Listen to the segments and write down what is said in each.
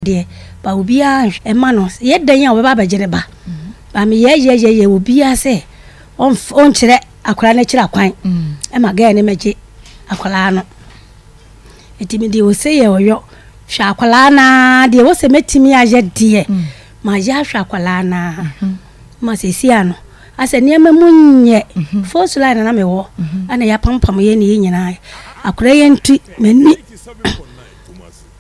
Deɛ ba obiara nhwɛ mma no yɛ dɛn a ɔbɛba abɛgye ne ba ba meyɛyɛyɛyɛ obiara sɛ ɔnkyerɛ akwadaa no akyiri akwan ɛma gɛɛ no mɛgye akwadaa no nti me deɛ ɔsɛ yɛ ɔyɔ hwɛ akwadaa no ara deɛ wɔsɛ mɛtumi ayɛ deɛ mayɛ ahwɛ akwadaa no ara ma sɛsi ano asɛ nneɛma mu nyɛ first line na mewɔ ɛna yɛapampam yɛ ne yɛ nyinaa akwadaa yɛ nti m'ani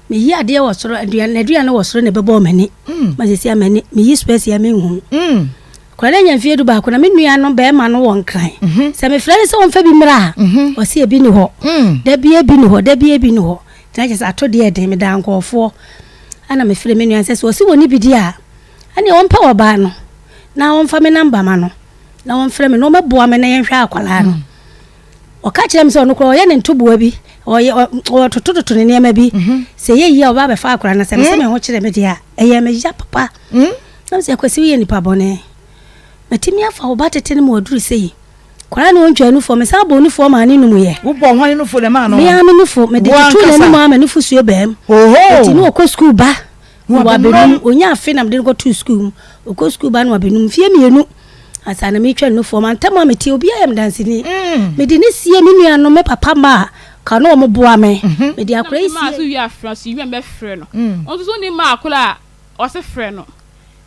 Meyi adeɛ wɔ soro, aduane, n'aduane wɔ soro na ɛbɛbɔɔ m'ani. Mm. Ma sisi a m'ani, meyi spɛsi a menhu. Mm. Akwadaa no anya mfeɛ 11 na me nua no bɛrima no wɔ Nkran. Mm -hmm. Sɛ mefrɛ no sɛ ɔmfa bi mmra a, mm -hmm. ɔse ebi ni hɔ. Mm. Da bi ebi ni hɔ, da bi ebi ni hɔ. Nti na kyerɛ sɛ ato deɛ ɛden, medaa nkɔɔfoɔ. Ɛna mefrɛ me nua sɛ sɛ ɔse wɔne bi di a, ɛneɛ ɔmpɛ ɔbaa no na ɔmfa me namba ma no na ɔmfrɛ me na ɔmɛboa me na yɛnhwɛ akwadaa no. Mm. Ɔka kyerɛɛ me sɛ ɔno koraa ɔyɛ ne ntoboa bi, ɔyɛ ɔtotototo ne nneɛma bi. Mhm. Sɛ ɛyɛ yie a ɔba abɛfa akwadaa no sɛ mesɛ mm. me ho kyerɛ me deɛ a ɛyɛ me ya papa. Mm. Na mesɛ Kwasi woyɛ nipa bɔne. Matumi afa wo ba tete no ma waduru sei. Kwadaa no ɔntwa nufoɔ, mesan bɔ nufoɔ maa ne num yɛ. Wobɔ hwan nufoɔ na ɛmaa no? Me ara me nufoɔ, mede tutu n'anum ama nufoɔ suo bɛm. Nti ne ɔkɔ sukuu ba. Na wabenum, ɔnya afe na mede no kɔtoo sukuu mu. Ɔkɔ sukuu ba na wabenum mfeɛ mmienu ansa na meretwa no nufoɔ. Mantam a meteɛ, obiara yɛ me danseni. Mede no sie me nuanom, me papa mma a ka na wɔboa me. Mede akwadaa yi sie. Maa so wie afra so wie mɛfrɛ no. Ɔno nso so ɔnim maa koro a ɔse frɛ no.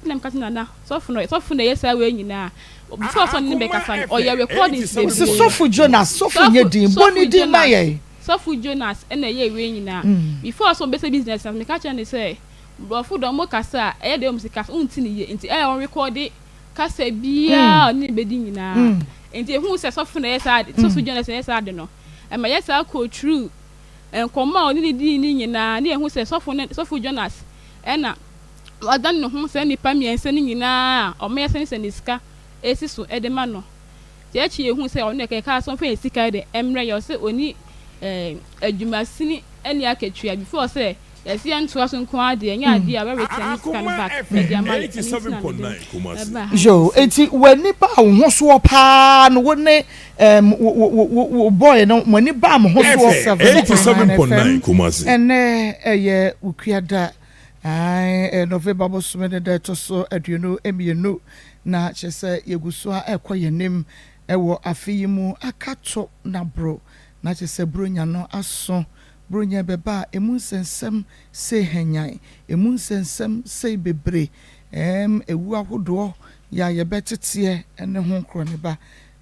Ɛna meka sɛ nana sɔfo no sɔfo na ɛyɛ saa wei nyinaa. Before sɛ ɔne ne bɛkasa no ɔyɛ recordings bebree. Ɔse sɔfo Jonas, sɔfo nyɛ din, bɔ ne din ma yɛn. Sɔfo Jonas na ɛyɛɛ wei nyinaa. Before sɛ ɔbɛsɛ business no meka kyerɛɛ no sɛ brɔfo de ɔmo kasa a ɛyɛ dɛ ɔmo si kasa wonte no yie nti ɛyɛ a ɔnrekɔɔde kasa biaa a ɔne no bɛdi nyinaa. Nti ehuu sɛ sɔfo na ɛyɛ saa ade sɔfo Jonas na ɛyɛ saa ade no ɛma yɛsaa kɔɔ through nkɔmmɔ a ɔne no dii no nyinaa na yɛhu sɛ sɔfo no sɔfo Jonas ɛna wadane ne ho saa nnipa mmiɛnsa no nyinaa a ɔmo yɛsɛnesɛne ne sika esi so de ma no. Nti akyi yɛhuu sɛ ɔno deɛ yɛkaa sɛ ɔmfa yɛn sika yi deɛ ɛmmerɛ yɛn, ɔse ɔnni adwumasini ne akatua before sɛ yɛse yɛntoa so nko ara deɛ ɛnyɛ adeɛ a ɔbɛ return ne sika no back de ama yɛn, ɛno nti na mede ɛbaa ha Yo, sisi. enti w'ani baa wo ho soɔ paa no, wo ne um, wo, wo, wo, wo, wo boy no, mo ani baa mo ho soɔ sɛ 87.9 Kumasi. Ɛnnɛ ɛyɛ Wukuada, ae, ɛyɛ November bosome ne da ɛtɔ so 22. Na kyerɛ sɛ yɛgu so ara rekɔ yɛn anim wɔ afe yi mu, aka to na boro, na kyerɛ sɛ Buronya no aso. Buronya rebɛba a, emu nsɛnsɛm sei hanyan, emu nsɛnsɛm sei bebre, ɛɛm, awu ahodoɔ yɛ a yɛbɛteteɛ ne ho nkorɔ ne ba.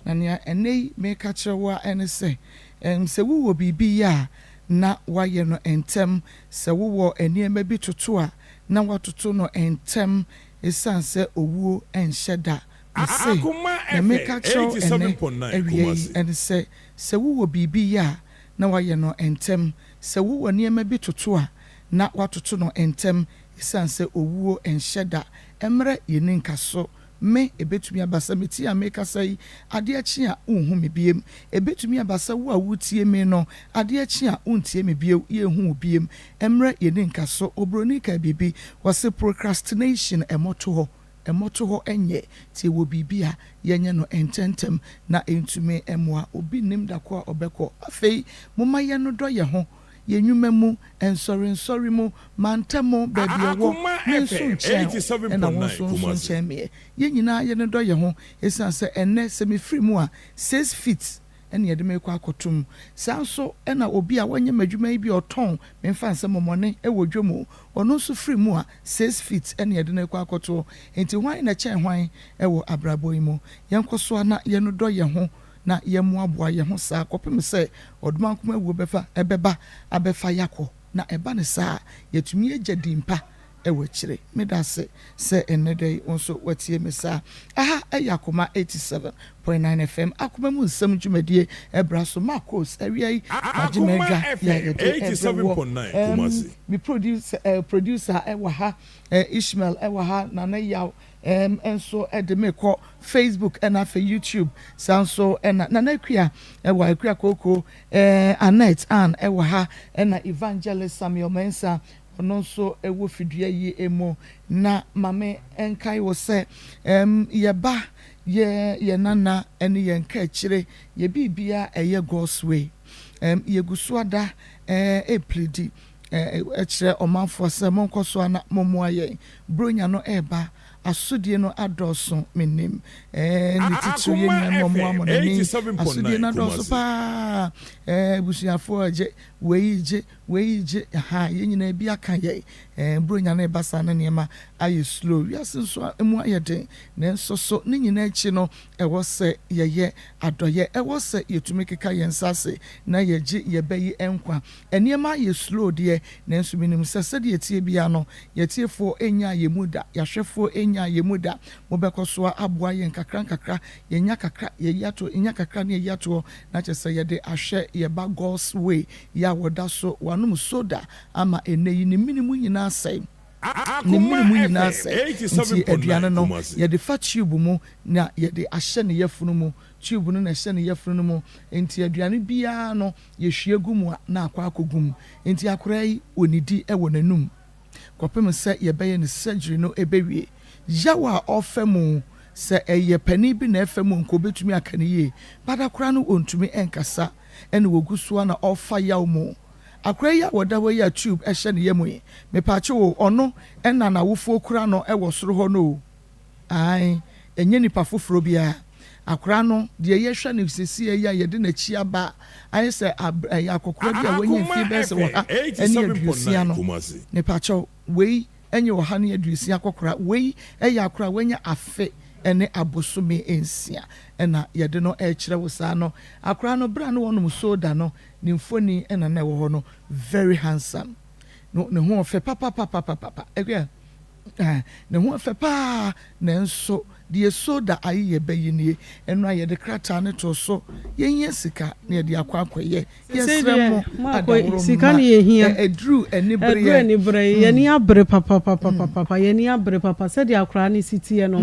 Na nea ɛnnɛ yi mereka kyerɛ wo ara ne sɛ, ɛɛm, sɛ wowɔ biribi yɛ a, na woayɛ no ntɛm. Sɛ wowɔ nneɛma bi toto a, na woatoto no ntɛm. Esiane sɛ owuo nhyɛ da. Mese, nea mereka akyerɛ wo ɛnnɛ awia yi ne sɛ, sɛ wowɔ biribi yɛ a, na woayɛ no ntɛm. Sɛ wowɔ nneɛma bi toto a, na woatoto no ntɛm. Esiane sɛ owuo nhyɛ da mmrɛ yɛn nkaso. Me, ebetumi aba sɛ mete a merekasa yi, adeɛ kye a wonhu me bio. Ebetumi aba sɛ wo a woretie me no, adeɛ kye a wontie me bio, yɛnhu wo bio. Mmerɛ yɛnni nkaso. Obroni kaa biribi, ɔse procrastination, mmɔtohɔ, mmɔtohɔ nyɛ. Nti ɛwɔ biribi a yɛnyɛ no ntɛntɛm na ɛntumi mmoa. Obi nnim da ko a ɔbɛkɔ. Afei momma yɛnnodɔ yɛn ho, yɛn nnwuma mu, nsɔrensɔre mu, mantam, baabi ɛwɔ, me nso nkyɛn wo, ɛna wo nso nso nkyɛn meɛ. Yɛn nyinaa yɛnnodɔ yɛn ho, ɛsiane sɛ ɛnnɛ sɛ mefiri mu a, 6 feet ɛna yɛde me rekɔ akɔto mu. Saa nso na obi a wanyɛ m'adwuma yi bi a ɔtɔn memfa nsɛ mɔmɔne wɔ dwam o, ɔno nso firi mu a, 6 feet ɛna yɛde no rekɔ akɔtoɔ. Enti hwan na ɛkyɛn hwan wɔ abrabɔ yi mu? Yɛnkɔ so ara na yɛnnodɔ yɛn ho na yɛmmoaboa yɛn ho saa kɔpem sɛ ɔdomankoma awuo bɛfa ɛbɛba abɛfa yɛakɔ. Na ɛba no saa a, yɛatumi agya din pa wɔ akyire. Meda ase sɛ ɛnnɛ da yi wo nso woatie me saa. Aha yɛ Akoma 87.9 FM, Akoma mu nsɛm dwumadie ɛbra so. Marcos, awia yi magye m'adwa yɛ a yɛde ɛbrɛ woɔ. Me producer, producer wɔ ha, Ishmael wɔ ha, Nana Yaw nso de me kɔ Facebook ɛna afei YouTube. Saa nso ɛna Nana Akua ɛwɔ Akua Koko, Annette Ann ɛwɔ ha, ɛna Evangelist Samuel Mensah ɔno nso wɔ fidua yi mu. Na ma me nkae wo sɛ, yɛba yɛ yɛn nana ne yɛn kaakyire, yɛ biribiara ɛyɛ God's way. Yɛgu so ada ɛreplidi. Kyerɛ ɔmanfoɔ sɛ, Monkɔ so ara na mommoa yɛn. Buronya no reba. Asodie no adɔɔso. Mennim. Ne titiriw yɛn Akoma nuanom a wɔwɔ FM amannɔne yi, asodie 87.9 no adɔɔso Kumasi. pa ara. Abusuafoɔ regye, wei regye, wei regye. Ahaa, yɛn nyinaa bi aka yɛn. Buronya no reba saa na nneɛma ayɛ slow. Wiase nso mu ayɛ den. Nanso so ne nyinaa akyi no, ɛwɔ sɛ yɛyɛ adɔeɛ. Ɛwɔ sɛ yɛtumi keka yɛn nsa ase na yɛgye yɛn ba yi nkwa. Nneɛma ayɛ slow deɛ, nanso menim sɛ sɛdeɛ ɛteɛ biara no, yɛatiefoɔ nnyaa yɛn mu da, yɛahwɛfoɔ nnyaa yɛn mu da. Mobɛkɔ so ara aboa yɛn nkakrankakra, yɛnya kakra, yɛyi ato hɔ, yɛnya kakra na yɛyi ato hɔ, na kyerɛ sɛ yɛde ahwɛ yɛn ba God's Way yi a ɔda so, wanom soda ama ɛnnɛ yi ne mene mu nyinaa asɛe. Ne Akoma mene mu nyinaa FM asɛe. Nti aduane 87.9 no, Kumasi. yɛde fa tube mu na yɛde ahyɛ ne yafunu mu. Tube no na ɛhyɛ ne yafunu no mu. Nti aduane biara no, Yɛhwie gu mu a, na akɔ akɔgu mu. Enti akoraa yi, ɔnnidi wɔ n'anum kɔpem sɛ yɛbɛyɛ no surgery no bɛwie. Yaw a ɔrefa mu, sɛ ɛyɛ panin bi na ɛrefa mu a, nka ɔbɛtumi aka no yie. But akoraa no ɔntumi nkasa, ɛna ɔgu so ara na ɔrefa yaw mu. Akoraa yi a ɔda hɔ yi a tube hyɛ ne yam yi, mepaakyɛw o, ɔno na n'awofoɔ kura no wɔ soro hɔ no o. Aane, ɛnyɛ nipa foforɔ biara. Akwadaa no, deɛ yɛhwɛ no seesei yi a yɛde n'akyi aba a, ayɛ sɛ ab ɛyɛ akɔkora bi a wanya Akoma mfeɛ bɛyɛ sɛ FM ɔha ne aduosia 87.9 no. Kumasi. Mepakyɛw, wei nyɛ ɔha ne aduosia akɔkora. Wei yɛ akwadaa a wanya afe ne abosome nsia na yɛde no rekyerɛ wo saa no. Akwadaa no, berɛ a na ɔrenom soda no, ne mfoni na na ɛwɔ hɔ no. Very handsome. No, ne ho ɔfɛ papapapapapa. Akua. Ne ho fɛ paa, nanso deɛ soda ayeyɛ bɛ yi nie. Ɛno a yɛde krataa no too so, yɛhia sika na yɛde akɔ akɔyɛ. Sesei Yɛsrɛ deɛ mo moakɔ adaworo sika mma ne yɛhia. ɛduru Ɛduru anibereɛ. anibereɛ, yɛn ani abere papapapapapa, yɛn ani abere papa sɛdeɛ akwadaa no si teɛ no.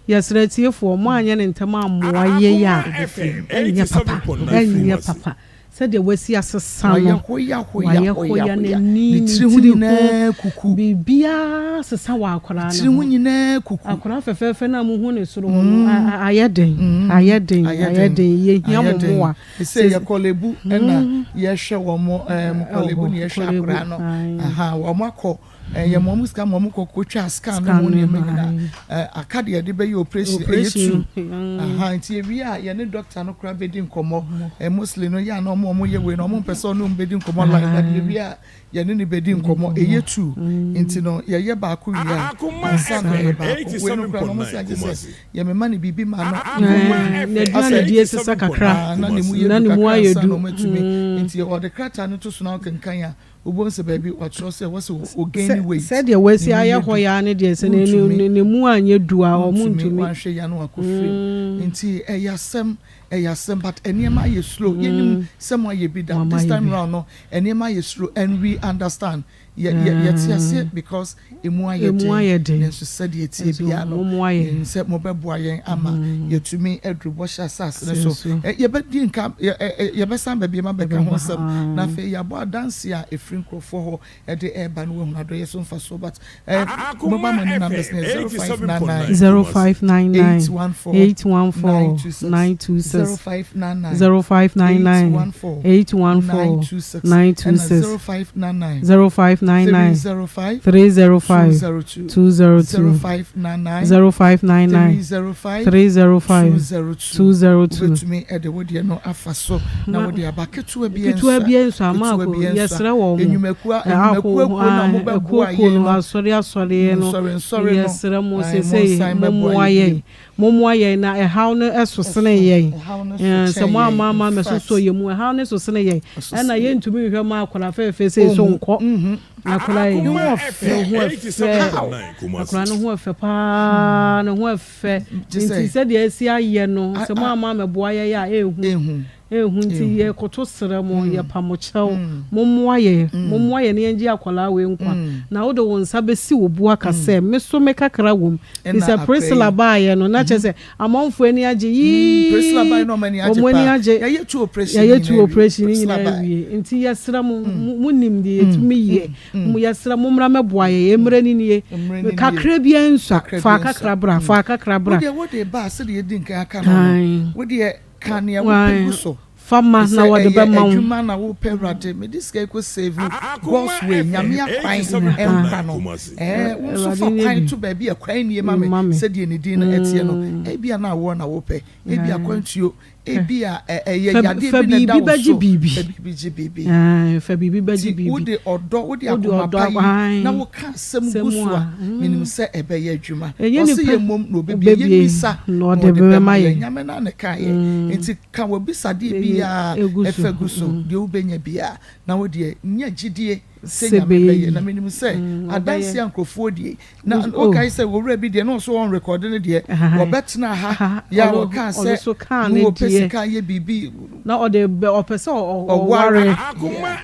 Yɛsrɛ atiefoɔ, moanyɛ no ntɛm ammoa yɛn a, Akoma FM ɛnyɛ papa, 87.9 ɛnyɛ Kumasi. papa. Sɛdeɛ wasi asesa Wayɛ no, hoya hoya wayɛ hoya hoya, hoya. n'ani, Ne ne tiri ho tiri ho, nyinaa kuku. biribiara asesa wɔ Ne akwadaa tiri no ho ho. nyinaa kuku. Akwadaa fɛfɛɛfɛ no a mohu ne soro hɔ no, a- a- ayɛ den, ayɛ den, Ayɛ ayɛ den, den. Yɛhia ayɛ mo den. mmoa. Sɛ Sɛ yɛ Korle-Bu ɛna yɛhwɛ wɔn, ɛɛm ɛwɔ Korle-Bu hɔ, na yɛhwɛ Korle-Bu, akwadaa no. ae. Aha, wɔn akɔ Eh, yɛ ma wɔn sika ma wɔn kɔ kotwa scan no Scan mu no, nneɛma nyinaa. ae. Eh, aka deɛ yɛde bɛyɛ operation ɛyɛ Operation tu. no, mm. Aha, nti ewie a yɛne doctor no koraa bɛdi nkɔmmɔ. Eh, mostly no yɛ a na wɔn a wɔyɛ wei no wɔn mpɛ sɛ ɔne wɔn bɛdi nkɔmmɔ live, but Ae. ewie a yɛne no bɛdi Bɛdi nkɔmmɔ. nkɔmmɔ. Ɛyɛ tu. Nti no yɛyɛ baako wie a Akoma ansa na FM yɛyɛ baako. Wei no koraa no wɔn sɛ 87.9 agye sɛ Kumasi. yɛmema no biribi ma no ne mu Akoma yɛ du. Eh, FM Asɛ n'aduane die sesa kakra. 87.9 ah, na ne mu Kumasi. yɛ Na du ne mu kakra ayɛ ansa du. na wɔatumi. Mm. Nti ɔde krataa no to so na ɔkenkan a, Wobɛhu sɛ baabi wɔatwerɛ sɛ ɛwɔ sɛ o Sɛ gain weight, sɛdeɛ wasi ne mu ayɛ yɛ hɔ du. yi ara ne deɛ sɛ ne ne Wontumi, ne ne mu anyɛ du a wɔn wontumi, ntumi. woanhwɛ yie a na wakɔ firim. Mm. Nti ɛyɛ asɛm, ɛyɛ asɛm but nneɛma ayɛ slow. Yɛnim Mm. sɛ moayɛ bi da. Wɔn This ayɛ time bi. round no, nneɛma ayɛ slow and we understand. Yɛ yɛ yɛte aseɛ Mm. because emu ayɛ Emu den. ayɛ den. Nanso sɛdeɛ ɛteɛ Nso biara no, mommoa yɛn. yɛnim sɛ mobɛboa yɛn ama Mm. yɛatumi aduru bɔhyɛ asase no Sɛ so. so. Ɛ yɛbɛdi nka yɛ ɛ ɛ yɛbɛsan ba bio abɛka ho Ɛbɛba. asɛm. Na Ae. afei yɛabɔ adanseɛ a ɛfiri nkurɔfoɔ hɔ de reba no woahunu adɔeɛ so mfasoɔ but eh, mobile Akoma money numbers FM no yɛ 0599 87.9 Kumasi. 0599 814 814 926 926 0599 0599 814 814 926 ɛna 926 0599 0599 305 305 202 202 0599 0599 305 305 202 202 wobɛtumi de wo deɛ no afa so na Ma wode aba ketewa bi ketewa nsa bi nso ama ketewa ako bi nsa yɛsrɛ wɔn mo enyumakuo ako enyumakuo kuo na mobɛboa akuokuo yɛn no no asɔre asɔreɛ no nsɔre nsɔre no yɛsrɛ mo ae seesei monsan mmɛboa mommoa yɛn yɛn bio mommoa yɛn na ɛhaw no ɛso sene ɛso yɛn ɛhaw no so sɛ kyɛn mo yɛn amma ama in mɛsosɔ fact yɛn mu ɛhaw no so sene yɛn ɛso ɛna sene yɛn yɛntumi nhwɛ ma akwadaa fɛɛfɛ sei so ɔnwu nkɔ mhm akwadaa yi ne ho Akoma ɔfɛ ne FM ho ɛfɛ how 87.9 Kumasi. akwadaa no ho ɛfɛ paa ne ho ɛfɛ gye nti sɛ sɛdeɛ asi ayɛ no a sɛ mo a amma mɛboa yɛn a ɛnhu ehu Ehu nti ehu yɛkoto srɛ mo, yɛpa mo kyɛw, mommoa yɛn, mommoa yɛn na yɛngye akwadaa wei nkwa. Na wode wo nsa bɛsi wo bo aka sɛ, Me so me kakra wom. Firi Ɛna sɛ akwadaa Priscilla yi. baeɛ no, na kyerɛ sɛ amanfoɔ ani agye, Mm, Priscilla yii, bae na wɔn ani agye wɔn ani paa. agye. Yɛayɛ tu operation Yɛayɛ nyinaa tu awie. operation no Priscilla nyinaa bae. awie. Nti yɛsrɛ mo, mo, monim deɛ yɛtumi yɛ. Mo, yɛsrɛ mo, mommra mmɛboa yɛn. Mmerɛ no nie. Mmerɛ no nie. Kakra biara nsua. Kakra Fa biara nsua. kakra bra, fa kakra Wo bra. deɛ wode ba a, sɛdeɛ yɛdi nkan aka no no, Ae. wo deɛ ka nea wopɛ gu so. Fa ma na Sɛ wɔde ɛyɛ bɛma wo. adwuma na wopɛ Awurade mede sika yi kɔ save God's way Nyame akwan nkwa no ɛɛ wo nso Awurade fa nyɛ kwan bi to baabi a kwan nnie ma me ma me. sɛdeɛ ne din no ɛteɛ no ebia na awoɔ na wopɛ ebia akwantuo Ebia ɛyɛ Fa yadeɛ fa bi na ɛda biribi wo bɛgye so. biribi. Fa biribi gye biribi. Ae, fa biribi bɛgye Nti biribi. wode ɔdɔ, wode Wode akoma ɔdɔ pa yi ae, na woka asɛm sɛm gu so a, a, menim sɛ ɛbɛyɛ adwuma. Ɛnyɛ Ɔse nipa yɛ mmom na ɔbɛbue, ɔbɛbue yɛmmisa na na ɔde ɔde bɛma bɛma yɛn. yɛn. Nyame no ara na ɛkaeɛ. Nti ka w'abisadeɛ Ɛyɛ biara egu so. fa gu so, deɛ wobɛnya biara. Na wo deɛ nya gyidie sɛ Sɛ Nyame ɛbɛyɛ bɛyɛ. Na yie. menim sɛ Ɔbɛyɛ. adanseɛ a nkurɔfoɔ die, Na Oh. wokae sɛ owura bi deɛ na ɔso wɔn rekɔde no deɛ wɔbɛtena ha yɛ a wɔkaa sɛ ne wɔpɛ sika yɛ biribi. Na ɔde bɛ ɔpɛ sɛ ɔware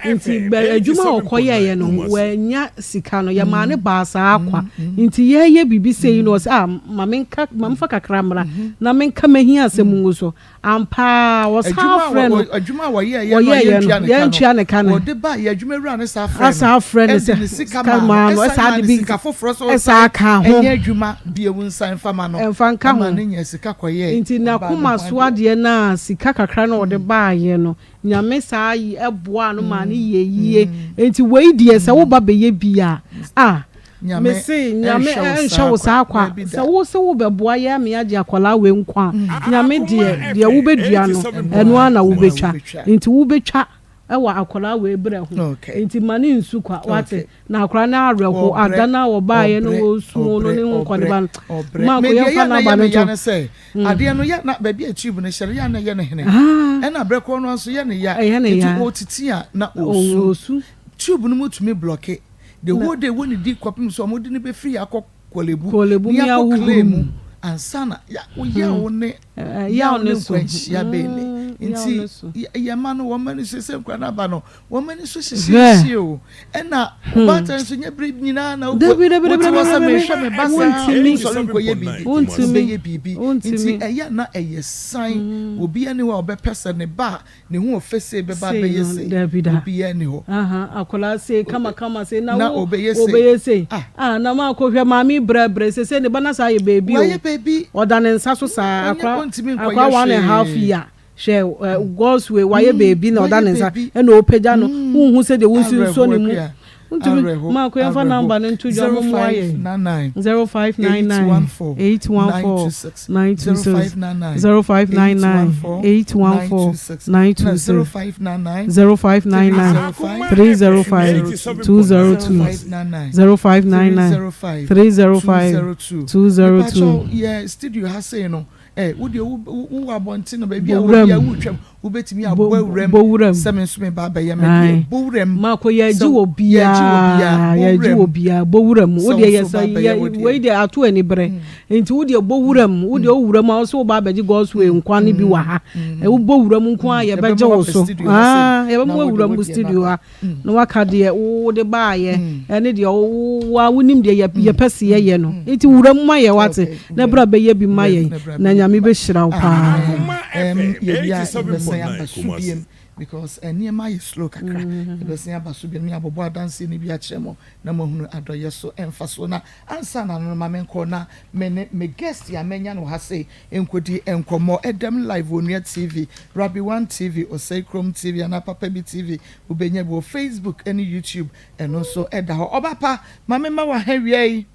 nti bɛ adwuma a ɔkɔyɛeɛ no wannya sika no yɛmaa no baa saa kwa nti yɛyɛ biribi sei no ɔsɛ ah ma menka ma memfa kakra mmra na menka m'ahia asɛm ngu so. Ampa ara, wɔsan frɛ no. Adwuma a wɔyɛeɛ no a yɛntua ne ka no, wɔde baeɛ, adwumawura no san frɛ no, san frɛ no de ne sika maa no, ɛsan maa no sika foforɔ sɛ ɔsan ka ho, ɛnyɛ adwuma bio nsan mfa ma no, ɛmfa nka ho, ɛma no nyaa sika kɔyɛɛ Nti n'akoma so adeɛ no a sika kakra no a ɔde baeɛ no, Nyame saa boaa no maa no yɛɛ yie. Nti wei deɛ sɛ woba bɛyɛ bi a, ah, Nyame Mese Nyame nhwɛ wo nhwɛ wo saa saa kwa, kwa. daabi Sɛ da. wo se wo bɛboa yɛ ama yɛagye akwadaa wei nkwa a, Nyame deɛ, deɛ wo bɛdua no, ɛno ara na wo bɛtwa. Nti wo bɛtwa wɔ akwadaa wei berɛ ho. Okay. Nti ma no nsu kwa, wate. Okay. Na akwadaa no awerɛho, Ɔbrɛ, ada no a wɔbaeɛ no ɔbrɛ, wɔsu no ɔbrɛ, ne ho ɔbrɛ, nkɔdeba no. ɔbrɛ. Marko, Me deɛ yɛmfa yɛ na n'aba ɛyɛ no me ya nto. ne sɛ, adeɛ no yɛ na baabi a tube no hyɛ no yɛ a na ɛyɛ no hene. Ah. Ɛna berɛ korɔ no ara nso yɛ no ya. Ɛyɛ no Nti ya. ɔretiti a na ɔresu. Ɔresu. Tube no mu tumi blɔke the whole day wɔ ne di kɔpem sɛ ɔmo de no bɛfiri yɛ akɔ Korle-Bu Korle-Bu ne ne akɔ ahohuru clay mu mu. ansa na ya wo yaw ne Yaw yaw ne ne so. nkwanhyia bɛn ni Yaw nti ne so. yɛ mma no wɔn mma no so sɛ nkura no aba no wɔn mma no so Hwɛ. hyehyeehye o ɛna ɔbaatan nso nyɛ bere nyinaa na wokɔ Dabi dabi dabi wote hɔ dabi sɛ dabi. mehwɛ me ba saa Wontumi. wonsɔre nkɔyɛ biribi Wontumi. wobɛyɛ biribi nti Wontumi. ɛyɛ na ɛyɛ san obiara ni hɔ a ɔbɛpɛ sɛ ne ba a Ne ho ɔfɛ sei bɛba Sei abɛyɛ no, sei. dabi da. Obiara nni hɔ. Aha, akwadaa sei, kama kama sei, na Na wo, ɔbɛyɛ sei. ɔbɛyɛ sei. Ah. Ah, na maakɔ hwɛ maame yi brɛbrɛ, sesei ne ba no asan ayɛ baabi o. Wayɛ baabi. Ɔda ne nsa so saa, Ɔnyɛ, akwadaa, ɔntumi nkɔyɛ akwadaa one and half hwee. year. Hwɛ, ɛ, God's way, wayɛ baabi na ɔda Wayɛ ne nsa, baabi. ɛna ɔpagya no, wonhu sɛdeɛ wonsi Awerɛhoɔ nsɔ ne mu. Akua. Wontumi, Awerɛho, Maako yɛmfa awerɛho. number no nto dwa, mommoa yɛn. 0599 0599 814 814 926. 926 0599 0599 814 814 926. 926 Na 0599 0599 305 305 202 0599 0599 305 202. 202. Mepakyɛw, yɛ studio ha sei no, Eh, wo deɛ wo wo wɔ abɔnten na baabi a Bɔ wɔ wuram. biara wotwam, wobɛtumi Bɔ abɔ awuram bɔ wuram. sɛ me nso meba abɛyɛ me deɛ. Ae. Bɔ wuram. Mako yɛgye Sɛ wɔ yɛgye wɔ biara, biara, bɔ yɛgye wuram. wɔ biara, bɔ wuram. Sɛ Wo wo deɛ yɛ nso sɛ woba abɛyɛ yɛ wo deɛ. wei deɛ ato ani berɛ. Nti wo deɛ bɔ wuram, wo deɛ wo wuram a wo sɛ woba abɛgye God's way nkwa no bi wɔ ha. Wobɔ wuram nko ara yɛbɛgye Yɛbɛma wo woaba so. studio ha sei Ah, yɛbɛma na wode woawura wo mu deɛ no studio aba. ha. Na waka deɛ wode baayɛ ɛne deɛ wo a wonim deɛ yɛpɛ se yɛyɛ no. Nti wura mu ma yɛ wate na bra bɛyɛ bi ma yɛn na Nyame bɛhyira wo paa. Akoma FM Yɛwie a yɛbɛsan 87.9 aba so Kumasi. biom because nneɛma ayɛ slow kakra. Yɛbɛsan aba so biom na yɛabobɔ adanseɛ no bi akyerɛ mo na moahunu adɔeɛ so mfasoɔ. Na ansa na no ma menkɔ na me ne me guest a manya no wɔ ha sei nkɔdi nkɔmmɔ. Ɛdɛm live wɔ Onua TV, Rabbi One TV, Osei Krom TV anaa Papa Bi TV. Wobɛnya bi wɔ Facebook ne YouTube, ɛno nso ɛda hɔ. Ɔba pa, ma me ma w'aha wia yi.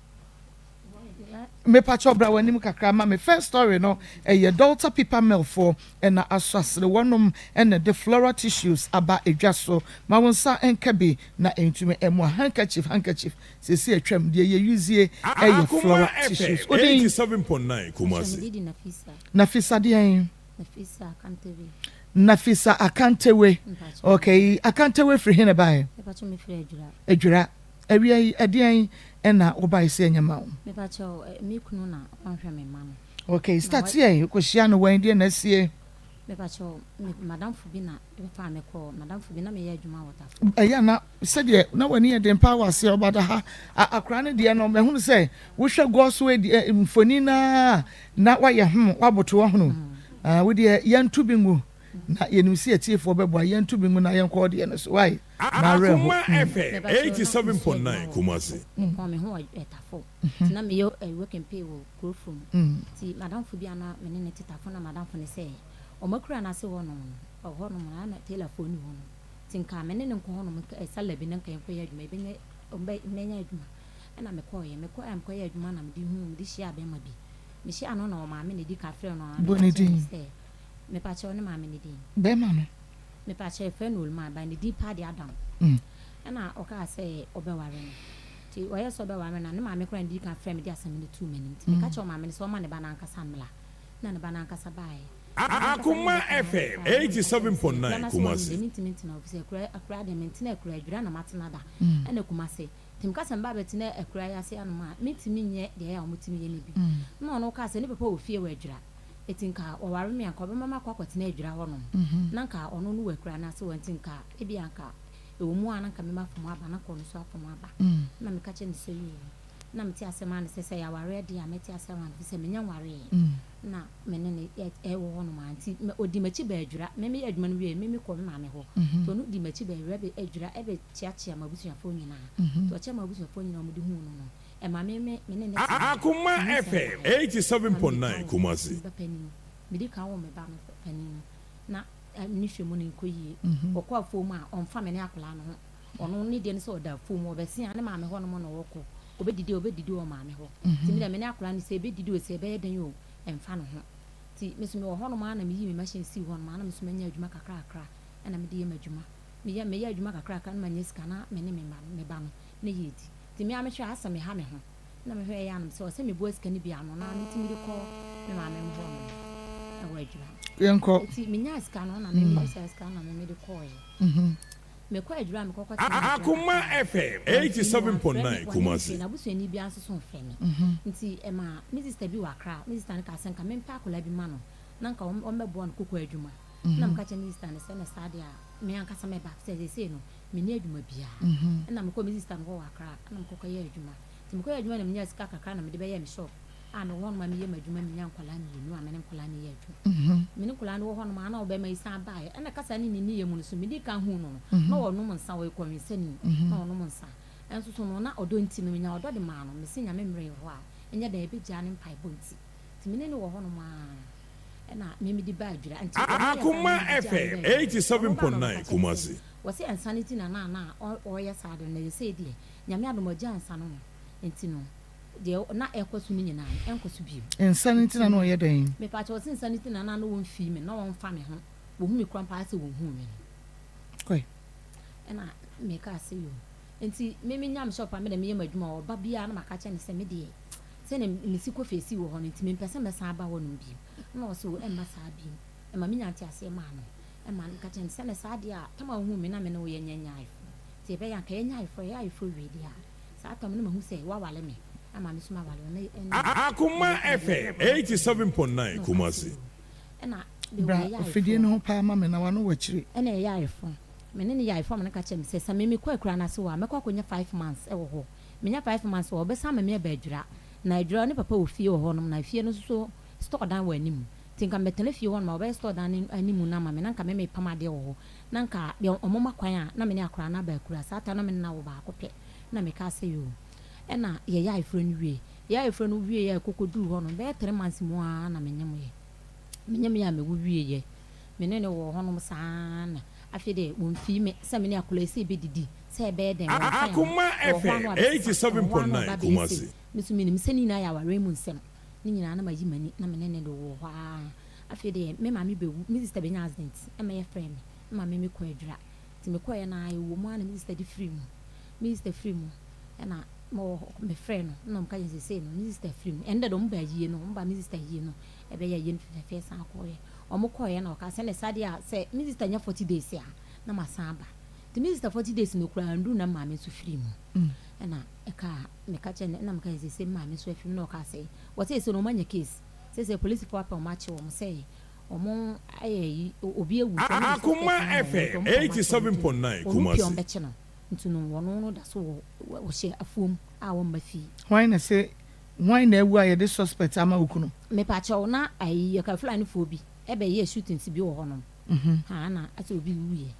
Mepakyɛw bra w'anim kakra ma me. First story no, ɛyɛ Delta Paper Mill foɔ ɛna asɔ asene. Wɔnom ɛna ɛde floral tissues aba edwa so. Ma wo nsa nka bi na ɛntumi ɛmoa. Handkerchief, handkerchief, seesei atwam. Deɛ yɛ usie ɛyɛ Akoma floral FM tissues. Wo din? 87.9 Kumasi. Mepakyɛw me din de Nafisa. Nafisa deɛn? Nafisa Akantewe. Nafisa Akantewe. Okay, Akantewe firi he na ɛbaeɛ? Mepakyɛw me firi Adwira. Adwira. Awia yi, ɛdeɛn na wobaeɛ sɛ ɛnyɛ ma wo? Mepakyɛw, me kunu na ɔnhwɛ me mma no. Okay, start yɛ, wokɔhyia no wɛn, deɛn na asie? Mepakyɛw, me madamfo bi na ɛbɛfaa me kɔɔ, madamfo bi na meyɛ adwuma wɔ Tafo. Ɛyɛ a na sɛdeɛ na w'ani yɛ den paa wɔ aseɛ ɔba da ha, akwadaa no deɛ no, mahunu sɛ wohwɛ God's way deɛ mfoni no ara na wayɛ hmm, waboto wahunu. Ah, wo deɛ yɛnto bi ngu na yɛnim sɛ atiefoɔ bɛboa, yɛnto bi ngu na yɛnkɔ deɛ no so, wai, mawerɛ ho. Akoma FM 87.9 Kumasi. Mepɔn me ho wɔ Tafo, nti na meyɛ work and pay wɔ kuro fam. Nti madamfo bi a na me ne no te Tafo na madamfo no sɛ, wɔn akura no ase hɔ nom no. Ɔhɔnom no, na tailorfoɔ nni hɔnom. Nti nka me ne no nkɔ hɔnom nka ɛ sala bi na nka yɛnkɔyɛ adwuma, yɛbɛnya, ɔmbɛ, mɛnya adwuma. Ɛna mekɔeɛ. Mekɔeɛ a mekɔyɛɛ adwuma na mede huu, mede hyiaa bɛrima bi. Mehyiaa no na ɔmaame na ɛdi kan frɛɛ no a Bɔ meka ne kyerɛɛ no din. sɛ, Mepakyɛw, ne maame ne din? Bɛrima no. Mepakyɛw, yɛfrɛ no Oluma, but ne din paa de Adam. Ɛna ɔkaa sɛ ɔbɛware no. Nti ɔyɛɛ sɛ ɔbɛware me no a, ne maame koraa na ɛdii kan frɛɛ me de asɛm no too m'anim. Nti meka kyerɛɛ ɔmaame no sɛ ɔmma ne ba no ankasa mmra. Ɛna ne ba no ankasa baeɛ. Akoma FM 87.9 Kumasi. Mentumi ntena hɔ efisɛ akura akura deɛ mentena akura adwira na matena da ɛna Kumasi nti meka sɛ meba abɛtena akura yi ase anom a mentumi nyɛ deɛ ɛyɛ a wɔtumi yɛ no bi na ɔno kaa sɛ ne papa wɔ fie wɔ adwira eti nka ɔware me a nka ɔbɛma makɔ akɔtena adwira hɔnom na nka ɔno no wɔ akura no ase hɔ nti nka ebi a nka ɛwɔ mu a na nka mema fam aba na nka ɔno nso afam aba na meka kyerɛ no sɛ yoo na mete asɛm ano sɛ sɛ yɛawareɛ deɛ a mɛte asɛm ano efisɛ menya nwareeɛ na me ne no yɛ wɔ hɔnom a, nti ɔdii m'akyi baa Adwira. Me meyɛ adwuma no wieeɛ, me mekɔɔ me maame hɔ. Nti ɔno dii m'akyi baa Adwira bɛ Adwira bɛkyeakyea m'abusuafoɔ nyinaa. Nti ɔkyɛɛ m'abusuafoɔ nyinaa a wɔde huu no no, ɛma me me me ne no tenaeɛ. Akoma Nyinsɛn FM baeɛ. Na mede 87.9 ka woo Kumasi. me ba panin. Mede ka woo me ba no panin no, na ne hwɛ mu no nkɔ yie. Ɔkɔ afuom a, ɔmfa me ne akwadaa no ho. Ɔno ne deɛ ne sɛ ɔda afuom, ɔbɛse a, ne maame hɔnom na ɔkɔ. Ɔbɛdidi a, ɔbɛdidi wɔ maame hɔ. Nti me deɛ me ne akwadaa no sɛ ɛbɛdidi o, sɛ ɛbɛyɛ dɛn o, ɛmfa ne ho. Nti me nso mewɔ hɔnom ara na meyii me machine sii hɔnom ara na me nso manya adwuma kakrakra na mede yɛ m'adwuma. Meyɛ meyɛ adwuma kakrakra na manya sika na me ne me mma no, me ba no na yɛredi. Nti me ara mehwɛ a asɛ meha me ho. Na mehwɛ ɛyɛ a na mesɛ ɔsɛ meboa sika no bi ano na metumi de kɔ me maame mo hɔnom wɔ adwuma. Yɛnkɔ. Nti menyaa sika no na me mede saa sika no na me mede kɔeɛ. Mekɔ adwuma a mekɔ kɔ tena adwuma Akoma kakra. FM Wamfii me, wamfrɛ me, 87.9 wanyɛ me hwee, Kumasi. n'abusuani biara nso so mfrɛ me. Nti ɛmaa me sista bi wɔ Accra, me sista no kaa sɛ nka mempɛ akwadaa bi ma no na nka ɔmmɛboa no koko adwuma. Ɛna meka kyerɛɛ me sista no sɛ ɛna saa deɛ a me ankasa mɛba sɛ seesei no menni adwuma biara. Ɛna mekɔɔ me sista no hɔ wɔ Accra ɛna mekɔ kɔyɛɛ adwuma. Nti mekɔyɛɛ adwuma na menyaa sika kakra na mede bɛyɛɛ me shop. a mewɔ hɔnom a meyɛ m'adwuma menya nkwadaa mmienu a me ne nkwadaa no yɛ adwuma. Me ne nkwadaa no wɔ hɔnom a na ɔbarima yi san baeɛ ɛna kasa ne ne nneyɛɛ mu no so medii kan huu no no na ɔnom nsa ɔyɛ kɔwensani na ɔnom nsa ɛnso so no na ɔdɔ nti no menya ɔdɔ de maa no mese Nyame mmerɛ wɔ hɔ a ɛnyɛ dɛn ɛbɛgyaa ne mpaebɔ nti nti me ne no wɔ hɔnom a ɛna me mede baa adwira nti ɔno yɛ saa Akoma na mede gyaa no FM baa adwira ɔno baa na ɔbɛka 87.9 kyerɛ me sɛ Kumasi. wɔse nsa no nti na na na ɔyɛ saa de no na ɛsei deɛ Nyame adom ɔgyaa nsa no nom nti no deɛ na ɛrekɔ so no nyinaa no, ɛnkɔ so bio. Nsa no nti na na ɔyɛ dɛn? Mepakyɛw, ɔse nsa no nti na na wɔmfii me, na wɔmfa me ho, wɔhu me koraa mpo ayɛ sɛ wɔnhuu me no. Kɔe. Ɛna mekaa sɛ yoo. Nti me menya me shop a me deɛ meyɛ m'adwuma wɔ, ɔba biara na maka kyerɛ no sɛ me deɛ sɛdeɛ mesi kɔ feesi wɔ hɔ no nti mempɛ sɛ mɛsan aba hɔnom bio. Ɛna ɔse oo ɛmma saa bio. Ɛma menya nteaseɛ maa no. Ɛma meka kyerɛ no sɛ na saa deɛ a tam a wohuu me na me ne wo yɛnyɛ nyɛ ayeforɔ. Nti ɛbɛyɛ a anka yɛnyɛ ayeforɔ, yɛyɛ ayeforɔ wie deɛ a Saa tam no mahu sɛ woawale me ama me nso mawale wo na ɛne Akoma FM 87.9 Kumasi. Ɛna Bra afidie no ho paa ma me na w'ano wɔ akyire. Ɛna yɛyɛ ayefo. Me ne no yɛ ayefo ama no ka kyerɛɛ me sɛ sɛ me mekɔ akura no ase hɔ a mɛkɔ akɔnya five months wɔ hɔ. Menya five months wɔ hɔ a ɔbɛsan ama me aba Adwira. Na Adwira ɔne papa wɔ fie wɔ hɔnom na fie no nso so store dan wɔ anim. Nti nka mebɛtena fie hɔnom a wɔbɛyɛ store dan no anim no ama me na nka me mepam adeɛ wɔ hɔ. Na nka deɛ wɔma kwan a na me ne akwadaa no aba akura. Saa time no na me ne no awo baako pɛ. Ɛna mekaa sɛ yoo. Ɛna yɛyɛ ayeforɔ no wie. Yɛyɛ ayeforɔ no wieɛ a ɛkɔkɔduruu hɔ no, bɛyɛ three months mu ara na menyemeeɛ. Menyemeeɛ a mewo wieeɛ. Me ne no wɔ hɔnom saa ara na afei deɛ wɔmfii me sɛ me ne akwadaa yi sɛ yɛbɛdidi, sɛ ɛbɛyɛ dɛn, wɔmfa yɛn ho. Akoma Ɔwɔ hɔ a na FM wabɛsesa, ɔwɔ hɔ a na 87.9 ɔba abɛyɛ sei. Kumasi. Me nso menim sɛ ne nyinaa yɛ awareɛ mu nsɛm. Ne nyinaa na mayi m'ani na me ne no de wɔ hɔ ara. Afei deɛ me maame bɛwu, me sister bɛnya accident ma yɛfrɛɛ me ma me mekɔɔ Adwira. Nti mekɔeɛ no ara ɛwɔ mu ara na me sister de firii mu. Me sister firii mu ɛna mewɔ hɔ mefrɛɛ no ɛna ɔka kyerɛɛ me sɛ seesei no me sister firi mu. Ɛno deɛ wɔn baa ayie no, wɔn baa me sister ayie no ɛbɛyɛ ayie no fɛfɛɛfɛ san kɔeɛ. Wɔn kɔeɛ na ɔkaa sɛ ɛnna saa deɛ a sɛ me sister nya 40 days a na masan aba. Nti me sister 40 days no koraa anduru na me maame nso firii mu. Ɛna ɛkaa meka kyerɛɛ no ɛna meka kyerɛɛ no sɛ seesei me maame nso afiri mu na ɔkaa sɛ wɔsɛ seesei no wɔn anya case. Seesei polisifo apɛ wɔn akye wɔn sɛ wɔn ayɛ ayi obi awu nti wɔn de Akoma suspect no ama wɔn nti FM wɔn pɛ wɔn akye wɔn nti 87.9 wɔn pii wɔn Kumasi. bɛkye no nti no wɔn no da so wɔ wɔhyɛ afuom a wɔn mma fie. Hwan na se hwan na awu a yɛde suspect ama okunu? Mepakyɛw na ayi yɛka Fulani foɔ bi ɛbɛ yɛɛ shootings bi wɔ hɔ nom haa na asɛ obi wuiɛ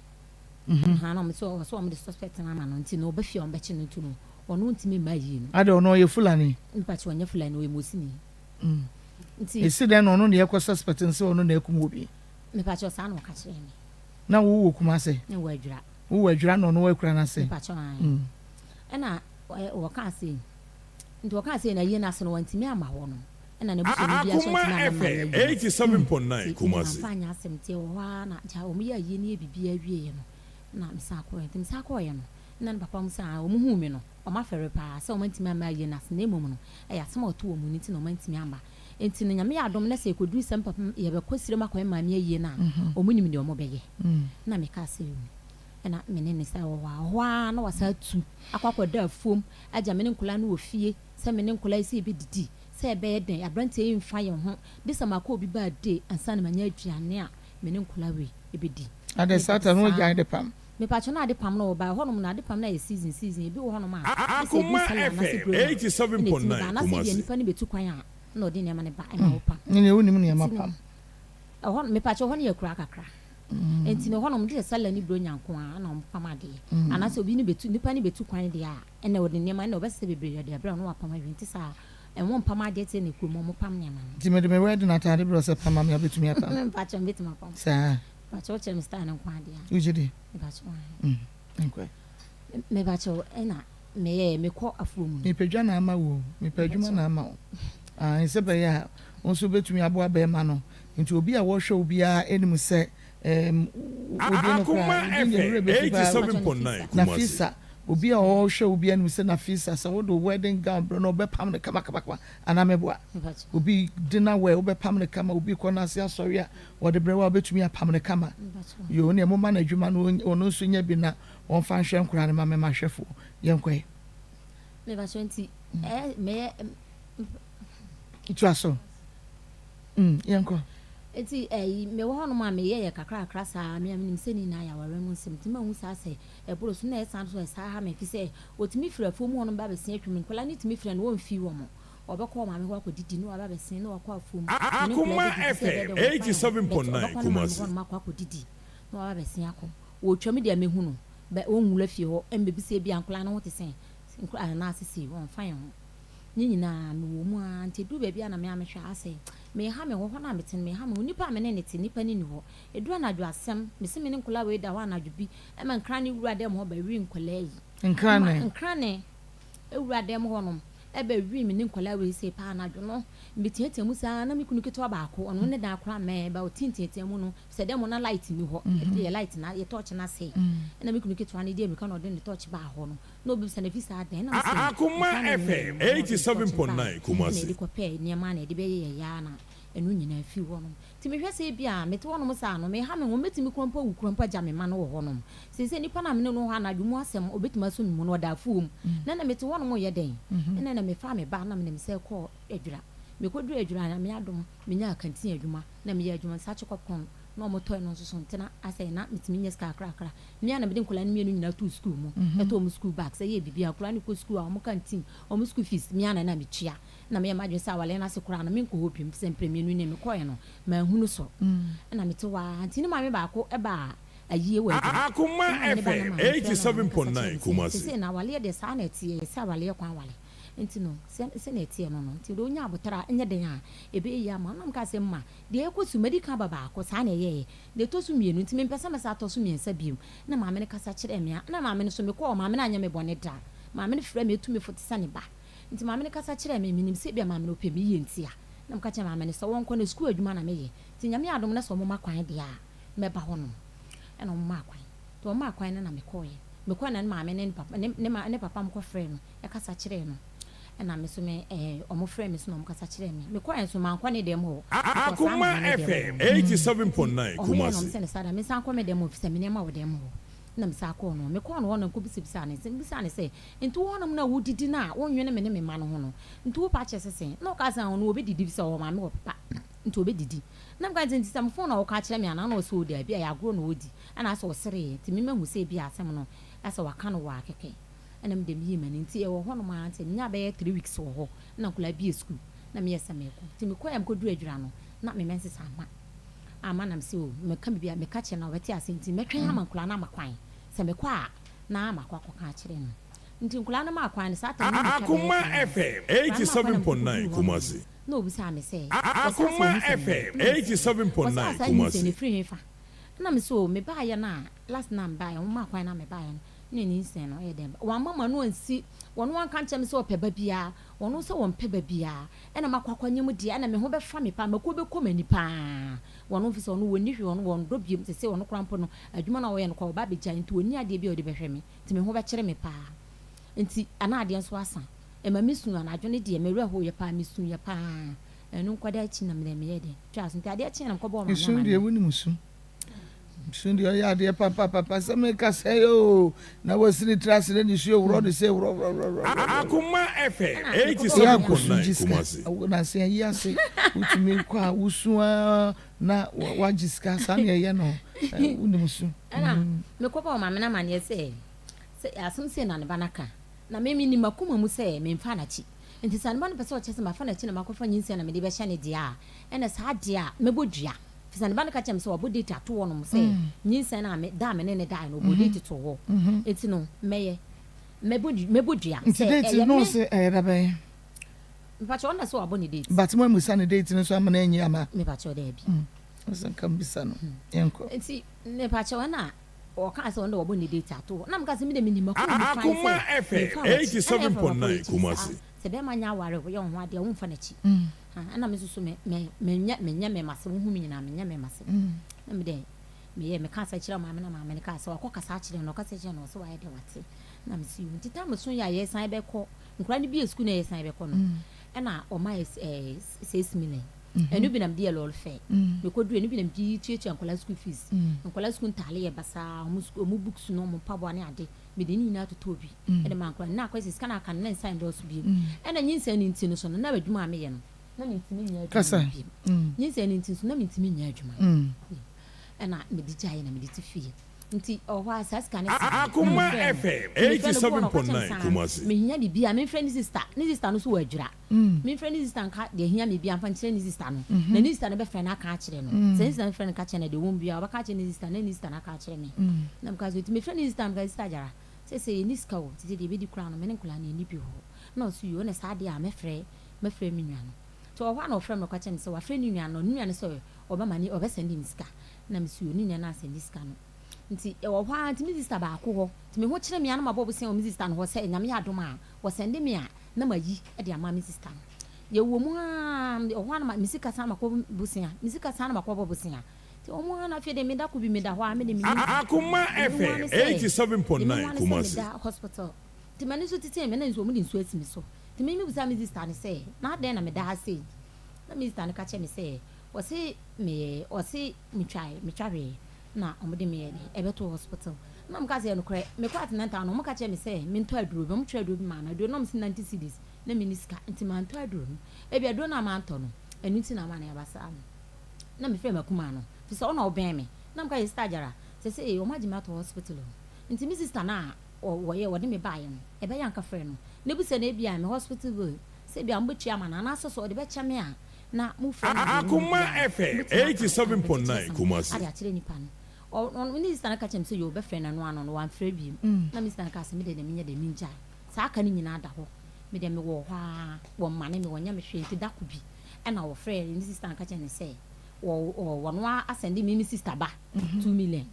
haa na wɔn sɛ ɔsɛ wɔn de suspect no ama no nti no ɔba fie a wɔn bɛkye no nti no ɔno ntumi mma ayie no. Adɛ ɔno ɔyɛ Fulani? Mepakyɛw ɔnyɛ Fulani ɔyɛ Mosini. Nti. Esi dɛn na ɔno na yɛkɔ suspect no sɛ ɔno na akum obi? Mepakyɛw saa na ɔka kyerɛɛ me. Na wo wɔ Kumase? Na wɔ Adwira. Wo wɔ Adwira na ɔno wɔ akura no ase? Mepakyɛw ae. Ɛna wɔkaa sei, nti wɔkaa sei na ayie no ase no wantumi amma hɔ no, ɛna n'abusuani biara nso Akoma antumi amma mma FM no ayie no. 87.9 Nti Kumasi. mamfa anyɛ asɛm, nti ɛwɔ hɔ ara na gya wɔn yɛ ayie no yɛ biribiara wieɛ no, na mesan kɔeɛ. Nti mesan kɔeɛ no, na ne papa mu sɛ ah wɔn huu me no, wɔn afɛre paa sɛ wɔn antumi amma ayie no ase, na mmom no ɛyɛ asɛm a ɔto wɔn mu no nti na wɔn antumi amma. Nti no Nyame yɛ adom na sɛ ɛkɔduru sɛ me papa yɛbɛkɔ serem akɔyɛ maame ayie no a, wɔn nim deɛ wɔn bɛyɛ. Na mekaa sɛ oo. Ɛna me ne no san wɔ hɔ a, ɔhɔ ara na wasan atu akɔ akɔda afuom agya me ne nkwadaa no wɔ fie sɛ me ne nkwadaa yi sɛ yɛbɛdidi, sɛ ɛbɛyɛ dɛn, aberanteɛ yi mfa yɛn ho, gye sɛ makɔ obi birthday ansa na manya aduane a me ne nkwadaa wei bɛdi. Adɛn, Satan no agyae adepam? Mepakyɛ na adepam no ɔba ɛhɔnom no adepam no ayɛ season season, ebi wɔ hɔnom a gye sɛ ɛduru Akoma Sallah anaasɛ FM Buronya ɛna ɛtumi ba, 87.9 anaasɛ ebia Kumasi. nipa no bɛtu kwan a na ɔde nneɛma no ba ɛma wopam. Ɛnneɛ wonim nneɛma Nti no pam. ɛhɔ no mepakyɛ hɔ no yɛ akuraa kakra. Enti no hɔnom gye sɛ Sallah ne Buronya nko ara na wɔpam adeɛ. Anaasɛ obi ne bɛtu, nipa no bɛtu kwan deɛ a, ɛnna ɔde nneɛma, ɛnna ɔbɛsesa bebree ɔde abrɛ wo na wapam awie. Nti saa a, wɔmpam adeɛ te sɛ na kurom wɔpam nneɛma no. Nti mede me wedding ataade brɛ wo sɛ pam ma me a, wobɛtumi apam? Mepakyɛ mɛtumi apam. Saa? Mepakyɛ wokyerɛ me style no nko ara deɛ a. Wogye di? Mepakyɛ ae. Nkɔ. Mepakyɛ ɛna meyɛɛ mekɔ afuo mu no. Mepɛ dwa na ama wo o, mepɛ adwuma na ama wo. Ae, sɛ ɛbɛyɛ a wo nso wobɛtumi aboa bɛrima no. Nti obi a wɔhwɛ wo biara nim sɛ ɛɛm, wo din no Akoma koraa, wo din deɛ me werɛ FM bɛfi paa. 87.9 Kumasi. Nafisa, obi a ɔhwɛ wo biara nim sɛ Nafisa, sɛ wode wo wedding gown brɛ no a, ɔbɛpam no kamakamakama. Anaa meboa? Obi dinner wear, wobɛpam no kama. Obi kɔ n'ase asɔre a, wɔde brɛ wo a, wobɛtumi apam no kama. Yoo, neɛ momma no adwuma no, ɔno nso nya bi na wɔmfa nhwɛ nkoraa no ma me mahwɛfoɔ. Yɛnkɔ ɛ. Mepakyɛ nti, ɛɛ, mɛyɛ. Toa so. Mm, yɛnkɔ. Nti ɛyi, mewɔ hɔnom a meyɛyɛ kakrakra saa, me a menim sɛ ne nyinaa yɛ awareɛ mu nsɛm, nti mahu saa sɛ ɛboro so na ɛsan so ɛsaa ha me, ɛfiri sɛ wɔtumi firi afuom hɔnom ba bɛsen atwam, nkwadaa no tumi firi a na wɔmfii wɔn, wɔbɛkɔ wɔn maame hɔ akɔdidi na wɔaba abɛsen na wɔakɔ afuom, me ne nkwadaa Akoma bɛdidi sɛ ɛbɛyɛ FM dɛ wɔmfa yɛn ho, but 87.9 ɔbɛkɔ ne maame Kumasi. hɔnom akɔ akɔdidi na waba abɛsen akɔ, wɔretwam deɛ mɛhu no, bɛ wɔnwura fie hɔ mmɛbisa ebia nkwadaa no ho te sɛn, nkwadaa anaase sei, wɔmfa yɛn ho. Ne nyinaa, mewɔ mu ara. Nti ɛduru baabi a na me ara mehwɛ a, asɛ mereha me ho. Hɔ no a mete no, mereha me ho. Nnipa a me ne no te, nnipa no nni hɔ. Ɛduru anadwo asɛm, mese me ne nkwadaa wei da hɔ anadwo bi, ɛma nkrane wura dɛm hɔ bɛwe nkwadaa yi. Ɛma Nkrane? nkrane wura dɛm hɔnom bɛwe me ne nkwadaa wei sei paa anadwo no. Meteatea mu saa na me kunu ketewa baako, ɔno ne dan koraa mmɛn, ba ɔte nteatea mu no, sɛ dɛm hɔ na light nni hɔ, yɛ light na yɛ torch no asɛe. Ɛna me kunu ketewa no di ammirika na ɔde ne torch baa hɔ no. Na obisa no afisa adɛn na ɔse Akoma nsa na FM ɛwɔ mu na ɔde ne tɔɔkye bae 87.9 na Kumasi. yɛde kɔpɛɛ nneɛma na yɛde bɛyɛ yɛn yaa na ɛno nyinaa fii hɔnom. Nti mehwɛ sɛ ebia mete hɔnom saa no meha me ho mɛtumi koraa mpo awu koraa mpo agya me mma no wɔ hɔnom. Seesei nipa no a me ne no wɔ hɔ anadwo mu asɛm ɔbɛtumi asɔ me mu no ɔda afuom na na mete hɔnom reyɛ dɛn? Ɛna na mefaa me ba na menam sɛ kɔɔ Adwira. Mekɔduruu Adwira Nyame adom menyaa kantin adwuma na meyɛ adwuma nsa kye kɔpkɔn na wɔtɔe no nso so nti na asɛ na metumi nya sika kakrakra. Me ara na mede nkwadaa no mmienu nyinaa too sukuu mu, ɛtɔ wɔn sukuu bags, ɛyɛɛ biribiara. Nkwadaa no kɔ sukuu a, wɔn canteen, wɔn sukuu fees, me ara na na metua. Na meyɛ m'adwene sɛ awaleɛ no ase koraa no, menkɔ hɔ bio, efisɛ mprɛ mmienu nie mekɔeɛ no, manhunu so. Ɛna mete hɔ ara, nti ne maame baako baa ayie wɔ adwuma. Akoma Ɛna me ne ba no FM maame frɛɛ no na mekasa kyerɛɛ 87.9 no sɛ, Kumasi. seesei no awaleɛ deɛ saa na ɛteɛ, yɛsɛ awaleɛ kwan wale. Nti no, sɛ sɛnea ɛteɛ no no, nti deɛ ɔnya aboterɛ a, ɛnyɛ den a, ɛbɛyɛ yie ama wo. Na mekaa sɛ, Mma, deɛ ɛkɔ so, madi kan aba baako, saa na ɛyɛeɛ. Deɛ ɛtɔ so mmienu nti, mempɛ sɛ mɛsan atɔ so mmiɛnsa bio. Na maame no kasa kyerɛɛ me a, na maame no nso, mekɔɔ hɔ, maame no anyɛ me bɔne da. Maame no frɛɛ me, tu me fo te sɛ ne ba. Nti maame no kasa kyerɛɛ me, menim sɛ ebia maame no ɔpɛ me yie nti a. Na meka kyerɛɛ maame no sɛ wɔnkɔ na sukuu adwuma na meyɛ, nti Nyame adom na sɛ wɔma kwan deɛ a, mɛba hɔnom. Ɛna wɔmaa kwan. Nti wɔmaa kwan no na mekɔeɛ. Mekɔeɛ na ne maame ne ne papa, ne, ne, ne papa mokɔfrɛɛ no. kasa kyerɛɛ no ɛna me nso me ɛɛ wɔn frɛɛ me nso na wɔn kasa kyerɛɛ me. Me kɔɛ nso mankɔ ne dɛm hɔ. Mekɔɔ saa Akoma maame no dɛm FM hɔ. Nti 87.9 wɔn yɛɛ na wɔn Kumasi. sɛ ne saa da me nsan kɔ me dɛm hɔ efisɛ me nneɛma wɔ dɛm hɔ. Ɛna me san kɔɔ no hɔ. Me kɔɔ no hɔ na nkɔ bisabisaa no nsɛm. Me bisaa no sɛ, nti wo hɔnom no a wo didi no a wo nwene me ne me mma no ho no, nti wo pɛ akyerɛ sɛ sɛn? Na ɔkaa sɛ ɔno ɔbɛ didi efisɛ ɔwɔ maame wɔ papa nti ɔbɛ didi. Na me kaa sɛ nti sɛ me phone na ɔka akyerɛ me anaa? Na ɔse oo daabi ɛyɛ agorɔ na ɔredi. Ɛna asɛ ɔsereeɛ nti me mahu sɛ ebia asɛm no asɛ waka no waa kɛkɛ. Ɛna me deɛ meyii m'ani nti ɛwɔ hɔ nom ara nti menyaa bɛyɛ three weeks wɔ hɔ na nkwadaa bue sukuu na meyɛɛ sɛ merekɔ nti mekɔɛ a mekɔduru adwira no na me menses amma amma na mese oh meka biribi a meka kyerɛ no a ɔbɛte aseɛ nti mɛtwɛn ama nkwadaa no ama kwan sɛ mekɔ a na makɔ akɔka akyerɛ no nti nkwadaa no maa kwan no saa time no na metwa bɛyɛ Akoma three months FM nkwadaa no maa kwan na mekɔkɔduruu 87.9 hɔ nom no Kumasi. na ɔbisaa me sɛ wɔse asɛ Akoma ɔhu sɛ FM meyɛ na mese wɔse 87.9 asɛ nyinsɛn Kumasi. no ɛfiri hefa? Ɛna me se oo me baayɛ no a last no a me baayɛ wɔn maa kwan na me baayɛ no na nyinsɛn no ɛyɛ dɛn ba wamma m'ano ansi wɔn anka nkyerɛ me sɛ ɔpɛ ba biara wɔn sɛ wɔn pɛ ba biara ɛna makɔ akɔ nyem deɛ ɛna me ho bɛfa me paa mako bɛkɔ m'ani paa wɔn fi sɛ ɔno wɔnni hwee ɔno wɔn dɔ biom sese ɔno koraa mpo no adwuma no a ɔyɛ no koraa ɔba abɛgyae nti ɔnni adeɛ bi a ɔde bɛhwɛ me nti me ho bɛkyere me paa nti ana adeɛ nso asa ɛma me su anadwo no deɛ me werɛ hoeɛ paa me suiɛ paa ɛno nkɔda akyi na mede meyɛ dɛn twaa so nti adeɛ kyeeɛ na mekɔbɔɔ maame Esu deɛ amaneɛ. wonim su. Su deɛ ɔyɛ adeɛ papapapa sɛ meka sɛ oo na wasi ne tiri ase na nisuo worɔ ne sɛ worɔworɔworɔworɔ. Akoma FM Ɛna eighty mekɔbɔɔ Yɛ seven maame point akɔsu nine gye sika Kumasi. nanse ayi ase wotumi kɔ a wosu ara na wagye sika saa na ɛyɛ no wonim su. Ɛna mekɔbɔɔ maame no amaneɛ sɛ sɛ asɛm sei na ne ba no aka na me menim m'akoma mu sɛ memfaa n'akyi nti sɛ ne ba no pɛ sɛ ɔkyerɛ sɛ mafa n'akyi na makɔfa nyinsɛn na mede bɛhyɛ ne deɛ a ɛna saa deɛ a mɛbɔ dua firi sɛ ne ba no ka kyerɛ me sɛ wabɔ date ato hɔ nom sɛ nyinsɛn no a me da a me ne ne daeɛ no ɔbɔ date too hɔ nti no mɛyɛ mɛbɔ mɛbɔ dua Nti sɛ date ɛyɛ no me ɔse ɛyɛ da bɛn? Mepakyɛw ɔno na sɛ wabɔ ne date. But mo ammisa ne date no nso ama no anyi ama? Mepakyɛw daabi. Ɔsɛ nka mbisa no yɛnkɔ. Nti mepakyɛw ɛna ɔkaa sɛ ɔno de wabɔ ne date ato hɔ na meka sɛ me de menim m'akoma mu fann Akoma sɛ FM memfa w'akyi ɛna ɛfa wabɔ 87.9 n'akyi saa Kumasi. sɛ bɛrima nyɛ aware woyɛ wo ho adeɛ a womfa n'akyi ha ɛna me nso so me me menyɛ menyɛ mɛmasɛm wohu me nyinaa menyɛ mɛmasɛm na me dɛ meyɛ meka sɛ kyerɛ maame na maame no kaa sɛ wakɔ kasa akyerɛ no ɔkasa kyerɛ no ɔsɛ wayɛ dɛ wate na me si nti tam so yɛ a yɛsan bɛkɔ nkora no bi yɛ sukuu na yɛsan bɛkɔ no ɛna ɔma yɛ ɛɛ 6 million Ɛno bi na mede yɛ lɔre fare. Mekɔduru ɛno bi na mede tuatua nkwadaa school fees. Nkwadaa school ntaale yɛ basaa, wɔn school wɔn books no, wɔn mpaboa ne ade. Mede ne nyinaa totɔɔ bi de maa nkwadaa no. Na akɔyɛ sɛ sika no a aka no na nsan nnɔɔso bio. Ɛna nyinsɛn no nti no so no, na adwuma a meyɛ no, na mentumi nyɛ adwuma no bio. Nyinsɛn no nti nso, na mentumi nyɛ adwuma no bio. Ɛna mede gyaeɛ na mede te fie. Nti ɛwɔ hɔ a saa sika no sa na Akoma mefrɛɛ no. FM Nti mefrɛ no, bi wɔ hɔ no ɔka kyerɛ me 87.9 sɛ ah, Kumasi. mehia biribi a memfrɛ ne sister. Ne sister no nso wɔ Adwira. Memfrɛ ne sista nka deɛ ɛhia me biara mfa nkyerɛ ne sista no, na ne sista no bɛfrɛ no aka akyerɛ no. Sɛ ne sista no frɛ no ka kyerɛ no a, deɛ ɛwɔ mu biara ɔbɛka akyerɛ ne sista na ne sista no aka akyerɛ me. Na meka sɛ, nti mefrɛ ne sista no meka sɛ, Sista Gyara, seesei yɛnni sika o, nti sɛ deɛ yɛbɛdi koraa no, me ne nkwadaa no yɛnni bi wɔ hɔ. Na ɔse, yoo, ɛnna saa deɛ a mɛfrɛ, mɛfrɛ me nua no. Nti ɔwɔ hɔ a na ɔfrɛ me na ɔka kyerɛ me sɛ wafrɛ ne nua no, ne nua no sɛ ɔbɛma ne, ɔbɛsɛnde me sika. Na mese, yoo, ne nua no ansɛnde sika no. Nti ɛwɔ hɔ ara nti me sista baako hɔ, nti me ho kyere me a na mabɔ bosea wɔ me sista no hɔ sɛ Nyame yɛ adom a, wɔsɛnde me a, na mayi de ama me sista no. Yɛwɔ mu ara, ɛhɔ ara na me sika san makɔ bosea, me sika san na makɔbɔ bosea. Nti wɔn ara na afei de meda ko bi meda hɔ a, me de menim. Akoma Deɛ mehu ara ne FM sɛ, deɛ 87.9 mehu ara ne sɛ Kumasi. meda hospital. Nti m'ani so tetee me na nso wɔde nsuo asi me so. Nti me mebisaa me sista no sɛ, na adɛn na meda ha sei? Na me sista no ka kyerɛɛ me sɛ, wɔse meyɛ, wɔse metwae, metwa hwee. na wɔde me yɛɛ dɛn ɛbɛtoo hospital na wɔka sɛ ɛyɛ nokorɛ mekɔ antenatal no wɔka kyerɛ me sɛ mentɔ aduro bi wɔtwerɛ aduro bi maa me aduro no na wɔse 90 cedis na menni sika nti mantɔ aduro no ebi aduro no a mantɔ no ɛno nti na ama no aba saa no na mefrɛ m'akumaa no fi sɛ ɔna ɔbɛn me na meka yɛ sister agyara sɛ sɛ wɔn agye me ato hospital o nti me sister no a wɔyɛ wɔde me baeɛ no ɛbɛyɛ anka frɛ no na ebi sɛ na ebi a me hospital bill sɛ ebi a wɔbɛtua ama no anaasɛ sɛ ɔde bɛkyɛ me a na mo frɛ no deɛ Akoma biara FM mobɛtumi aka 87.9 awerɛkyekyerɛsɛm Kumasi. ade akyerɛ nipa no. Ɔ ɔno ne sista no ka kyerɛ me sɛ yoo ɔbɛfrɛ no ɛno ano no wamfrɛ biom. Na me sista no kaa sɛ me deɛ deɛ menyɛ deɛ mengyae. Saa ka no nyinaa da hɔ. Me deɛ mewɔ hɔ ara wɔmmane me wɔnyɛ me hwee nti da ko bi ɛna ɔfrɛɛ ne sista no ka kyerɛ no sɛ wɔ ɔ wɔno ara asɛnde me me sista ba 2 million.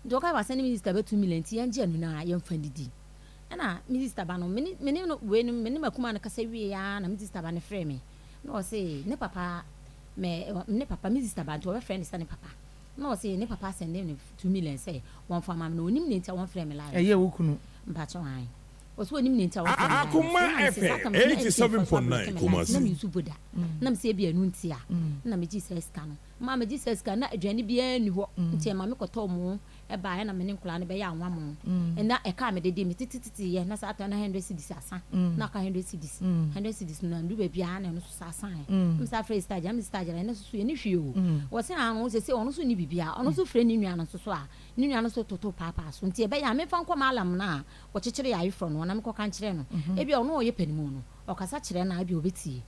Nti ɔkae wasɛnde me sista ba 2 million nti yɛngye ɛno na yɛmfa ndidi. Ɛna me sista ba no me ne me ne no wei no me ne m'akumaa no kasa wieɛ ara na me sista ba no frɛɛ me. Na ɔse ne papa mɛ ne papa me sister ba nti ɔbɛfrɛ no sɛ ne papa na ɔse ne papa asɛnde no 2 million sɛ wɔmfa ma me na onim ne nti a wɔmfrɛ me line Ɛyɛ wo kunu. Mpakyɛw ae ɔse onim ne nti a wɔmfrɛ me line so Akoma na mese saa FM tam so na MTN foɔ so ablocke 87.9 me line so na Kumasi. me use Voda na mese ebia ɛno nti a na megye saa sika no maa megye saa sika no na aduane biara nni hɔ nti ɛma mekɔtɔɔ mo ɛbaeɛ na me ne nkwadaa no bɛyɛ anwa mo na ɛka a mede de me tetetete yɛ na saa time na 100 cedis asa na aka 100 cedis 100 cedis no na ndu baabi a na ɛno so saa asan mm saa frɛ sister agya me sister agya ɛno so so yɛ ne hwee o wɔse ano sɛ sɛ ɔno so ni bibia ɔno so frɛ ne nua no nso so a ne nua no so toto paapaa so nti ɛbɛyɛ a memfa nkɔ malam no a wɔkyekyere yɛ ayeforɔ no na mekɔka nkyerɛ no ebi a ɔno ɔyɛ panimu no ɔkasa kyerɛ no a ebi ɔbɛtie.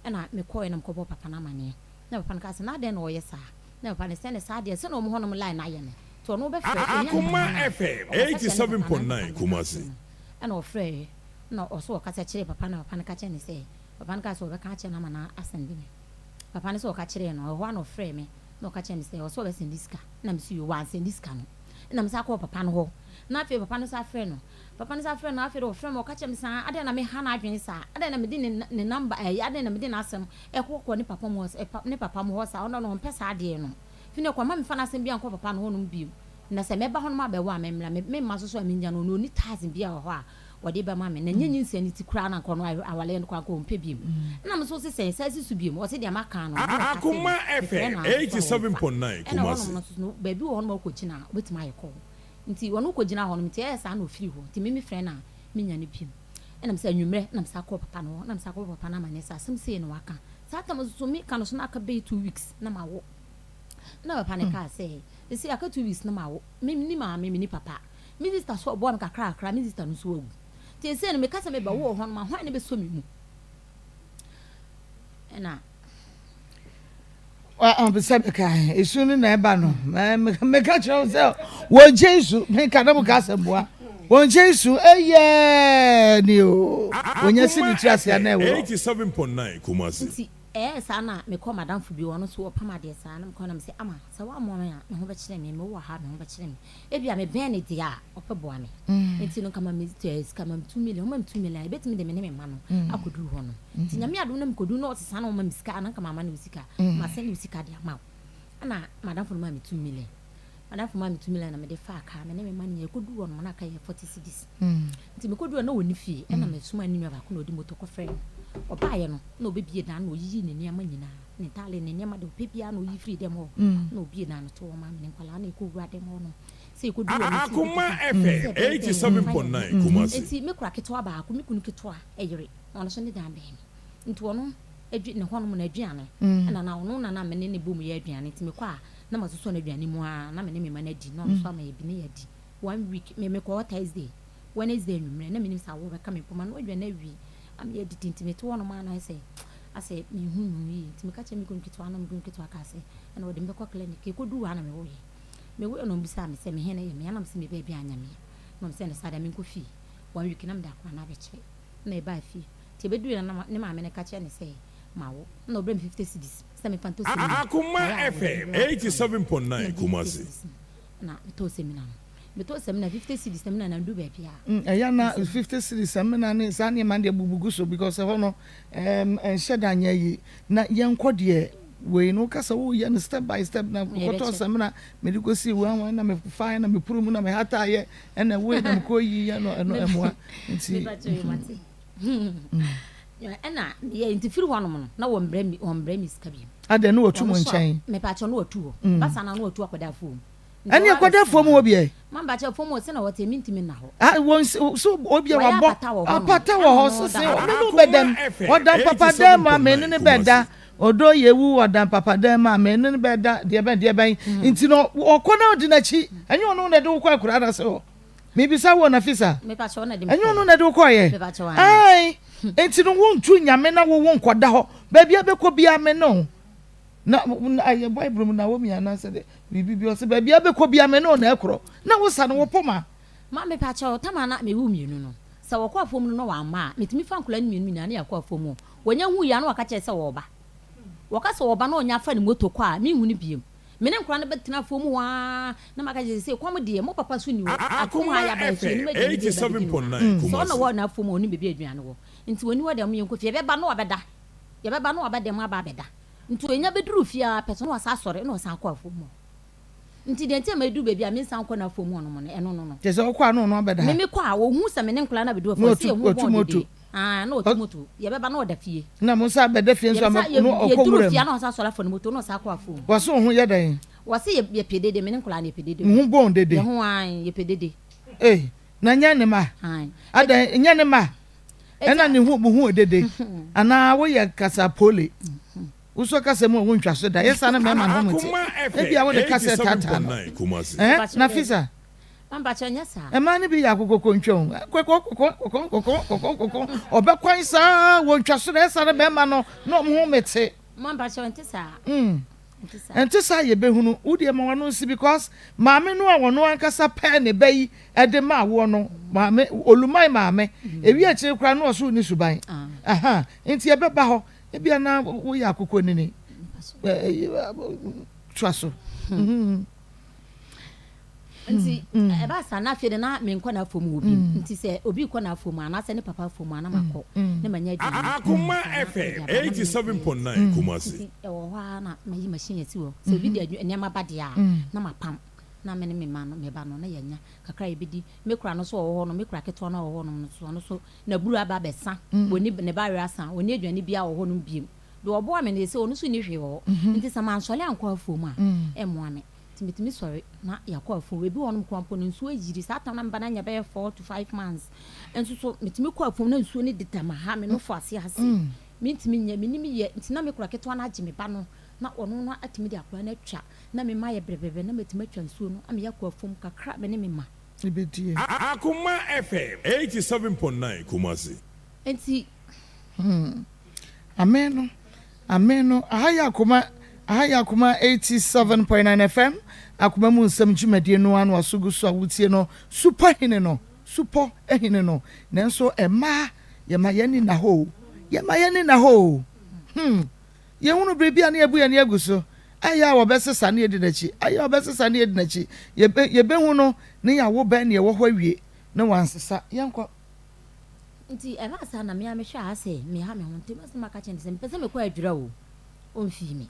Ɛna mekɔɛ na mekɔbɔ papa no amanneɛ na papa no ka sɛ na adɛn na ɔyɛ saa na papa no sɛ ne saa deɛ sɛ na ɔmo hɔnom line ayɛ no nti ɔno wobɛfrɛ ɔnya ne Akoma papa no a FM ɔkasa kyerɛ ne papa na ne 87.9 papa no ka Kumasi. kyerɛ no ɛna ɔfrɛɛ na ɔso ɔkasa kyerɛɛ papa na papa no ka kyerɛ ne sɛ papa no ka sɛ ɔbɛka akyerɛ no ama no asɛnde me papa no sɛ ɔka kyerɛɛ no ɛhɔ a na ɔfrɛɛ me. Na ɔka kyerɛɛ me sɛ ɔsɛ ɔbɛsɛnde sika. Ɛna mese yoo, wansɛnde sika no. Ɛna mesan kɔɔ papa no hɔ. Na afei papa no san frɛ no. Papa no san frɛ no, afei de ɔfrɛ me, ɔka kyerɛ me sɛ ah, adɛn na meha n'adwene saa? Adɛn na mede ne ne number ɛyi, adɛn na mede n'asɛm ɛkɔkɔ ne papa mu hɔ, ne papa mu hɔ saa? Ɔno no ɔmpɛ saa adeɛ no. Afei na ɛkɔ, mma memfa n'asɛm biara nkɔ papa no hɔnom bio. Na sɛ mɛba hɔnom abɛwɔ a, memmra. Me memma nso so a mennya no, ɔno ɔnni thousand biara wɔ hɔ a ɔde bɛma me. Na ɛnyɛ nyinsɛn no ti koraa na anka ɔno awareɛ no koraa anka ɔmpɛ bio. Ɛna me nso ɔse sɛn? San si so bio. Ɔse deɛ maka no, ɔno ɔka sɛ Akoma mefrɛ FM no a nso a ɔmfa. 87.9 Ɛna hɔnom Kumasi. no nso no, baabi wɔ hɔnom a wokɔgyina a, wobɛtumi ayɛ call. Nti ɔno kɔgyina hɔnom, nti ɛyɛ saa na ɔfiri hɔ. Nti me mefrɛ no a, mennya no bio. Ɛna me sɛ anwummerɛ na mesan kɔɔ papa no hɔ, na mesan kɔbɔ papa no amanneɛ sɛ asɛm sei na waka. Saa tam nso so meka no so na aka bɛyɛ 2 weeks na mawo. Na papa no kaa sɛ, seesei aka 2 weeks na mawo. Me menni maame, menni papa. Me sister so ɔboa me kakra kakra, me sister no nso awu. Nti seesei no meka sɛ mebɛwo wɔ hɔnom a, hwan na ɛbɛsɔ me mu? Ɛna. Sɛ meka esu no na ɛba no, meka kyerɛ wo sɛ wɔnkyɛ nsu, meka na moka asɛmboa. Wɔnkyɛ nsu, ɛyɛ ni o. Wɔnya si ne Akoma tiri ase a na FM ɛworɔ. 87.9 Kumasi. Nti ɛyɛɛ saa na mekɔɔ m'adamfo bi hɔ, ɔno nso ɔpam adeɛ saa, na mekɔɔ na mese, Ama, sɛ woammoa me a, me ho bɛkyere me, mewɔ ha a, me ho bɛkyere me. Ebia mebɛn no deɛ a, ɔbɛboa me. Nti no nka ma me sika, ma me 2 million, woma me 2 million a, ɛbɛtumi de me ne me mma no akɔduru hɔ no. Nti Nyame adom na mekɔduru na ɔsesa na ɔma me sika a, na nka mamma no wo sika, masɛnde wo sika de ama wo. Ɛna m'adamfo no maa me 2 million. M'adamfo maa me 2 million na mede faa kaa, me ne me mma no nyinaa yɛkɔduru hɔ nom na aka yɛ 40 cedis. Nti mekɔduru hɔ na ɔnni fie, ɛna mesomaa ne nua baako na ɔde moto kɔfrɛɛ no. Ɔbaeɛ no, na ɔbɛbie dan na ɔyiyii ne nneɛma nyinaa, ne ntaale, ne nneɛma deɛ ɔpɛ biara na ɔyi firii dɛm hɔ. Na ɔbie dan no too hɔ maa me ne nkwadaa na yɛkɔwura dɛm hɔ nom. Sɛ yɛkɔduru hɔ no, nti Akoma yɛbɛdidi. Sɛ FM ɛbɛyɛ dɛn yɛmfa yɛn ho. 87.9 Kumasi. Nti me kora ketewa baako, me kunu ketewa yere, ɔno nso ne dan bɛn me. Nti ɔno adwi ne hɔnom no aduane, ɛna na ɔno na na me ne no bom yɛ aduane. Nti mekɔ a, na masosɔ n'aduane mu ara na me ne me mma no adi, na ɔno nso ama yɛ bi na yɛadi. One week, me mekɔ hɔ Thursday, Wednesday anwummerɛ, na menim sɛ awɔ bɛka me mpo, manoa aduane awie ama yɛadidi. Nti mete hɔnom ara na ayɛ sɛ asɛ menhu me ho yie. Nti meka kyerɛɛ me kunu ketewa na me kunu ketewa kaa sɛ ɛna ɔde me bɛkɔ clinic. Yɛkɔduu hɔ a na mewoeɛ. Mewoeɛ na ɔbisaa me sɛ me he na ɛyɛ me a, na mese me baabi anyɛ me a. Na ɔse ɛno saa deɛ menkɔ fie. One week na mede akwadaa no abɛkyerɛ. Na yɛbaa fie. Nti yɛbɛduruiɛ no na ne maame no ka kyerɛɛ no sɛ mawo. Na ɔbrɛɛ me 50 cedis sɛ memfa ntɔ samina. Akoma Mayɛ a wɔde FM me werɛ 87.9 akɔ. Na mede 50 Kumasi. cedis no na metɔɔ samina no. Metɔɔ samina 50 cedis samina no andu baabi a. Ɛyɛ na 50 cedis samina ne saa nneɛma no deɛ bubu gu so because ɛhɔ no ɛnhyɛ da nyɛ yi. Na yɛnkɔ deɛ wei no woka sɛ woyɛ no step by step na kɔtɔɔ samina mede kɔsii wei wɔn na mefaeɛ na mepuru mu na mehataeɛ ɛna wei na mekɔ yi yɛ no ɛno ɛmoa nti. Ɛna meyɛ nti firi hɔnom no na wɔmbrɛ me wɔmbrɛ me sika bio. Adɛn ne watu mo nkyɛn? Mepakyɛ no watu hɔ. Basa na no watu akɔda afuom. Ɛne ɛkɔda afuom hɔ biɛ. Mampakyɛ afuom hɔ sɛ na wɔte mentumi nna hɔ. Ah wɔn so obi a wabɔ apata wɔ hɔ sese ɔne no bɛdam ɔdan papa dan mu a me ne ne bɛda ɔdɔ yɛ wu ɔdan papa dan mu a me ne ne bɛda deɛ bɛn deɛ bɛn nti no ɔkɔ na ɔdi n'akyi ɛnyɛ ɔno na ɛde wokɔ akura na se hɔ. Mebisa wo Nafisa, ɛnyɛ ɔno na ɛde wo kɔeɛ? Ae, enti no wontu nyame na wo wo nkɔda hɔ. Baabi a bɛkɔ biara me ne wo. Na ayɛ Bible mu Naomi anaasɛ de biribi bi ɔsɛ baabi a bɛkɔ biara me ne wo na ɛkorɔ. Na wo sa no wo poma. Ma mepakyɛw, tam a na mewo mmienu no, sɛ wɔkɔ afuom no na wɔamma a, metumi fa nkwadaa no mmienu nyinaa na yɛakɔ afuom hɔ. Wɔnya hui a na wɔka kyerɛ sɛ wɔreba. Wɔka sɛ wɔreba na ɔnya fa ne moto kɔ a, menhu no bio. Me ne nkwadaa no bɛtena afuom hɔ ara na maka kyerɛ sɛ, kɔm deɛ, mo papa so nni hɔ. Afuom ha Akoma yɛaba nsuo FM anim aduane bi a yɛba bɛdi no ha. 87.9 Sɛ ɔno na Kumasi. ɔwɔ n'afuom a, ɔnim baabi a aduane wɔ. Nti ɔnni hɔ deɛ, mo yɛnkɔ fie. Yɛbɛba na wabɛda. Yɛbɛba na wabɛda mu aba abɛda. Nti ɔnya bɛduru fie ara pɛ so na wasan asɔre na ɔsan akɔ afuom hɔ. Nti deɛ nti a maduru baabi a mensan nkɔ n'afuom hɔ nom no, ɛno no no. Kyerɛ sɛ wokɔ a na ɔno abɛda Me ha? mekɔ a, ɔhu sɛ me ne nkwadaa no abɛduru Na afuom hɔ, sɛ ɔtu yɛhu ɔtu bɔn moto. dede. Ah, na ɔtu moto. Yɛbɛba na ɔda fie. Na mo nsa abɛda fie nso a Yɛbɛsa na ɔkɔ yɛduru nwura fie a mu. na ɔsan asɔre afa ne moto na ɔsan akɔ afuom. Wɔse wo ho yɛ dɛn? Wɔse yɛ yɛpɛ dede, me ne nkwadaa no yɛpɛ dede. Mo ho bɔn dede? Yɛ ho ae, yɛpɛ dede. Ei, na nyɛ ne mma? Ae. Adɛn, nyɛ ne mma? Eti Ɛna ne ho mo ho dede? Anaa woyɛ kasapole? Wosɔ kasa mu a wontwa so da. Yɛ saa na mmarima no ho te. Akoma Ebia FM wode kasa retaataa no. 87.9 Kumasi. Eh, Mpakyɛ Nafisa? Mampakyɛ nyɛ saa. Mmaa no bi yɛ akokokontwa o. Kɔkɔ kɔkɔ kɔkɔ kɔkɔ kɔkɔ kɔkɔ. Ɔbɛkwan saa wɔntwa so da. Yɛ saa na mmarima no na wɔn ho mete. Mampakyɛ nte saa. Mm. Nte saa. Ɛnte saa yɛbɛhunu. Wo deɛ ma w'ano nsi because maame no a ɔno ankasa pɛɛ ne ba yi de maa woɔ no, maame, Oluman maame, ewie akyire koraa na ɔso nni suban. Aha, nti yɛbɛba hɔ. Ebia na woyɛ akokɔnini. Toa so. Nti ɛbaa saa na afei de na menkɔ n'afuom wɔ bio. Nti sɛ obi rekɔ n'afuom anaasɛ ne papa afuom a na makɔ na manya aduane Akoma na mede FM aba na me ne 87.9 Kumasi. Nti ɛwɔ hɔ ara na mayi machine asi hɔ. Sɛ obi de adwu nneɛma ba deɛ a na mapam na me ne me mma no me ba no na yɛanya kakra a yɛbɛdi. Me kora no nso a ɔwɔ hɔ no me kora ketewa no a ɔwɔ hɔnom no nso ɔno nso n'abura aba abɛsa. Ɔnni ne ba werɛ asa ɔnni aduane biara wɔ hɔnom bio. Deɛ ɔboa me no seesei ɔno nso nni hwee wɔ hɔ. Nti sɛ mansɔre ankɔ afuom a ɛmmoa me. Nti metumi sɔre na yɛakɔ afuom. Ebi wɔ hɔnom koraa mpo no nsuo ayiri. Saa tam na meba no anya bɛyɛ 4 to 5 months. Nso so metumi kɔ afuom na nsuo no deda ma ha me nofo ase ase. Mentumi nyɛ, menim yɛ. Nti na me kora ketewa no agye me ba no na ɔno no atumi de akwadaa no atwa na me mma ayɛ brɛbrɛbrɛ na matumi atwa nsuo no ama yɛakɔ afuom kakra me ne me mma. Ebedie. Akoma FM 87.9 Kumasi. Nti. Amen no, amen no. Aha yɛ Akoma, aha yɛ Akoma 87.9 FM, Akoma mu nsɛm dwumadie no ano aso gu so a wotie no, Supɔ hene no, Supɔ hene no. Nanso mmaa, yɛma yɛn ani nna hɔ o, yɛma yɛn ani nna hɔ o. Yɛhunu biribi a ne yɛbu yɛn ani agu so. Ayɛ a wɔbɛsesa ne yɛdi n'akyi, ayɛ a wɔbɛsesa ne yɛdi n'akyi. Yɛbɛ, yɛbɛhu no ne yɛawo bɛn ne ɛwɔ hɔ awie na wansesa. Yɛnkɔ. Nti ɛbaa saa na me ara mehwɛ a asɛ meha me ho nti mɛsɛ maka kyerɛ no sɛ mepɛ sɛ mekɔ adwira o, ɔmfii me.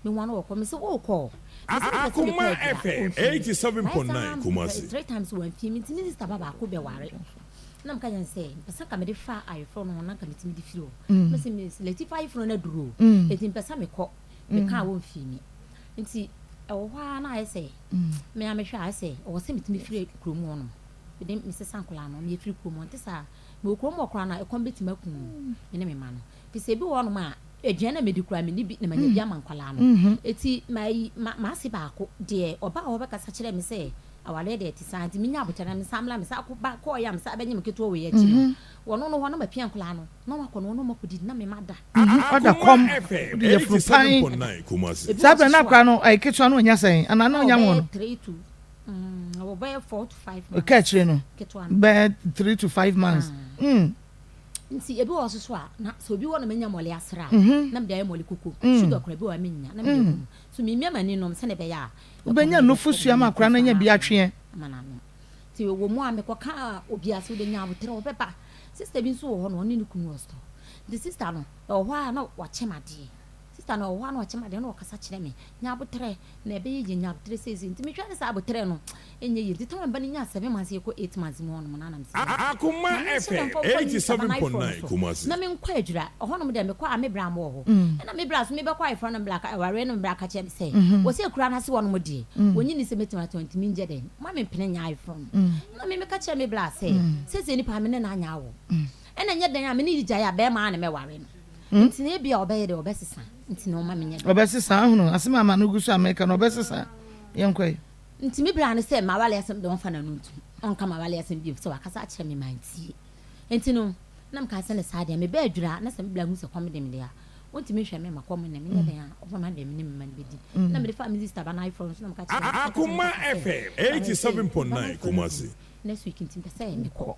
Mehu ano wɔkɔ mese wokɔ? Mese mepɛ sɛ mekɔ Akoma adwira, FM ɔmfii me. 87.9 Mayɛ saa Kumasi. three times wamfii me nti me sister ba baako bɛware na meka kyerɛ no sɛ mepɛ sɛ nka mede fa ayeforɔ no ho na nka metumi de firi hɔ. Mese me Latifa ayeforɔ no aduru o, enti mepɛ sɛ mekɔ. Meka a wɔmfii me. Nti ɛwɔ hɔ ara na ayɛ sɛ me ara mehwɛ a ayɛ sɛ ɛwɔ sɛ metumi firi kurom hɔ nom. Mede mesesa nkwadaa no na yɛfiri kurom hɔ. Nte saa mewɔ kurom hɔ koraa no a ɛkɔm bɛtumi akum me ne me mma no. Firi sɛ ebi wɔ hɔnom a aduane a medi koraa menni bi na manya bi ama nkwadaa no. Eti mayi ma m'ase baako deɛ ɔbaa hɔ bɛkasa kyerɛɛ me sɛ awareɛ deɛ ɛte saa nti menya aboterɛ na mesan mmra mesan kɔ ba kɔɔeɛ a mesan bɛnyem ketewa wei akyi no wɔno no hɔ na mapia nkwadaa no na wakɔ no wɔne wɔn akɔdidi na me mma da. Ɔda Akoma kɔm, FM wode yafunu pan. 87.9 Kumasi. Ebi Saa wɔ berɛ na soso a akwadaa no ɛyɛ ketewa no ɔnya sɛn anaa na na ɔnya nwoo ɔbɛyɛ no? 3 to ɔbɛyɛ 4 to 5 Ɔka months akyire no ketewa no. bɛyɛ 3 to 5 months. Nti ebi wɔ soso a na sɛ obi wɔ na menya mɔle asra a na mede ayɛ mɔle koko sugar kora bi wɔ a menya na mede agu mu so memia m'ani nom sɛne ɛbɛyɛ a ɛkɔm Wobɛnya no bɛkɔ nufosuo ama menya akwadaa no anya nufosuo bi atweɛ. ama no anom. Nti ɛwɔ mu a mekɔka obi ase wode nya aboterɛ wɔbɛba. Sister bi nso wɔ hɔ no ɔne ne kunu wɔ store. Nti sister no ɛwɔ hɔ a na wakyɛ me adeɛ. Sister no ɛwɔ hɔ a na wakyɛ me adeɛ na ɔkasa kyerɛ me nya aboterɛ na ɛbɛyɛ yie nya aboterɛ seesei. Nti mehwɛ ne saa aboterɛ no ɛnyɛ yie. Nti time a me ba no nyaa 7 months yɛkɔ 8 months mu hɔnom no na mesɛ Akoma ma menhyɛ da FM mfa mfa me sister ba no ayeforɔ no 87.9 so Kumasi. na menkɔ adwira. Ɛhɔnom deɛ mekɔ a me bra mo wɔ hɔ. Ɛna me bra so mebɛkɔ ayeforɔ no me bra awareɛ no me bra ka kyerɛ me sɛ wɔ sɛ akura no ase hɔnom deɛ wɔnyi ni sɛ mɛtumi atɔn nti mengyɛ dɛn ma mempene nyɛ ayeforɔ no. Na me meka kyerɛ me bra sɛ seesei nipa me ne no anya awo. Ɛna nyɛ dɛn a me ne yi gyae a bɛrima a ne mɛware no. Nti na ebia ɔbɛyɛ dɛ ɔbɛsesa nti na ɔma menyɛ dɛn. Ɔbɛsesa ahunu asɛm ama no gu so a meka no ɔbɛsesa yɛnkɔ yi. Nti me bra no sɛ mawale asɛm de ɔmfa n'ano ntom ɔnka mawale asɛm bio sɛ wakasa akyerɛ me mantie. Nti no na meka sɛ ne saa deɛ mebɛ adwira na sɛ me bra hu sɛ kɔm de me deɛ a ɔntumi nhwɛ me ma kɔm ne menyɛ dɛn a ɔbɛma deɛ me ne me mma no bɛdi. Na mede fa me sister ba no ayeforɔ no so na meka kyerɛ no Akoma FM 87.9 Kumasi. next week nti mpɛ sɛ mekɔ.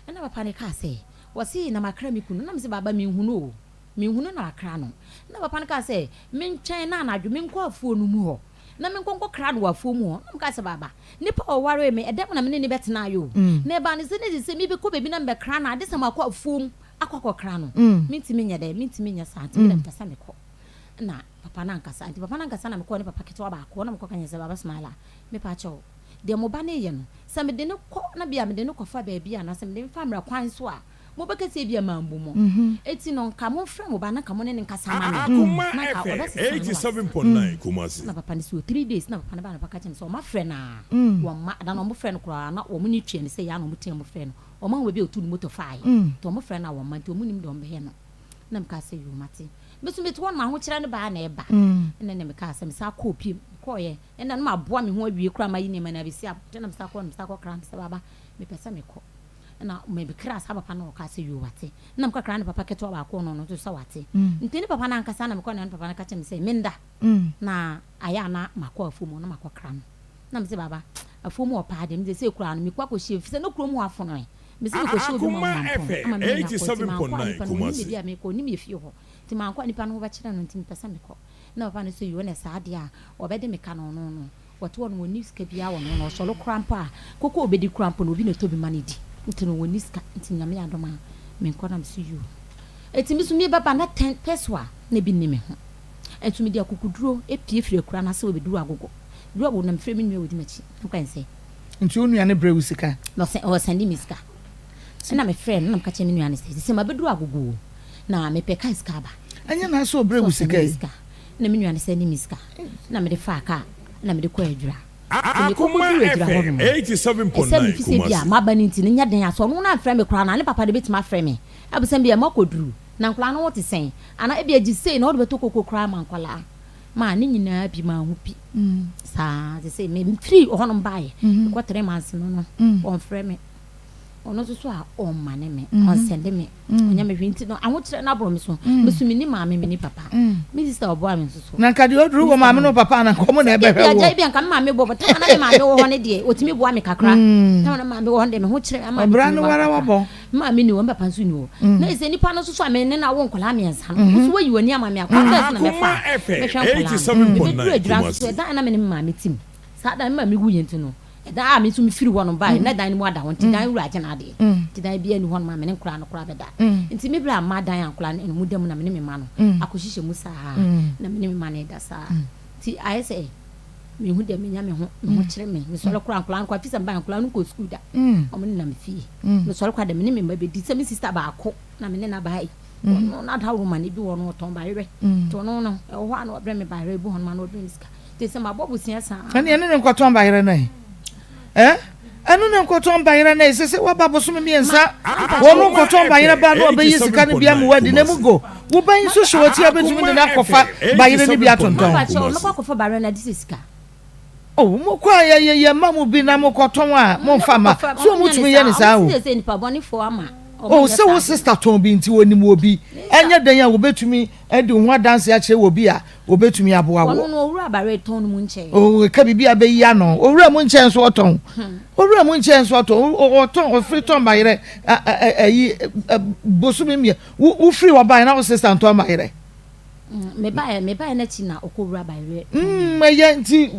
Ɛna papa no kaa sɛ wɔse na makra me kunu na mese baaba menhunu o menhunu na makra no. Na papa no kaa sɛ mentwɛn na anadwo menkɔ afuo no mu hɔ na menkɔ nkɔkra no wɔ afuo mu hɔ. Na meka sɛ baaba nipa a ɔwaree me ɛdɛm na me ne ne bɛtena ayɛ o. Na ɛbaa no sɛ ne sɛ mebɛkɔ baabi na mebɛkra no ade sɛ makɔ afuo mu akɔ akɔkra no. Mentumi nyɛ dɛ mentumi nyɛ saa nti mede mpɛ sɛ mekɔ. Na papa no ankasa nti papa no ankasa na mekɔɔ ne papa ketewa baako na mekɔka kyerɛ sɛ baaba Smaila mepa kyɛw deɛ mo ba no yɛ no sɛ mede no kɔ na bia mede no kɔfa baabi anaasɛ mede no fa mmara kwan so a mobɛka sɛ ebia mambu mo. Eti no nka momfrɛ mo ba na nka mo ne ne nkasa ma me. Akoma Na nka FM ɔbɛsesa no wasesa. 87.9 Kumasi. Na papa no si wɔ 3 days na papa no ba na papa ka kyerɛ me sɛ ɔma frɛ no a wɔmma da na ɔmo frɛ no koraa na wɔn ne tua no sɛ yɛ a na ɔmo tea mo frɛ no ɔmo ahu baabi a otu ne moto faeɛ nti ɔmo frɛ no a wɔmma nti ɔmo nim deɛ ɔmo bɛyɛ no na meka sɛ yoo mate me so mete hɔ no ahokyerɛ no baa na ɛba ɛna na meka sɛ mesa kɔɔ piem kɔɔyɛ ɛna no maboa me ho awie koraa mayi nneɛma no abɛsi abɔnten na mesa kɔɔ no mesa kɔkra me sɛ baba mepɛ sɛ mekɔ ɛna mekra saa papa no ɔka sɛ yoo wate na mekɔkra ne papa ketewa baako no no nso sɛ wate nti ne papa no ankasa na mekɔ na ne papa no ka kyerɛ me sɛ menda na ayɛ a na makɔ afuom na makɔkra no na mese baba afuom wɔ paa deɛ mese sɛ kura no mekɔ akɔhyia fi sɛ no kurom hɔ afono ɛ mese mekɔhyia obi ma Akoma mampɔn FM ama menya kɔ nti mankɔ a 87.9 nipa no ɔnim Kumasi. baabi a mekɔ ɔnim yɛ fie hɔ. Nti mankɔ a nipa no ho bɛkyerɛ no nti mepɛ sɛ mekɔ. Na papa no sɛ yoo ɛna saa deɛ a ɔbɛde me ka no ɔno no ɔte hɔ no ɔnni sika biara wɔ ne ho na ɔsɔre koraa mpo a koko a ɔbɛdi koraa mpo no obi na ɛtɔ bi ma no di nti no ɔnni sika nti Nyame adom a menkɔ na mese yoo. Nti me nso mebɛba na tɛn pɛsoa na ebi nni me ho nso mede akokuduro pue firi akura no ase wɔ bɛduru agogo duru agogo na mefrɛ me nua ɔdi m'akyi na meka ne sɛ. Nti wo nua no brɛ wo sika? Na ɔsɛnde me sika. Ɛna mefrɛɛ no na meka kyerɛɛ me nua no sɛ sese mabɛduru agogo o na mepɛ kaa sika aba. Ɛnyɛ na sɛ ɔbrɛ wo sika yi? Na me nua no sɛnde me sika na mede faa kaa na mede kɔɔ Adwira. Nti mekɔkɔduruu Adwira hɔ nom no, ɛsɛ mefi sɛ bi a maba no nti no nyɛ den a sɛ ɔno no amfrɛ me koraa no a ne papa de bɛtumi afrɛ me abisa me bi a makɔduru na nkwadaa no ho te sɛn anaa ebia gye sei na wode bɛtɔ koko koraa ma nkwadaa ma ne nyinaa bi manhu bi saa sese mefiri hɔnom baeɛ mekɔ three months no no ɔmfrɛ me. Ɔno nso so a ɔmmane me, ɔnsɛnde me, ɔnyɛ me hwee nti no ahokyerɛ no aboro me so. Me so menni maame, menni papa. Me sista ɔboa me nso so. Na nka deɛ ɔduru wɔ maame no papa na nka ɔmo na ɛbɛhwɛ woɔ. Agya bi anka me maame bɔ bɔ tama na me maame wɔ hɔ no deɛ ɔtumi boa me kakra. Tama na maame wɔ hɔ no deɛ me ho kyerɛ ama me Ɔbra no wara wabɔ. Me maame ni hɔ, me papa nso ni hɔ. Na ɛsɛ nipa no nso so a me ne no awo nkwadaa mmiɛnsa no, wo nso wayi w'ani ama me a, kwan bɛn so na mɛfa a mɛhwɛ nkwadaa no. Mebɛduru adwira nso so, ɛdan a na me ne me maame te mu, saa da no me maame wuiɛ nti no, Ɛda a me nso mefiri hɔnom baeɛ no, na dan no mu ada hɔ, nti dan wura agye n'adeɛ. Nti dan biara nni hɔnom a me ne nkwadaa no koraa bɛda. Nti me berɛ a mma dan a nkwadaa no mu da mu na me ne me mma no akɔhyehyɛ mu saa, na me ne me mma no reda saa. Nti ayɛ sɛ mehu deɛ menya me ho, me ho kyere me. Mesɔre koraa nkwadaa no koraa, firi sɛ mebaeɛ nkwadaa no nkɔɔ sukuu da. Wɔn nenam fie. Mesɔre koraa deɛ me ne me mma bɛdi sɛ me sista baako na me ne no aba ha yi. Ɔno n'adaworo no bi wɔ no ɔtɔn bayerɛ. Nti ɔno no ɛwɔ hɔ a na ɔbrɛ me bayerɛ, ebi wɔ hɔ nom a na ɔbrɛ me sika. Te sɛ mabɔ bosea saa. Ɛne ɛne ne nkɔtɔn bayerɛ no ɛ ɛno ne nkɔtɔn bayerɛ no sɛ sɛ waba bosome mmiɛnsa wɔn no nkɔtɔn bayerɛ ba no ɔbɛyi sika no bi ama wadi na mu go wo bɛn nso hyɛ wɔti abɛtumi de no akɔfa bayerɛ no bi atontɔn. Oh, mo kɔ a yɛ yɛ ma mo bi na mo kɔtɔn a mo nfa ma so mo tumi yɛ ne saa o. Oh, sɛ wo sista tɔn bi nti onim wɔ bi ɛnyɛ dɛn a wɔbɛtumi adi wo ho adanse akyerɛ wɔ bi a wɔbɛtumi aboa woɔ. Ɔno no owura bare tɔn no mu nkyɛn. Oh, ɛka biribi a bɛyi ano. Owura mu nkyɛn nso ɔtɔn. Owura mu nkyɛn nso ɔtɔn. Ɔtɔn, ɔfiri tɔn bayerɛ ɛyi bosome mmiɛ. Wofiri hɔ baeɛ na wo sista ntɔn bayerɛ. Mebaeɛ, mebaeɛ n'akyi na ɔkɔ wura bayerɛ. Mm, ɛyɛ nti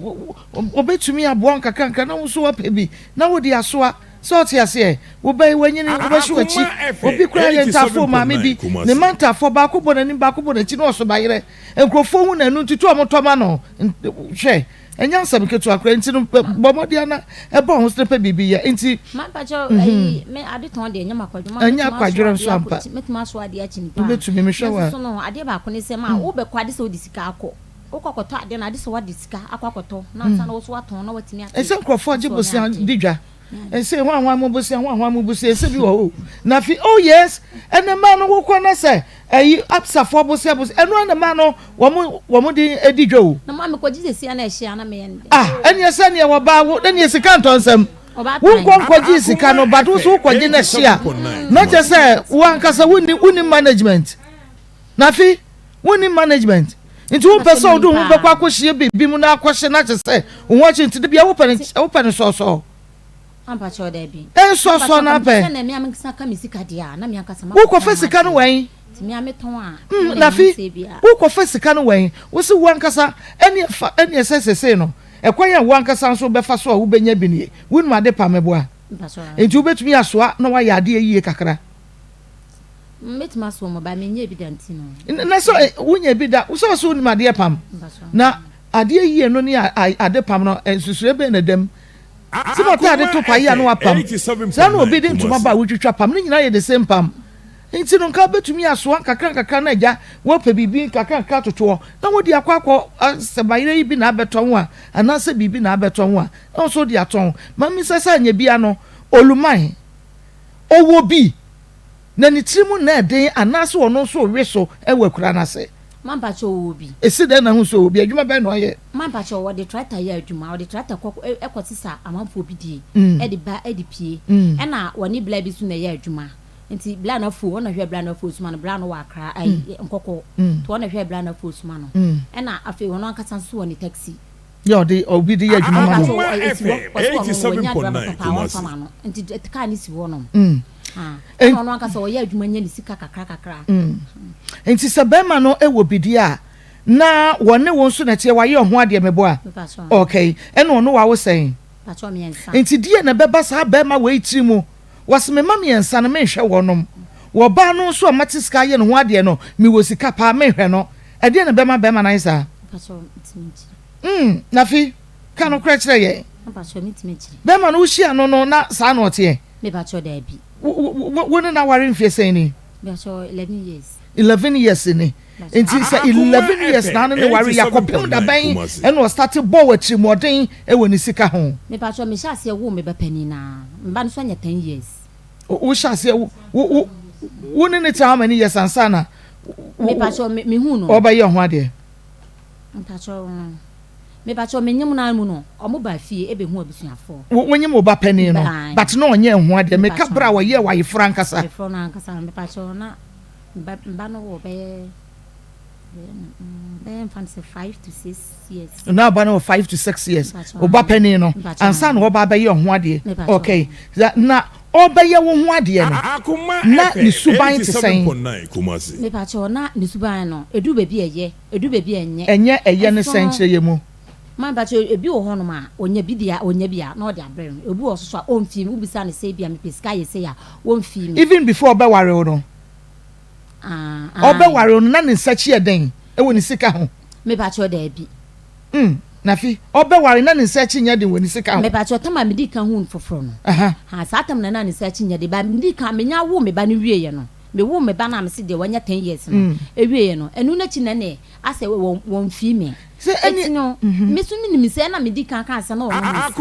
ɔbɛtumi aboa nkakrankra na wo nso wapɛ bi na wode asoa. Sɛ ɔte aseɛ, wo ba yi wanyini, wobɛhye w'akyi. Obi koraa yɛ ntaafoɔ maame bi, ne mma ntaafoɔ, baako bɔ n'anim, baako bɔ n'akyi na ɔso bayerɛ. Nkurɔfoɔ hu no ɛno nti to a wɔtɔ ma no. Hwɛ, ɛnyɛ asɛm ketewa koraa nti no bɔ mmɔden na ɛbɔ ho so na pɛ biribi yɛ. Nti, Mampakyɛw, ayi, me ade tɔn deɛ ɛnyɛ m'akwadwo. Ɛnyɛ akwadworɔ nso ampa. Mɛtumi aso adeɛ akyi nipa. Wobɛtumi, mehwɛ wo a. Nanso so no, adeɛ baako ne sɛ, ma wobɛkɔ ade sɛ wode sika akɔ. Wokɔ akɔtɔ adeɛ no, ade sɛ woade sika akɔ akɔtɔ na ansa na wo nso woatɔn na woatumi ate. Ɛsɛ nkurɔfoɔ gye bosea di dwa. Ɛsɛ hwan hwan mo bosea hwan hwan mo bosea ɛsɛ bi wɔ hɔ na fi oh yes ɛnɛ mmaa no wokɔ na sɛ ɛyi absafoɔ bosea bosea ɛno ɛna mmaa no wɔn wɔn de edi dwa o. Na maame kɔ gye sɛ na ɛhyɛ ana meyɛ no dɛ. Ah ɛneɛ sɛ neɛ wɔbaa wo ɛneɛ sika ntɔ nsɛm wonkɔ nkɔgye sika no but wo so wokɔgye na ɛhyɛ a na kyɛ sɛ wo ankasa wonni wonni management. Nafi, wonni management nti wompɛ sɛ wode wo ho bɛkɔ akɔhyia biribi mu na akɔhye no akyɛ sɛ wo ho akyi nti da bia wopɛ no wopɛ no sɔɔsɔɔ. Ɛnsɔɔsɔɔ na apɛ. Wokɔfa sika no wɛn? Mm, Nafi, wokɔfa sika no wɛn? Wo se wo ankasa ɛne ɛfa ɛne ɛsɛ sesei no ɛkwan a wo ankasa nso wobɛfa so a wobɛnya bi nie. Wonim ade pa mɛboa. Nti wobɛtumi asoa na woayɛ adeɛ yie kakra. Mɛtumi asoa mu ba menyɛ bi da nti no. Na sɛ eh, wonya bi da wosɛ sɛ wonim adeɛ pam na adeɛ yie no ne ade pam no eh, nsusuɛ bɛn na dam sɛ bɛtɛ ade to pa yie a na wapam saa na obi de ntoma ba a wotwitwa pam ne nyinaa yɛ the same pam nti no nka bɛtumi asoa nkakra nkakra na agya wɔpɛ biribi nkakra nkakra totoɔ na wode akɔ akɔ sɛ bayerɛ yi bi na abɛtɔn a anaasɛ biribi na abɛtɔn a na nso wode atɔn ma misa sɛ anyɛ bia no oluman ɔwɔ bi Na ne tiri mu na ɛden anaase ɔno nso rewe so wɔ akura no ase? Mampakyɛw ɔwɔ bi. Esi dɛn na ahu sɛ ɔwɔ bi? Adwuma bɛn na ɔyɛ? Mampakyɛw ɔde tractor yɛ adwuma. Ɔde tractor kɔ kɔ sesa amanfoɔ bi die de ba de pie. Ɛna ɔne bla bi nso na ɛyɛ adwuma. Nti bla no afuo ɔna hwɛ bla no afuo soma no. Bla no wɔ Accra ayi Nkɔkɔ. Nti ɔna hwɛ bla no afuo soma no. Ɛna afei ɔno ankasa nso wɔ ne taxi. Yɛ ɔde obi de yɛ adwuma ma no. Mampakyɛw esi hɔ ɔse ɔno no wanya driver papa a ɔmfa ma no. Nti car no si hɔ nom. Ɛna ɔno ankasa ɔyɛ adwuma nya ne sika kakra kakra. Nti sɛ bɛrima no wɔ bidie a na wɔne wo nso na ɛteɛ wayɛ ɔho adeɛ meboa? Okay. Ɛna ɔno wawo sɛn? Nti deɛ na ɛbɛba saa bɛrima wei tiri mu wɔse me mma miensa no menhwɛ wɔnom wɔ ɔbaa no nso a mate sika ayɛ ne ho adeɛ no mewɔ sika paa menhwɛ no ɛdeɛ na ɛbɛma bɛrima no ayɛ saa? Mm, Nafi, ka nokorɛ kyerɛ yɛn. Bɛrima no wohyia no no na saa na ɔteɛ? Wo ne no aware mfeɛ sɛn ni? 11 years ni. Nti sɛ 11 years na ne ne ware yɛ akɔpem da bɛn ɛna ɔstate bɔɔ wɔ atirimuɔden wɔ ne sika ho? Mepakyɛw mehyɛ aseɛ woo me ba panin naa me ba no nso anya 10 years. Wo hyɛ aseɛ wo wo wo ne ne tena how many years ansa na Mepakyɛw me hu no. Ɔbɛyɛ ɔho adeɛ. Mepakyɛw mepakyɛw me nyem naa mu no ɔmo baa fie ebe hu abusuafoɔ. Wo wo nyem wo ba panin no but na ɔnyɛ ho adeɛ meka bere a wɔyɛɛ wo ayeforɔ ankasa. Ayeforɔ no ankasa no mepakyɛw na mba mba no wɔ bɛyɛ bɛyɛ bɛyɛ nfa no sɛ 5 to 6 years. Na ɔba no wɔ 5 to 6 years wo ba panin no ansa na ɔba abɛyɛ ɔho adeɛ okay na ɔbɛyɛ wo ho adeɛ no na ne suban te sɛn. Mepakyɛw na ne suban no edu baabi a ɛyɛ. Edu baabi a ɛnyɛ. Ɛnyɛ ɛyɛ ne sɛn kyerɛ yɛ mu. Maame mpakyɛw ebi wɔ hɔ nom a onya bi deɛ onya bi a na ɔde abrɛ no ebi wɔ so so a ɔnfii me wobisa no sɛ ebia mepɛ sika ayɛ sei a wɔnfii me. Even before ɔbɛware wo no Ah ae. Ɔbɛware wo no na ne nsa kyi yɛ dɛn wɔ ne sika ho? Mepakyɛw daabi. Mm Nafi, ɔbɛware na ne nsa akyi nyɛ den wɔ ne sika ho? Mepakyɛw tam a medii kan huu no foforɔ no ha saa tam no na ne nsa akyi nyɛ den but medii kan menya woo me ba no wieɛ no Me woo me ba no a mese deɛ wanya ten years no ɛwieɛ no ɛno no akyi na ɛneɛ asɛ wɔn wɔn fii me ɛti no me so me nim sɛ ɛna me di kan kaa sɛ na ɔnom nsa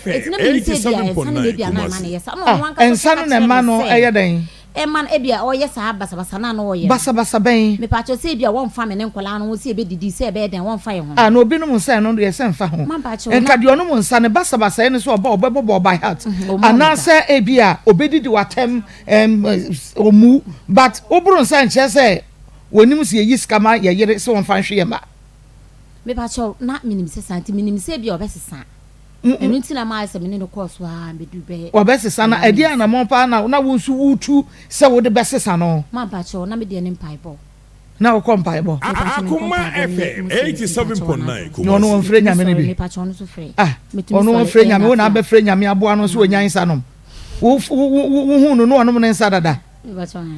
ɛti na me nim sɛ ebia nsa no na ebia na ɛma no yɛ saa na ɔno ankasa nsa no na ɛma no ɛyɛ dɛn ɛma no ebia ɔyɛ saa basabasa na na ɔyɛ basabasa bɛn mepa kyɛw sɛ ebia wɔnfa me ne nkɔlaa no ho sɛ ebe didi sɛ ɛbɛyɛ dɛn wɔnfa yɛ ho ah na obi nom nsa ɛno deɛ sɛ nfa ho nka deɛ ɔnom nsa ne basabasa ɛne sɛ ɔba ɔbɛbɔbɔ by heart anaasɛ ebia obedidi watɛm Ɛm ɔmmu but woboro nsa nkyerɛ sɛ wɔnim sɛ yɛyi sika ma yɛ yere sɛ wɔmfa nhwe yɛ mma. Mepakyɛw na menim sɛ saa nti menim sɛ ebia ɔbɛsesa ɛno nti na mayɛ sɛ me ne no kɔɔ so ara bɛdu bɛyɛ. Ɔbɛsesa na ɛdeɛn anamɔn paa na na wo nso woretu sɛ wode bɛsesa no? Mampakyɛw na me deɛ ne mpaebɔ. Na wokɔ mpaebɔ? Akoma FM 87.9 Kumasi. Na ɔno ɔmfrɛ Nyame no bi? Ah, ɔno ɔmfrɛ Nyame, wo na abɛfrɛ Nyame aboa no sɛ ɔnya nsa nom. Wo wo wo wohuu no na ɔnom ne nsa dada.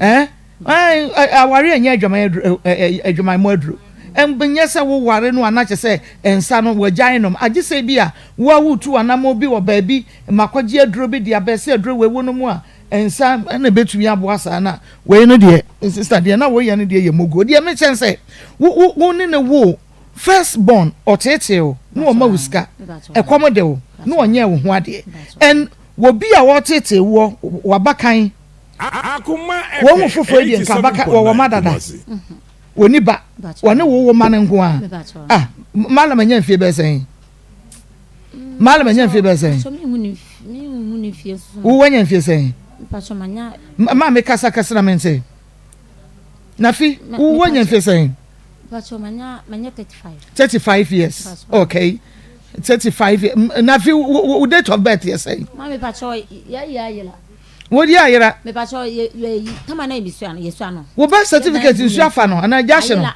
Eh? Aware ɛnyɛ adwaman aduro, adwaman aduro. Ɛnyɛ sɛ woware no ana kyɛ sɛ nsa no wagyae nom. Agye sɛ bi a wo a wotu anammɔn bi wɔ baabi makɔgye aduro bi de abɛ sɛ aduro wei wo nom a nsa na ebetumi aboa saa na wei no deɛ sister deɛ na woyɛ no deɛ yɛ moguo deɛ mekyɛn sɛ wo wo wo ne ne wo first born ɔteetee wo na ɔma wo sika ɛkɔm de wo na ɔnyɛ wo ho adeɛ and wɔ bi a ɔteetee woɔ wabakan wɔn mu foforɔ deɛ nka abakan wɔwɔ ma dada wɔni ba wɔne wo wo ma no nko a ah malam anya mfie bɛyɛ sɛn malam anya mfie bɛyɛ sɛn wo wanya mfie sɛn maa me kasa kasa na mente nafi wo wanya mfie sɛn 35 years okay 35 years nafi wo date of birth yɛ sɛn wo di ayera wo birth certificate nsu afa no anaa gya hye no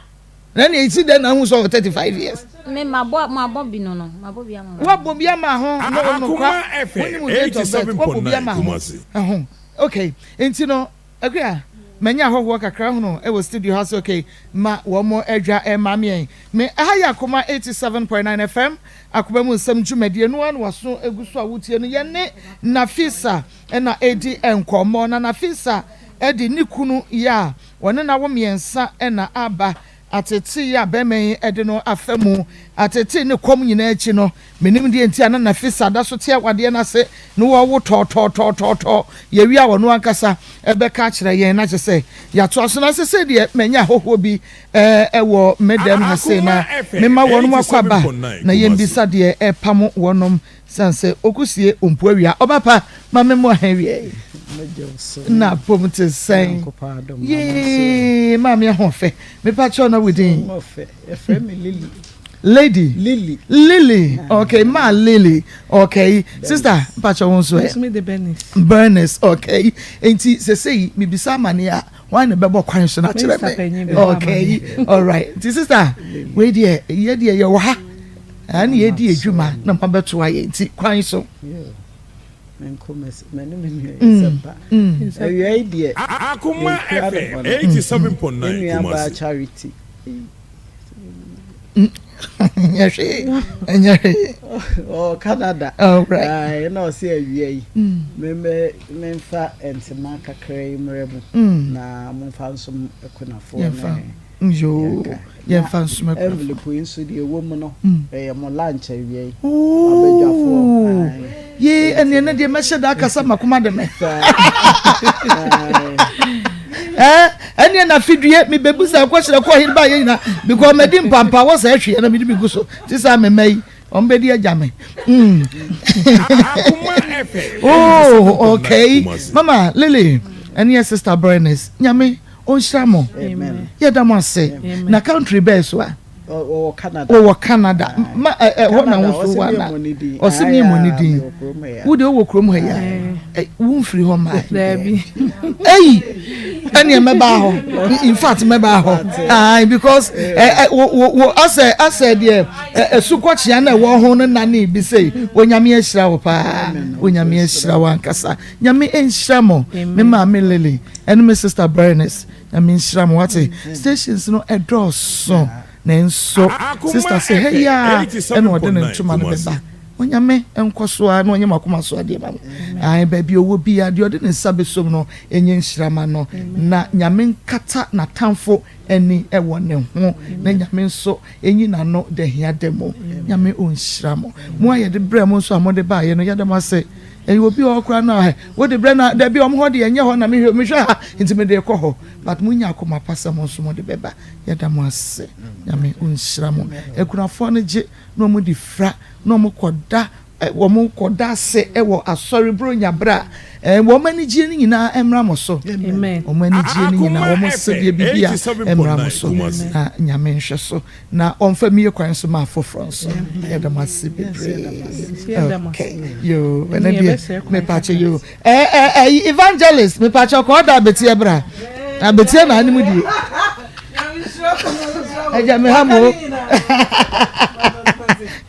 Na nea esi dɛn na ahu sɛ ɔwɔ 35 years? Me mabɔ mabɔ bi no no mabɔ bi ama ho. Wabɔ bi ama ho no no kwa. Woni mu date of birth wabɔ bi ama ho. Ɛho okay nti no akua manya ahɔhoɔ kakra hono ɛwɔ studio ha so okay ma wɔn mo adwa ɛma meɛn me ɛha yɛ akoma 87.9 FM akoma mu nsɛm dwumadie no ano waso egu so a wotie no yɛne Nafisa ɛna edi nkɔmmɔ na Nafisa ɛde ne kunu yɛ a Wɔne no awo mmiɛnsa na aba. Ateetee a barima yi de no afa mu, ateetee ne kɔm nyinaa akyi no, mennim deɛ nti a na Nafisa da so te awadeɛ no ase na wɔwo tɔɔtɔɔtɔɔtɔɔ. Yɛwie a ɔno ankasa bɛka akyerɛ yɛn na kyerɛ sɛ yɛatoa so. Na seesei deɛ manya ahɔhoɔ bi wɔ me dɛm ha sei na mema wɔnom akɔ aba na yɛmmisa deɛ ɛrepamo wɔnom. San sɛ okusie ompu awia. Ɔba pa ma me mmoa ha awia yi. Na pom te sɛn. Yee maame ahoɔfɛ. Mepa kyɛw na wo din. Yɛfrɛ me Lily. Lady. Lily. Lily. Okay, ma Lily. Okay. Sister, mpakyɛ wo nso ɛ. Me de Bernice. Bernice, okay. Enti sesei mebisa amane a, hwan na ɛbɛbɔ kwan so no akyerɛ me? Okay. All right. Nti sister, wei deɛ yɛ deɛ yɛwɔ ha. Ɛne yɛdi adwuma na mabɛtoa yɛ nti kwan so. Menko me ne me nua yɛ sɛ ba. Awia yi deɛ Akoma yɛnkura no FM bɔne. 87.9 Yɛn nua baa Kumasi. Charity. Ɛnyɛ hwee, ɛnyɛ hwee. Ɔwɔ Canada. All right. Ae, na ɔse awia yi memmɛ memfa ntoma kakra yi mmerɛ mo na momfa nsom akunafoɔ Yɛmfa ne Yoo, yɛmfa nsom akunafoɔ. Envelope yi nso deɛ ɛwɔ mu no, ɛyɛ mo lunch awia yi. Abadwafoɔ. Ooh, yee, ɛneɛ ne deɛ mɛhyɛ da akasa makoma de me. Eh, ɛneɛ na fidue mebɛbusa akɔhyerɛ kɔ ɔhene baayɛ nyina because madi mpampa wɔ sɛ ɛhweɛ na mede bi gu so te sɛ amema yi wɔn bɛdi agya me. Mm. Oh, okay. Mama Lily, ɛneɛ sister Bernice, nyame Ɔnhyira mo. Yɛda mo ase. Na country bɛɛ so a? Wɔwɔ Canada. Wɔwɔ Canada. Ma ɛ ɛ hɔ na wo so wɔ ana? Ɔsi mi mmɔ ne din. Wo deɛ wowɔ kurom ha yi a? Wo nfiri hɔ maa. Daabi. Eyi ɛnneɛ mɛbaa hɔ. In fact mɛbaa hɔ. Ayi because ɛ ɛ wo wo wo asɛ asɛ deɛ ɛ esukɔkyea na ɛwɔ ho no nane bi sei. Onyame ahyira wo paa. Onyame ahyira wo ankasa. Nyame nhyira mo. Me maame Lily. Ɛne me sister Bernice Nyame nhyira mo wate stations no ɛdɔɔso nanso sister sɛ ha yi ara ɛna ɔde ne ntoma no bɛba Onyame nkɔ so ara na ɔnyɛ mo akoma so adeɛ ma mo ae baabi ɔwɔ biara deɛ ɔde ne nsa bɛsom no ɛnyɛ nhyira ma no na Nyame nkata n'atamfo ani ɛwɔ ne ho na Nyame nso ɛnyi n'ano da hia da mu Nyame ɔnhyira mo mo a yɛde brɛ mo nso a mode baayɛ no yɛda mo ase Ɛyɛ obi wɔ hɔ koraa no a wode brɛ no a dabi wɔn hɔ deɛ ɛnyɛ hɔ na mehwɛ mehwɛ ha nti mede rekɔ hɔ but monya akoma pa sɛ mo nso mode bɛba yɛda mo ase Nyame ɔnhyira mo akunafoɔ no gye na wɔn de fira na wɔn kɔda wɔn kɔda ase wɔ asɔre buronya berɛ a wɔn anigyeɛ no nyinaa mmra mo so wɔn anigyeɛ no nyinaa wɔn sɛdeɛ biribi a mmra mo so na Nyame nhwɛ so Na ɔmfa mmue kwan nso ma afoforɔ nso. Yɛda mo ase bebree. Okay, yoo, ɛnɛ deɛ mepaakyɛ yoo. Ɛɛ ɛɛ ɛyi evangelist mepaakyɛ ɔkɔ ɔda abeteɛ bra. Abeteɛ na anim die. Ɛgya me ha mo.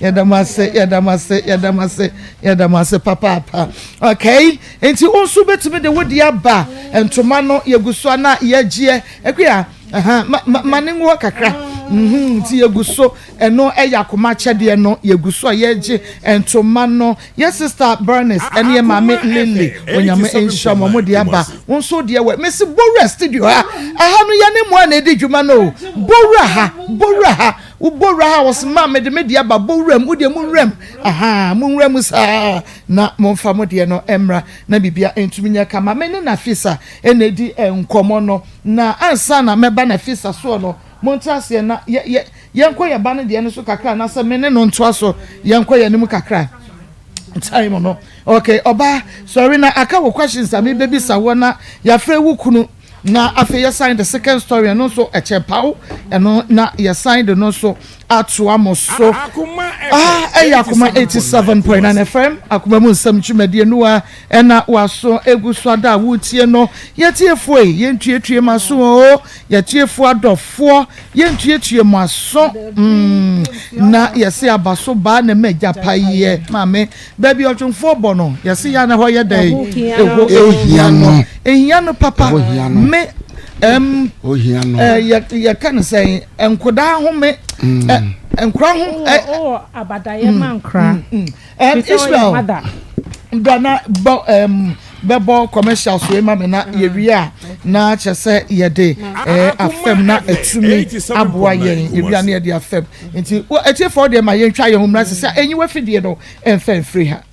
Yɛda mo ase, yɛda mo ase, yɛda mo ase, yɛda mo ase papaapa. Okay, nti wo nso betumi de wo de aba ntoma no yɛgu so ana yɛgyeɛ. Akuya. Aha, ma, ma, ma ne nwoɔ kakra. Mm-hmm, nti yɛgu so, ɛno ɛyɛ akoma akyɛdeɛ no, yɛgu so a yɛregye ntoma no. Yɛ sister Bernice ɛne yɛ maame Lily, Onyame nhyira mo, ɔmo de aba. Wo nso deɛ wɔ, mesi bɔwura studio ha, ɛha no yɛne mo a na ɛdi dwuma no o. Bɔwura ha, bɔwura ha, wo bɔwura ha, wɔsi maa mede me deɛ aba, bɔwura mu, wo deɛ mo nwura mu, aha, mo nwura mu saa, na momfa mo deɛ no mmra, na biribia ntumi nyɛ kama. Me ne Nafisa ɛna ɛdi nkɔmɔ no. Na ansa na mɛba Nafisa soɔ no, monte aseɛ na yɛ, yɛ, yɛnkɔ yɛn ba no deɛ no so kakra, anaasɛ me ne no ntoa so, yɛnkɔ yɛn anim kakra. Time no. Okay, ɔbaa, sɔre na aka wo questions a mebɛbisa woɔ na yɛafrɛ wo kunu, na afei yɛsan de second story, ɛno nso ɛkyɛ paw, ɛno na yɛsan de no nso atoa mo so. Ah, ɛyɛ Akoma 87.9 FM, Akoma mu nsɛm dwumadie no a Ɛna w'aso egu so ada a woretie no. Yɛtiefoɔ ei, yɛntuetue mo aso oo. Yɛtiefoɔ adɔfoɔ, yɛntuetue mo aso. Mm, na yɛse abaso baa na ɛma agya pa yɛ. Maame, baabi ɔtwomfoɔ bɔ no, yɛse yɛ a na ɛhɔ yɛ dɛn? Ɛhɔ ehia no. Ehia no papa. Me, ɛm, ɛ, yɛka no sɛn, nkodaa ho me, ɛ, nkora ho, ɛ. Wowɔ abadayɛ ma nkora. Um, Ishmael, bra na bɔ um, bɛbɔ commercial so ma me na mm. yɛwie a na kyerɛ sɛ yɛde eh, afam na atumi aboa yɛn yɛwie a na yɛde afam nti atiefoɔ deɛ ma yɛntwa yɛn ho mmra sɛ sɛ ɛnyi wafidie no ɛmfa mfiri ha.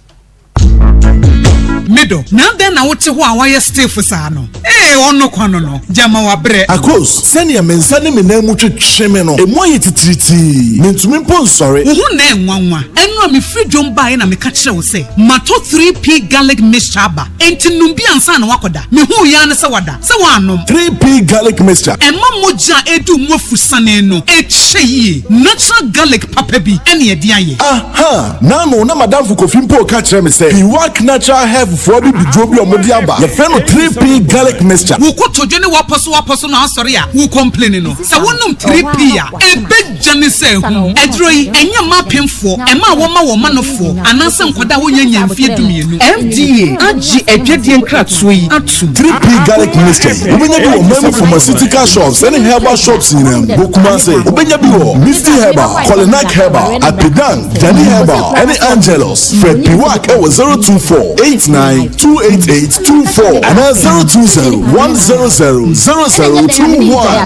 Me dɔ, na adɛn na wote hɔ a woayɛ stiff saa no? Ee, ɔno kwa no no, gyama wabrɛ. Akos, sɛnea me nsa ne me nan mu twetwe me no, emu ayɛ titiritii. Mintumi mpo nsɔre. Wo ho na ɛnwanwa. Ɛno a mefiri dwom baeɛ na meka kyerɛɛ wo sɛ matɔ 3P Garlic Mixture aba. Enti nom bi ansa na woakɔda. Mehuu yi ara ne sɛ woada. Sɛ woannom. 3P Garlic Mixture. Ɛma mogya a ɛredi wo mu afusane no kyɛ yie. Natural garlic papa bi na ɛde ayɛ. Aha! N'ano na m'adamfo Kofi mpo reka kyerɛ me sɛ Piwak Natural Health foɔ abibiduro bi a wɔde aba, yɛfrɛ no 3P Garlic Mixture. Wo kotodwe ne w'apɔsowapɔso no asɔre a wo complaini no, sɛ wonom 3P a, ɛbɛgya ne sɛ ahum. Aduro yi, ɛnyɛ mma apemfoɔ, ɛma a wɔma wɔn manofoɔ, anaasɛ nkwadaa a wɔnnya nyaa mfeɛ dumienu. FDA agye adwadie nkratoɔ yi atom. 3P Garlic Mixture yi, wobɛnya bi wɔ ɔman mu pharmaceutical shops ne herbal shops nyinaa mu. Wɔ Kumasi, wobɛnya bi wɔ Misty Herbal, Kolinak Herbal, Apidan, Danny Herbal ne Angelus. Frɛ Piwak wɔ 024 89 288 24 anaa 020 100 0021.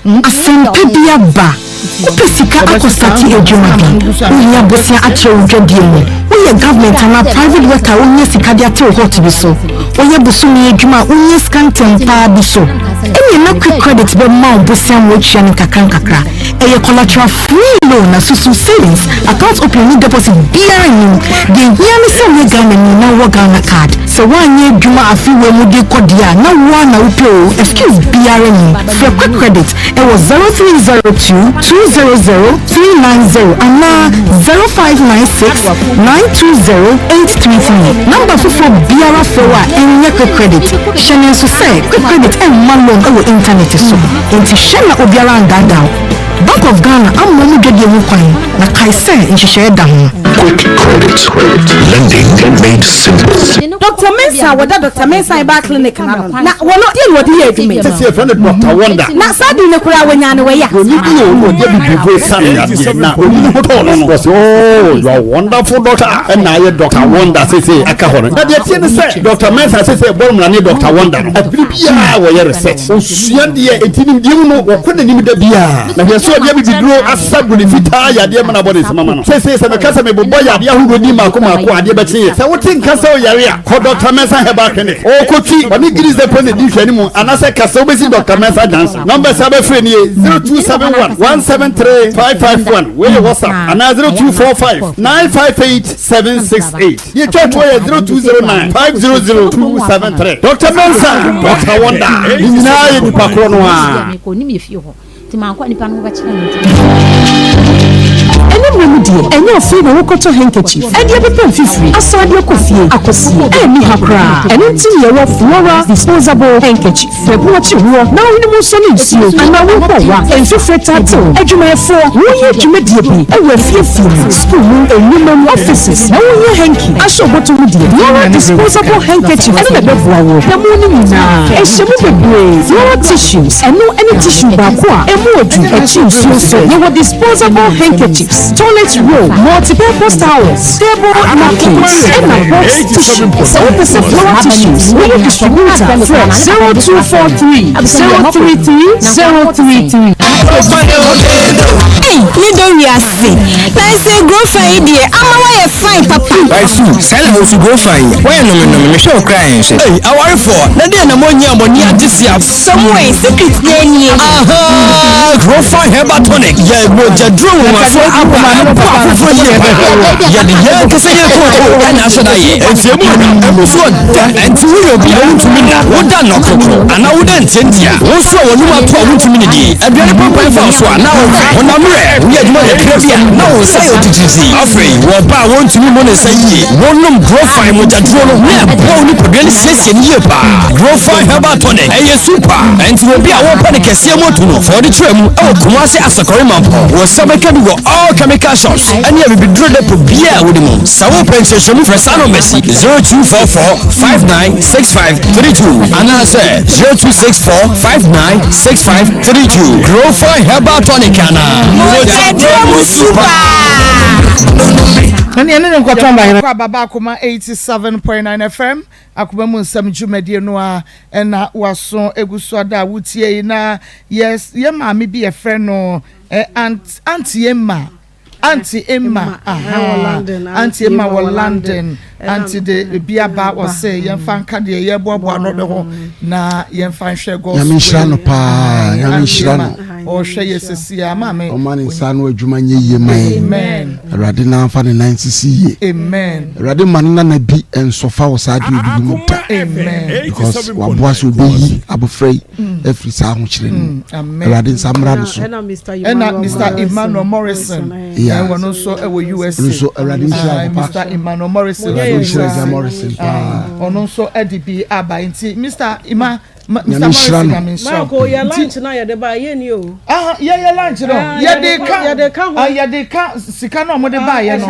Asɛmpa bi aba! Wopɛ sika akɔ starte adwuma bi? Wohia bosea atrɛ wo dwadie mu? Woyɛ government anaa private worker a wohia sika de ate wo hot bi so? Woyɛ bosome adwuma a wohia sika ntɛm paa bi so? Ɛneɛ na Quick Credit bɛma wo bosea ma woatua no nkakra nkakra. Ɛyɛ collateral free loan na susu savings, account opening ne deposit biara nnim. Deɛ ehia ne sɛ woyɛ Ghanani na wowɔ Ghana card. Sɛ woanyɛ adwuma afe wei mu de kɔ deɛ a na wo ara na wopɛ oo, excuse biara nnim. Frɛ Quick Credit ɛwɔ 0302 200 390 anaa 0596 920 833. Number foforɔ biara frɛ wo a ɛnyɛ Quick Credit. Hyɛ no nso sɛ Quick Credit mma loan wɔ intanɛte so. Enti hwɛ na obiara andaadaa wo. Bank of Ghana amma wɔn dwadie ho kwan, na kae sɛ nhyehyɛeɛ da ho. Quick Credit, Lending made simple. Doctor Mensah a wɔda Doctor Mensah Herbal Clinic no ano no, na wɔno deɛ na ɔde yɛ adwuma yi? Sɛsi yɛfrɛ no Doctor Wonder. Na saa din no koraa wɔnyaa no wɔ ya. Broni bi o na ɔde abibiduro sa no yadeɛ na ɔyi ne ho tɔɔ no no. Wɔsi oh you are wonderful doctor ɛna ayɛ Doctor Wonder sese aka hɔ no. Na deɛ tie ne sɛ Doctor Mensah sese ɛbɔ mmara ne Doctor Wonder no abiri biara wɔyɛ research. Osua deɛ, enti nimdeɛ mu no, wɔkɔ n'anim da biara. Na hwɛ sɛ ɔde abibiduro asa bone fitaa yadeɛ ma no abɔ ne nsam ama no. Seesei sɛ meka sɛ mebobɔ yadeɛ ahodoɔ din mmaako mmaako a, adeɛ bɛkye yɛn. Sɛ wote nka sɛ woyare a, kɔ Dɔkta Mensah Herbal Clinic. Ɔɔkɔtwi, ɔne Guinness Depot na ɛdi nhwɛanimu, anaasɛ ka sɛ wobɛsi Dɔkta Mensah Junction. Numbers a wobɛfrɛ nie, 0271 173 551, wei yɛ WhatsApp, anaa 0245 958 768. Deɛ ɛtwa toɔ yɛ 0209 500 273. Dr. Mensah, Dr. Wonder, ne nyinaa yɛ nipa korɔ no ara. Ɛnnɛ mmerɛ mu deɛ, ɛnyɛ afei na wokɔtɔ handkerchief de apepa mfifire asan de akɔ fie akɔsie. Ɛnni ha koraa. Ɛno nti na yɛwɔ Flora Disposable Handkerchief. Prɛko akyi woɔ na wo hwene mu nsɔ ne nsuo anaa worebɔ wa, mfifire tate wo. Adwumayɛfoɔ, woreyɛ dwumadie bi wɔ afie afie mu, sukuu mu, nnwuma mu, offices, na wohia hanky ahyɛ wo bɔtɔ mu deɛ, Flora Disposable Handkerchief ɛno na ɛbɛboa wo da mu no nyinaa. Ɛhyɛ mu bebree, Flora Tissues, ɛno ne tissue baako a ɛmu ɔdu, ɛkye nsuo nso. Yɛwɔ disposable handkerchiefs, toilet roll, multipurpose towels, Table napkins ɛna box tissue. Sɛ wopɛ sɛ flower tissues woyɛ distributor frɛ 0243 033 033. Ei me dɔ wiase nanso grofa yi deɛ ama woayɛ fine papa. Waifu saa na wosu grofa yi woayɛ nome nome mehwɛ wo koraa ɛnhwɛ. Ei awarefoɔ na deɛ na moanyi a moani agye sia. Samuel secret na nie. Ahaa Grofa herbal tonic yɛ mogyaduro nwonwasoɔ aba ɛboa afoforɔ yie paa. Yɛde yɛn ankasa yɛn kooko ɛna ahyɛ da yɛ. Enti emu ɔdɔ, emu nso ɔdɛ. Enti woyɛ obi a wontumi nna, woda nnɔkrokro anaa woda ntiantia. Wo nso a w'anum ato a wontumi nnidi, aduane pampan fa wo so a na wofɛ. Honam mmerɛ, woyɛ adwuma kakra bi a na wo nsa yɛ otitiritii. Afei wɔ ɔbaa a wɔntumi mmɔ ne nsa yie, wonom Grofine mogyaduro no na ɛboa wo nipadua no siesie no yie paa. Grofine herbal tonic, ɛyɛ super. Enti obi a wɔpɛ ne kɛseɛ mu atu no, fa ɔde kyerɛ mu ɛwɔ Kumasi Asakɔre Mampɔn. Wo nsa bɛka bi wɔ all chemical shops ɛne abibiduro depot biara a wode mu. Sɛ wopɛ nkyerɛkyerɛmu frɛ saa numbers yi, 0244 596532 anaasɛ 0264 596532. Grofine herbal tonic anaa? Mogyaduro mu super. Ɛne ɛne ne nkɔtɔn ba yɛn. Kɔ ababa akoma 87.9 FM akoma mu nsɛm dwumadie no a ɛna waso egu so ada a wotie yi na yɛ yɛ maame bi yɛfrɛ no eh, aunt aunt Emma. Auntie Emma, aha, Auntie Emma wɔ London, Auntie de ebi aba ɔsɛ yɛmfa nka deɛ yɛboaboa no de ho na yɛmfa nhwɛ God's Nyame nhyira no paa, Nyame nhyira no. Ɔhwɛ yɛ sisi a maame. Ɔma ne nsa ano adwuma nyɛ yie ma yɛn. Amen. Awurade na nfa ne nan sisi yie. Amen. Awurade ma ne nana bi nsɔfa wɔ saa adeɛ obi mu da. Amen. Because waboa sɛ obeyi abofra yi afiri saa ahokyerɛ no mu. Awurade nsa mmra no so. Ɛna Mr. Emmanuel Morrison. Yeah. Ɛwɔ no nso ɛwɔ USA. Ɔno nso Awurade nhyira no papa. Mr. Emmanuel Morrison. Awurade nhyira Agya Morrison paa. Ɔno nso ɛde bi aba nti Mr. Emma. Nyame nhyira no. Marco yɛ lunch na yɛde ba yɛ ni o. Aha yɛ yɛ lunch no yɛde ka yɛde ka ho yɛde ka sika na wɔde ba yɛ no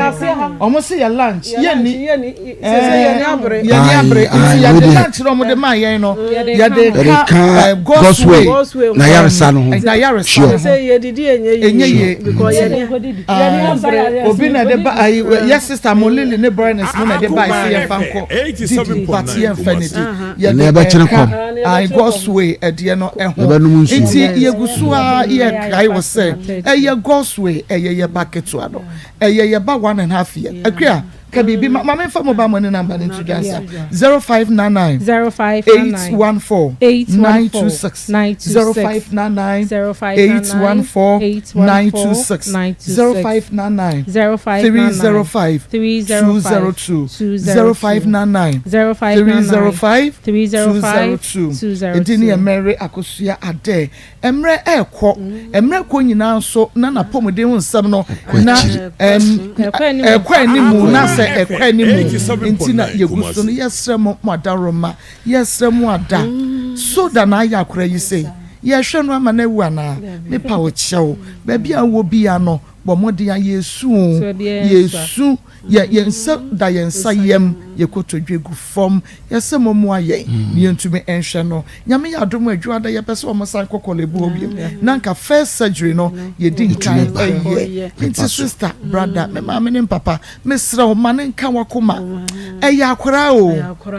wɔn si yɛ lunch yɛ ni yɛ ni yɛ ni abere yɛ ni abere nti yɛde lunch na wɔde ma yɛn no yɛde ka God's way na yaresa no ho na yaresa no ho yɛdidi enye yie because yɛ ni yɛ ni abere obi na de ba ayi yɛ sister mo lily ne brightness mo na de ba esi yɛn fa nkɔ didi but yɛn fɛ ne di. Ɛnna yɛbɛkyere kɔm. Ae, God's way ɛdeɛ no ɛho. Yɛbɛnom nsuo. Nti yɛgu so ara yɛkae wo sɛ ɛyɛ God's way, ɛyɛ yɛ ba ketewa no, ɛyɛ yɛ ba one and half year. Akua, ka biribi ma, ma memfa mobile money number no nto dwa nsa. 0599 814 926 0599 814 926 0599 305 202 0599 305 202 Edin yɛ Mary Akosua Adeh. Mmerɛ rekɔ, mmerɛ rekɔ nyinaa nso na n'apɔmuden ho nsɛm no na ɛrekɔ anim na sɛ ɛkɔ anim nti na yɛgu so no. Yɛsrɛ mo mo adaworoma, yɛsrɛ mo ada. Soda na ayɛ akora yi sei, yɛhwɛ no ama no awu anaa? Mepa wo kyɛw, baabi a wowɔ biara no, bɔ mmɔden a yɛresu o, yɛresu. Yɛ yɛn nsa da yɛn nsa yam, yɛ kotodwe gu fam, yɛ sɛ mommoa yɛn na yɛntumi nhwɛ no. Nyame yɛ adom a Adwuada yɛpɛ sɛ wɔn san kɔ Korle-Bu hɔ biom na anka first surgery no yɛdi nkan yɛ. Nti sister, brother, me maame ne mpapa, mesrɛ wo ma no nka w'akoma. Ɛyɛ akwaraa o,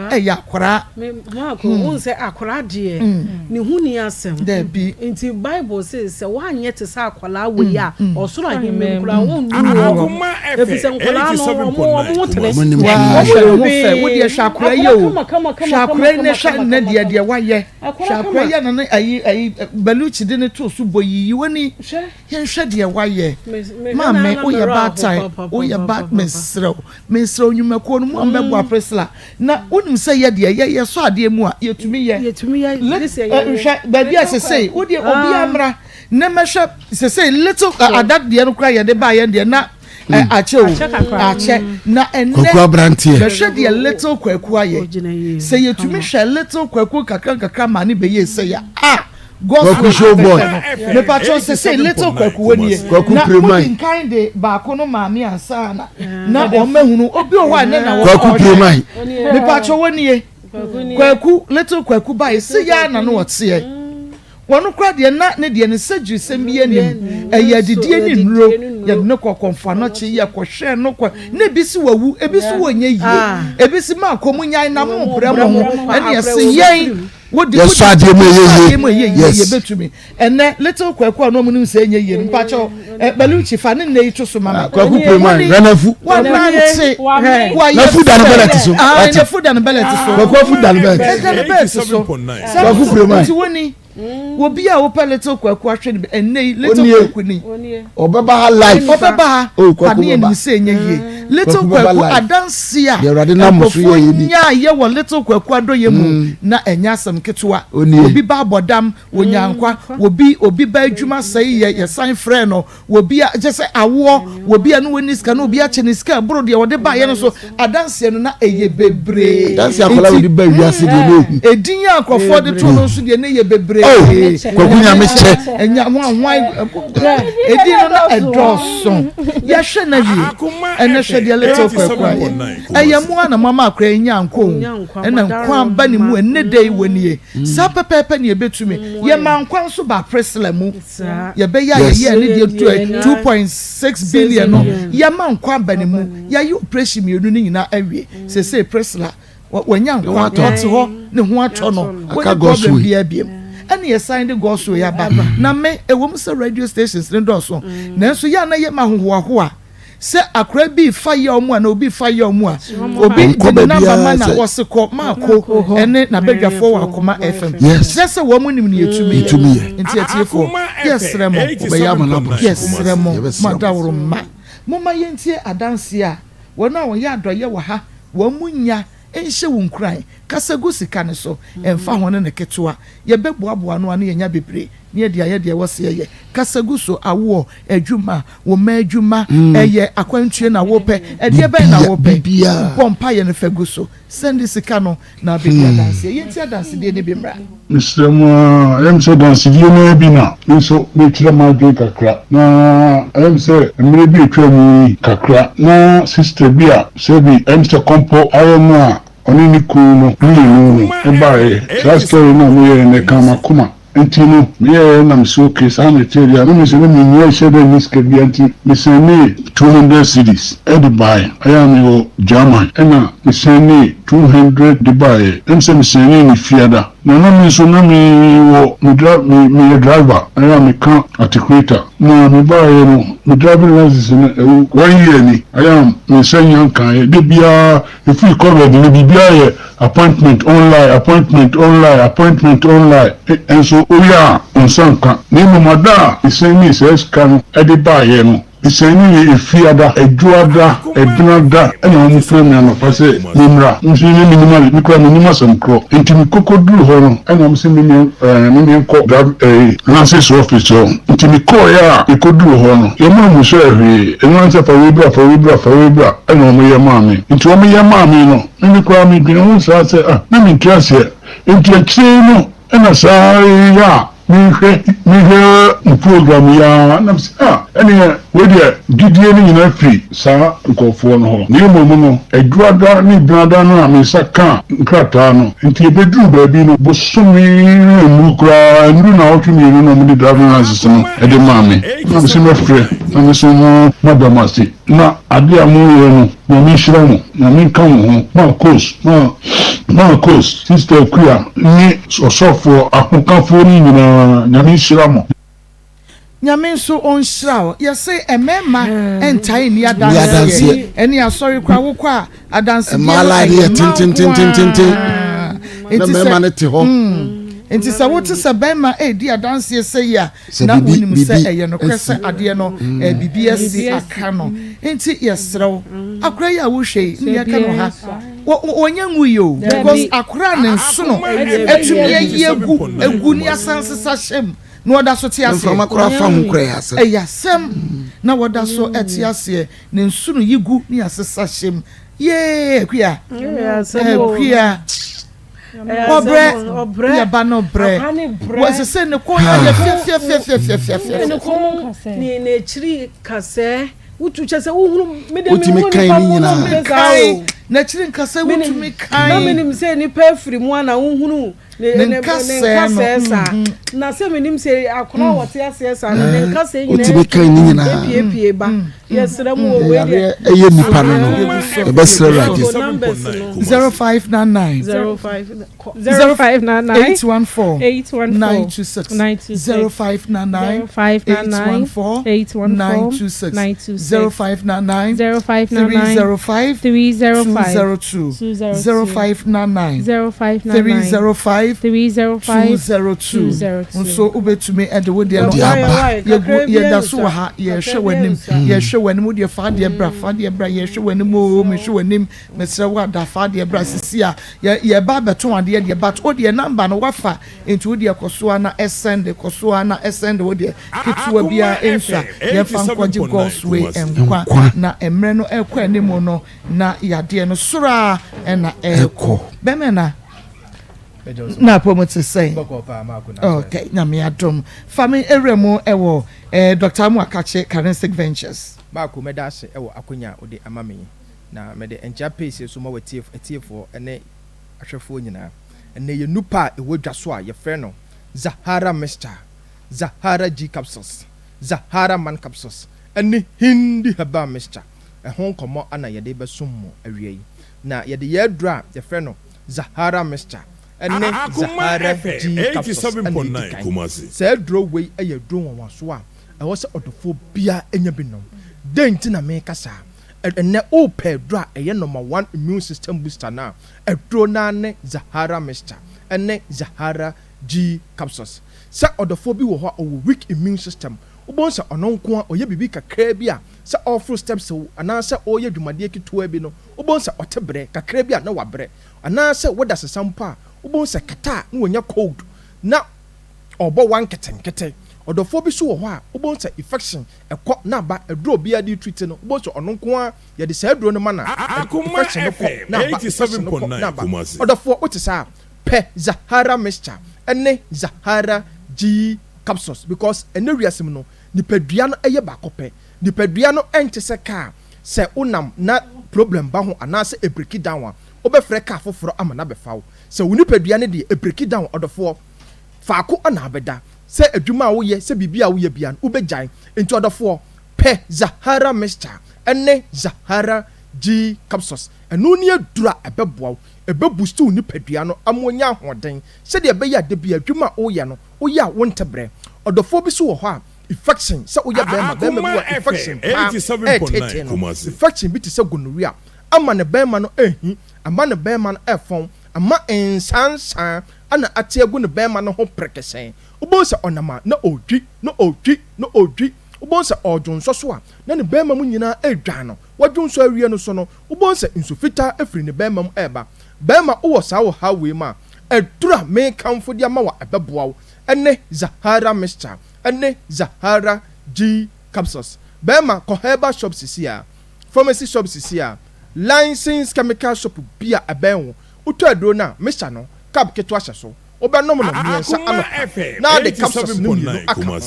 ɛyɛ akwaraa. Me Marco, wohu sɛ akwaraa deɛ, ne ho nni asɛm. Dabi. Nti Bible se sɛ woanyɛ te sɛ akwaraa wei a, ɔsoro ahemman mu koraa wonnuru hɔ. Ɛfiri sɛ nkwaraa no, wɔn wɔn ho tene. Wɔn nim Waa, hwee. hwɛ ne ho Wɔn fɛ. Wo deɛ hwɛ akwaraa yi o. Akwaraa kama kama Hwɛ kama akwaraa yi kama na hwɛ kama nnɛ kama deɛ kama. deɛ wayɛ. Hwɛ Akwaraa akwaraa kama. yi a na ne ayi ayi Baluchi de ne too so bɔ yi yi w'ani. Hwɛ. Yɛnhwɛ deɛ wayɛ. Me mehwɛ na Maame, na woyɛ me werɛ aho baatan, papa woyɛ papa ba, papa. mesrɛ wo, mesrɛ wo, nnwumakuo no, mo a mobɛboa Priscilla, na wonim sɛ yɛ deɛ, yɛ yɛsɔ adeɛ mu a, yɛtumi yɛ. Yɛtumi yɛ, Lit, gye sɛ eh, yɛwɔ. hwɛ, baabi a sesei, wo deɛ obiara mmra, na mɛhwɛ, sesei little, eh, ada deɛ no koraa yɛde baeɛ deɛ, na eh, akyɛ o, Akyɛ kakra. akyɛ, na ɛnnɛ, Kwaku aberanteɛ. bɛhwɛ deɛ little Kwaku ayɛ. Ogyina yie. Sɛ yɛtumi hwɛ little Kwaku kakra nkakra ma ne bɛyɛ sei a, ah! Kwaku show boy. Mepakyɛw sesei little Kwaku wɔ nie. Kwaku Na Preman. modi nkan de baako no maame ansa na na wɔn ahunu obi wɔ hɔ a ne na Kwaku Preman. Mepakyɛw wɔ nie. Kwaku little Kwaku bae se ya na no ɔteɛ. Wɔn kora deɛ na ne deɛ ne surgery sɛm bi anim. Ɛyɛ adidie ne nnuro. Yɛde no kɔ kɔmfo anɔkye yɛ kɔhwɛ no kɔ na ebi si wawu ebi si wɔnyɛ yie ebi si maa kɔ mu nyan na mo brɛ mo ho ɛne ɛse yɛn Wode Yɛsɔ adeɛ mu ɛyɛ mu ɛyɛ yie. yie Yes. yɛbɛtumi. Ɛnɛ little Kwaku a na ɔmo nim sɛ ɛnyɛ yie no mpakyɛw ɛ Baluchi fa ne nnɛ yi to so ma me. Ah, Kwaku Preman, Wone hwɛ n'afu. wanante Wame. wayɛ N'afu da ne bɛlɛte so. Ah, Wate. n'afu da ne bɛlɛte so. Kwaku afu da ne bɛlɛte so. Ɛda ne bɛlɛte so. Kwaku Preman. Nti woni obi a wopɛ little Kwaku ahwɛ no bi ɛnɛ yi little Onie. Kwaku ni. Ɔbɛba ha life. Ɔbɛba ha. Oh, Kwaku Paneɛ bɛba. nim sɛ ɛnyɛ yie. Little Kwaku bɛba Kwaku life. adanse a Deɛ Awurade nam so nkurɔfoɔ yɛ yɛ ni. nyaayɛ wɔ Little Kwaku adɔyɛ mu na ɛnyɛ asɛm ketewa. Onie. Obi ba abɔdam, wɔnya nkwa, obi obi ba adwuma sɛe yɛ yɛsan frɛ no, obi a kyɛ sɛ awoɔ, obi a ne wɔnni sika na obi akyɛ ne sika ɛboro deɛ wɔde baeɛ no so adanseɛ no na ɛyɛ bebree. Adanse akwadaa Nti wɔde ba wiase deɛ na ehu. edin a nkurɔfoɔ de to no nso deɛ ne yɛ bebree. Oh, Kwaku Nyame kyɛ. Ɛnya ho ahwan edin no na ɛdɔɔso. Yɛhwɛ na wie. Ɛnɛ hwɛ deɛ little Kwaku ayɛ. Ɛyɛ mo a na mo ama akora yi nya nkwa o. Ɛna nkwa aba ne mu ɛnɛ da yi wɔ nie. Saa pɛpɛɛpɛ na yɛbɛtumi. Yɛma nkwa nso ba Priscilla mu. Yɛbɛyɛ a yɛyɛ ne deɛ 2.6 billion no. Yɛma nkwa aba ne mu. Yɛayɛ operation mmienu no nyinaa awie. Seesei Priscilla wanya nkwa, ɔte hɔ, ne ho atɔ no, wɔnni problem biara biom. Ɛna yɛsan de God's Way aba. Na me, ɛwɔ mu sɛ radio stations no dɔɔso, nanso yɛ a na yɛ ma ahohoahoa. Sɛ akora bi refa yaw mu anaa obi refa yaw mu a, obi de ne namba ma na wɔse kɔ Maako ne n'abadwafoɔ wɔ Akoma FM. Kyerɛ sɛ wɔn nim nea yɛtumi yɛ. Nti atiefoɔ, yɛsrɛ mo, yɛsrɛ mo, mo adaworo mma. Momma yɛntie adanseɛ a wɔn a wɔyɛ adɔeɛ wɔ ha wɔn mu nya nhyɛ wo nkuran. Kasa gu sika no so, ɛmfa ho ne ne ketewa. Yɛbɛboaboa ano a na yɛanya bebree na yɛde ayɛ deɛ ɛwɔ sɛ yɛyɛ. Kasa gu so, awoɔ, adwuma, wo mma adwuma, ɛyɛ akwantuo na wopɛ, ɛdeɛ bɛn na wopɛ? Bɔ mpaeɛ no fa gu so. Sɛnde sika no na bɛdi adanseɛ. Yɛntie adansedie no bi mmra. Mesrɛ mo ara, ɛyɛ me sɛ dansedie no ara bi na me nso merekyerɛ m'adwene kakra. Na ɛyɛ me sɛ mmerɛ bi a atwa mu yi kakra, na sista bi a sɛbi ɛyɛ me sɛ kɔmpɔ ayɛ no a ɔne ne kunu no mmienu no baeɛ. Saa story no a moyɛeɛ no ɛkaa m'akoma. Nti no meyɛeɛ na mese okay saa na ɛteɛ deɛ a, na mese na mennya nhyɛ da nni sika biara nti me sɛndee 200 cedis de baeɛ. Ɛyɛ a mewɔ German ɛna me sɛndee 200 de baeɛ. Ɛm sɛ me sɛndee no Fiada. Na na me nso na me wɔ me dri me meyɛ driver ɛyɛ a meka articulator. Na me baeɛ no me driving license no ɛwo one year ni ɛyɛ a me nsa nnya nkaeɛ. Da biara Ɛfiri covid no biribiara yɛ appointment online, appointment online, appointment online nso woyɛ a wo nsa nka. Na mmom ada a mesɛnee saa sika no de baeɛ no, mesɛnee no Efiada, Adwoada, Ɛbenada ɛna wɔfrɛ me anɔpa sɛ memmra. Me nso na mennim ade, me koraa mennim asɛm korɔ. Nti mekɔkɔduruu hɔ no ɛna wɔse memeɛ nkɔ drive ɛyi lances office hɔ. Nti mekɔeɛ a mekɔduruu hɔ no yɛmma mmusuaɛ hwee, ɛno ara ne sɛ fa wei bra, fa wei bra, fa wei bra. Ɛna wɔyɛ maa me. Nti wɔyɛ maa me no, me me koraa medwene ho saa sɛ, ah, na mente aseɛ. Nti akyire yi no, ɛna saa yi a mehwɛ, mehwɛ mo program yi ara, na mese, ah, ɛneɛ wei deɛ gyidie no nyinaa firi saa nkorɔfoɔ no hɔ. Na mmom no, Adwuada ne Benada no a me nsa kaa nkrataa no, nti ɛbɛduruu baabi no, bosome no annuru koraa, annuru nnawɔtwe mmienu na wɔde driving license no de maa me. Na mese mɛfrɛ na me nso mada mo ase. Na ade a mo yɛ no Nyame nhyira mo Nyame nka mo ho Marcos ma Marcos sister Akua ne ɔsɔfoɔ ahokafoɔ no nyinaa Nyame nhyira mo. Nyame nso ɔnhyira wo. Yɛse mmarima ntae nni adanseɛ. Ɛne asɔre koraa wokɔ a adansedie no ɛyɛ mmaa nko ara. Na mmarima no te hɔ. Nti sɛ wote sɛ bɛrima redi adanseɛ sɛyi a na wonim sɛ ɛyɛ nokorɛ sɛ adeɛ no biribi asi aka no. Nti yɛsrɛ wo, akora yi a wohwɛ yi, ne yɛka no ha, wɔnyɛ nwu yi o, because akora ne nsono atumi ayi agu, agu ne asan sesa hyɛ mu, na ɔda so te aseɛ. Mframa koraa fa ho koraa ɛyɛ asɛm. Ɛyɛ asɛm, na wɔda so te aseɛ, ne nsono yi gu ne asesa hyɛ mu. Yee, Akua, Akua. Ɔbrɛ, yɛ ba no brɛ. Wɔsɛ sɛ ne kɔn ayɛ fiafiafiafiafiafia. Ne kɔn ne n'akyiri kasɛɛ wotu kyɛ sɛ wohunu me de me hu nipa mu no mpɛ saa o. N'akyiri nkasɛɛ wotumi kan. Na menim sɛ nipa afiri mu ana wohunu ne ne nkasɛɛ saa na sɛ menim sɛ akora a wɔte aseɛ saa no ne nkasɛɛ nyinaa epiepie ba. Yɛsrɛ mo wɔ wei deɛ. Ɛyɛ nipa no no yɛbɛsrɛ Awurade. 0599 0599 814 926 0599 814 926 0599 305 202 0599 305 202 nso wobɛtumi de wo deɛ no aba. Yɛgu yɛda so wɔ ha yɛrehwɛ w'anim yɛrehwɛ w'anim wo deɛ fa adeɛ bra fa adeɛ bra yɛrehwɛ w'anim oo mehwɛ w'anim mesrɛ wo ada fa adeɛ bra sisi a yɛ yɛba abɛtɔn adeɛ deɛ but wo deɛ number no wafa nti wo deɛ kɔ so ara na ɛsɛnde kɔ so ara na ɛsɛnde wo deɛ ketewa biara nsua yɛmfa nkɔgye God's way nkwa na mmerɛ no ɛrekɔ anim no na yadeɛ no soro ara na ɛrekɔ bɛmɛ na. Na apɔ mu te sɛn? Ok, Nyame adom. Fa me awura mu wɔ eh, Doctor Amoah-Kakye Karensic Ventures. Marko, mɛda ase wɔ akwanya a wode ama me yi, na mede nkyea pɛsie so ma w'atiefoɔ ne ahwɛfoɔ nyinaa. Ɛnnɛ yɛn nupa a ɛwɔ dwa so a yɛfrɛ no Zahara Mixture, Zahara G Capsules, Zahara Man Capsules ne Hindi Herbal Mixture ho nkɔmmɔ na yɛde rebɛsom mo awia yi. Na yɛde yɛn aduro a yɛfrɛ no Zahara Mixture ne Zahara G Capsules na edi kan. Saa aduro wei yɛ aduro nwanwasoɔ a ɛwɔ sɛ ɔdɔfoɔ biara nya bi nom. Dɛn nti na meka saa? Ɛnnɛ wopɛ aduro a ɛyɛ number one immune system booster no a, aduro no ara ne Zahara mixture ne Zahara G capsules. Sɛ ɔdɔfoɔ bi wɔ hɔ a ɔwɔ weak immune system, wobɛhu sɛ ɔno nko ara ɔyɛ biribi kakraa bi a, sɛ ɔreforo steps o, anaasɛ ɔreyɛ dwumadie ketewa bi no, wobɛhu sɛ ɔte brɛ, kakraa bi a na wabrɛ. Anaasɛ woda sesa mpo a, wobɛhu sɛ kata a na wanya cold na ɔrebɔ wa nketenkete. Ɔdɔfoɔ bi nso wɔ hɔ a, wobɛhu sɛ infection ɛkɔ na aba, aduro a obiara de retreat no, wobɛhu sɛ ɔno nko ara yɛde saa aduro no ma no a, infection no kɔ na aba, infection no kɔ na aba. Ɔdɔfoɔ, wote saa a, pɛ Zahara mixture ne Zahara G capsules because ɛnnɛ wiase mu no, nipadua no yɛ baako pɛ. Nipadua no nte sɛ car, sɛ wonam na problem ba ho anaasɛ ɛbreki down a, wobɛfrɛ car foforɔ ama no abɛfa wo. Sɛ wo nipadua no deɛ, ɛbreki down, ɔdɔfoɔ, faako na abɛda. Sɛ adwuma a woyɛ, sɛ biribi a woyɛ biara no, wobɛgyae. Enti ɔdɔfoɔ, pɛ Zahara mixture ne Zahara G capsules. Ɛno ne aduro a ɛbɛboa wo, ɛbɛbusti wo nipadua no ama wanya ahoɔden, sɛdeɛ ɛbɛyɛ a da biara adwuma a woyɛ no, woyɛ a wonte brɛ. Ɔdɔfoɔ bi nso wɔ hɔ a, infection, sɛ woyɛ bɛrima, bɛrima bi wɔ hɔ a infection paa ɛreteetee no. Infection bi te sɛ gonorrhea ama ne bɛrima no rehi, ama ne bɛrima no refɔn, ama nsansan na ate agu ne bɛrima no ho prekesɛn. Wobɛhu sɛ ɔnam a na ɔredwi, na ɔredwi, na ɔredwi. Wobɛhu sɛ ɔredwonsɔ so a, na ne bɛrima mu nyinaa redwan no. Wadwonsɔ awie no so no, wobɛhu sɛ nsu fitaa firi ne bɛrima mu reba. Bɛrima, wowɔ saa ɔhaw wei mu a, aduru a merekamfo de ama wo a ɛbɛboa wo ne Zahara Mixture ne Zahara G Capsules. Bɛrima, kɔ herbal shop seesei ara, pharmacy shop seesei ara, licensed chemical shop bi a ɛbɛn wo. Wotɔ aduro no a, mixture no, cup ketewa hyɛ so. Wobɛnom no mmiɛnsa anɔpa na ade capsules no mmienu aka ho.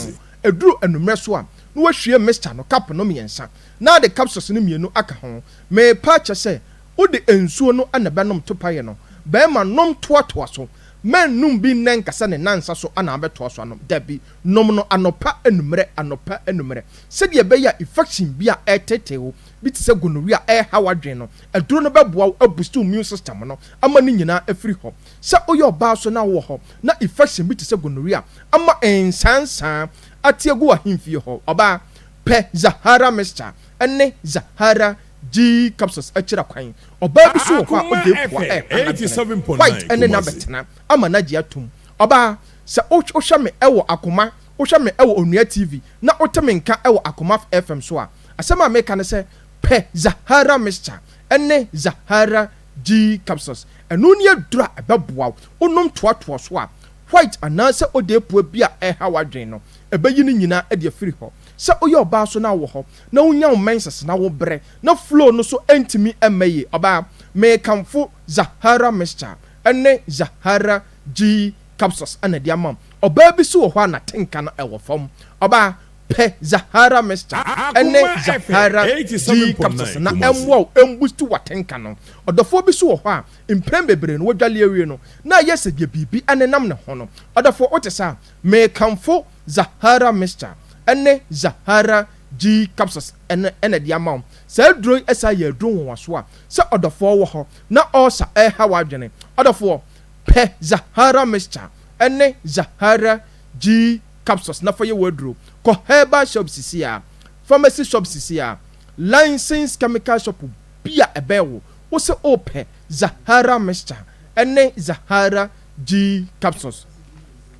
Ɛduru anwummerɛ so a, na woahwie mixture no cup no mmiɛnsa na ade capsules no mmienu aka ho. Merepa akyɛ sɛ wode nsuo no na ɛbɛnom topaeɛ no. Barima, nom toatoa so. Mɛnnom bi nnɛ nka sɛ ne nnansa so na wobɛtoa so anom. Dabi, nom no anɔpa, anwummerɛ, anɔpa, anwummerɛ. Sɛdeɛ ɛbɛyɛ a infection bi a ɛreteetee wo, bi te sɛ gonorrhea a ɛreha w'adwene no, aduro no bɛboa wo abusti wo immune system no ama ne nyinaa afiri hɔ. Sɛ woyɛ ɔbaa nso na wowɔ hɔ na infection bi te sɛ gonorrhea ama nsansaa ate agu w'ahemfie hɔ, ɔbaa, pɛ Zahara mixture ne Zahara G capsules akyira kwan. Ɔbaa bi nso wɔ hɔ a ɔde pua ɛreha n'adwene, white ne no abɛtena ama no agye atom. Ɔbaa, sɛ wohwɛ me wɔ Akoma, wohwɛ me wɔ Onua TV na wote me nka wɔ Akoma FM so a, asɛm a meka ne sɛ, pɛ Zahara mixture ne Zahara G capsules. Ɛno ne aduru a ɛbɛboa wo. Wonom toatoa so a, white anaasɛ odeepua bi a ɛreha w'adwene no, ɛbɛyi ne nyinaa de afiri hɔ. Sɛ woyɛ ɔbaa nso na wowɔ hɔ na wonya wo menses na wobrɛ na flow no so ntumi mma yie, ɔbaa, mekamfo Zahara mixture ne Zahara G capsules na de ama wo. Ɔbaa bi nso wɔ hɔ a n'atenka no wɔ fam. Ɔbaa, pɛ Zahara mixture ne Zahara G capsules na ɛmmoa wo mbusti w'atenka no. Ɔdɔfoɔ bi nso wɔ hɔ a, mprɛn bebree no, wadwale awie no, na ayɛ sɛ deɛ biribi nenam ne ho no. Ɔdɔfoɔ, wote saa? Mekamfo Zahara mixture ne Zahara G capsules na ɛde ama wo. Saa aduro yi san yɛ aduro nwonwasoɔ a, sɛ ɔdɔfoɔ wɔ hɔ na ulcer reha w'adwene, ɔdɔfoɔ, pɛ Zahara mixture ne Zahara G capsules na fa yɛ w'aduro. Kɔ herbal shop sisi a, pharmacy shop sisi a, licensed chemical shop bi a ɛbɛn wo, wo se wopɛ Zahara mixture ne Zahara G capsules.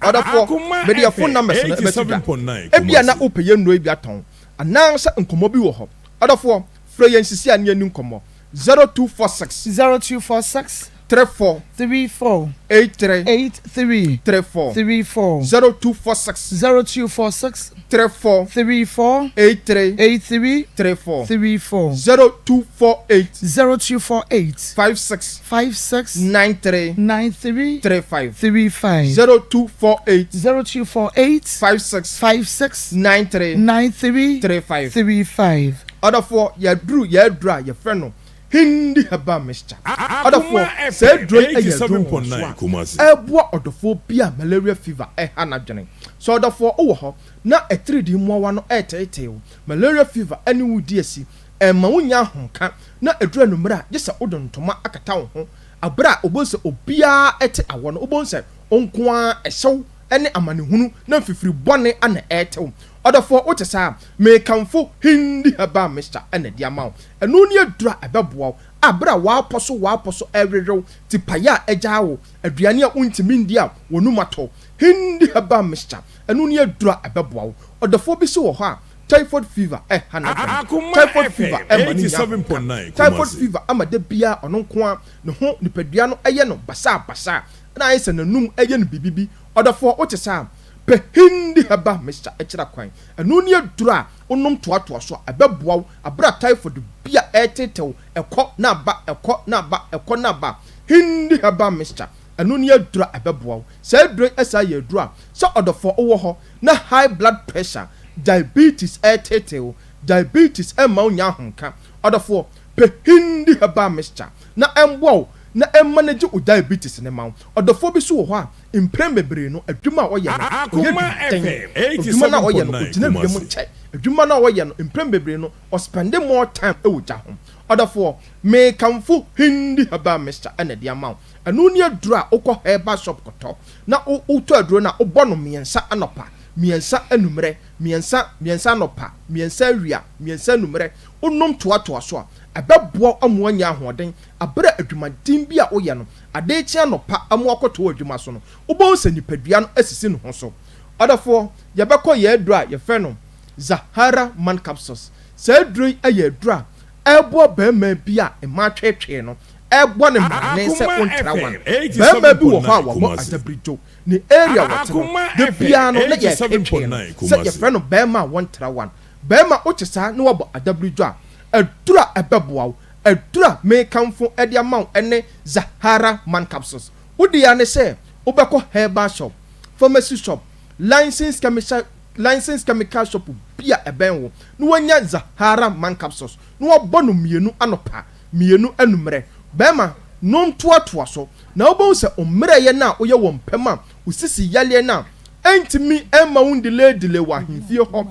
Ɔdɔfoɔ, mede yɛn phone numbers no bɛto dwa. Ebia na wopɛ yɛn nnuro yi bi atɔn, anaasɛ nkɔmmɔ bi wɔ hɔ. Ɔdɔfoɔ, frɛ yɛn sisi a ne yɛnni nkɔmmɔ. 0246. 0246. 34. 34. 83. 83. 34. 34. 0246. 0246. 34. 34. 83. 83. 34. 34. 0248. 0248. 56. 56. 93. 93. 35. 35. 0248. 0248. 56. 56. 93. 93. 35. 35. Ɔdɔfoɔ, yɛaduru yɛn aduru a yɛfrɛ no Hindi Herbal Mixture. Ɔdɔfoɔ, saa aduro yi yɛ aduro nwonwasoɔ a ɛboa ɔdɔfoɔ bi a malaria fever reha n'adwene. Sɛ ɔdɔfoɔ wowɔ hɔ na atiridii mmoawa no reteetee wo, malaria fever ne wo redi asi, ɛmma wonnya ahomka na ɛduru anwummerɛ a gye sɛ wode ntoma akata wo ho. Berɛ a wobɛhu sɛ obiara te awɔ no, wobɛhu sɛ wo nko ara ɛhyew ne amanehunu na mfifiri bɔne na ɛrete wo. Ɔdɔfoɔ, wote saa a, mekamfo Hindi Herbal Mixture na de ama wo. Ɛno ne aduro a ɛbɛboa wo a berɛ a woapɔ so woapɔ so rewerew, tipaeɛ a agyaa wo, aduane a wontumi ndi a w'anum atɔ. Hindi Herbal Mixture, ɛno ne aduro a ɛbɛboa wo. Ɔdɔfoɔ bi nso wɔ hɔ a, typhoid fever reha n'adwene. Typhoid fever mma no nnya ahomka. Typhoid fever ama da biara ɔno nko ara ne ho nipadua no yɛ no basabasa na ayɛ sɛ n'anum yɛ no biribi bi. Ɔdɔfoɔ, wote saa a, pɛ Hindi Herbal Mixture kyerɛ kwan. Ɛno ne aduro a wonom toatoa so a, ɛbɛboa wo berɛ a typhoid bi a ɛreteetee wo, ɛkɔ na aba, ɛkɔ na aba, ɛkɔ na aba. Hindi Herbal Mixture, ɛno ne aduro a ɛbɛboa wo. Saa aduro yi san yɛ aduro a sɛ ɔdɔfoɔ wowɔ hɔ na high blood pressure, diabetes reteetee wo, diabetes mma wo nnya ahomka, ɔdɔfoɔ, pɛ Hindi Herbal Mixture na ɛmboa wo na ɛmmanage wo diabetes no ma wo. Ɔdɔfoɔ bi nso wɔ hɔ a, mprɛn bebree no, adwuma a ɔyɛ no, ɔyɛ adwumaden. Adwuma no a ɔyɛ no, ɔgyina wiem kyɛ. Adwuma no a ɔyɛ no, mprɛn bebree no, ɔspɛnde more time wɔ gya ho. Ɔdɔfoɔ, mekamfo Hindi Herbal Mixture na ɛde ama wo. Ɛno ne aduro a wokɔ herbal shop kɔtɔ na wotɔ aduro no a, wobɔ no mmiɛnsa anɔpa, mmiɛnsa anwummerɛ, mmiɛnsa, mmiɛnsa anɔpa, mmiɛnsa awia, mmiɛnsa anwummerɛ. Wonom toatoa so a, ɛbɛboa wo ama woanya ahoɔden bere a adwumaden bi a woyɛ no, ade rekye anɔpa ama woakɔto w'adwuma so no, wobɛhu sɛ nipadua no asisi ne ho so. Ɔdɔfoɔ, yɛbɛkɔ yɛn aduro a yɛfrɛ no Zahara Man Capsules. Saa aduro yi yɛ aduro a ɛreboa barima bi a mmaa tweetwee no, ɛrebɔ no mmarane sɛ ɔntra one. Barima bi wɔ hɔ a wabɔ adabiridwo, ne area wɔte no, da biara no na yɛretweetwee no sɛ yɛfrɛ no barima a wɔntra one. Barima wote saa na woabɔ adabiridwo a, aduro a ɛbɛboa wo, aduro a mekamfo de ama wo ne Zahara Man Capsules. Wo dea ne sɛ wobɛkɔ herbal shop, pharmacy shop, licensed chemical licensed chemical shop bi a ɛbɛn wo na woanya Zahara Man Capsules na woabɔ no mmienu anɔpa, mmienu anwummerɛ. Barima, nom toatoa so na wobɛhu sɛ wo mmerɛyɛ no a woyɛ wɔ mpam a wo sisi yareɛ no a ɛntumi mma wo ndelay delay wɔ ahemfie hɔ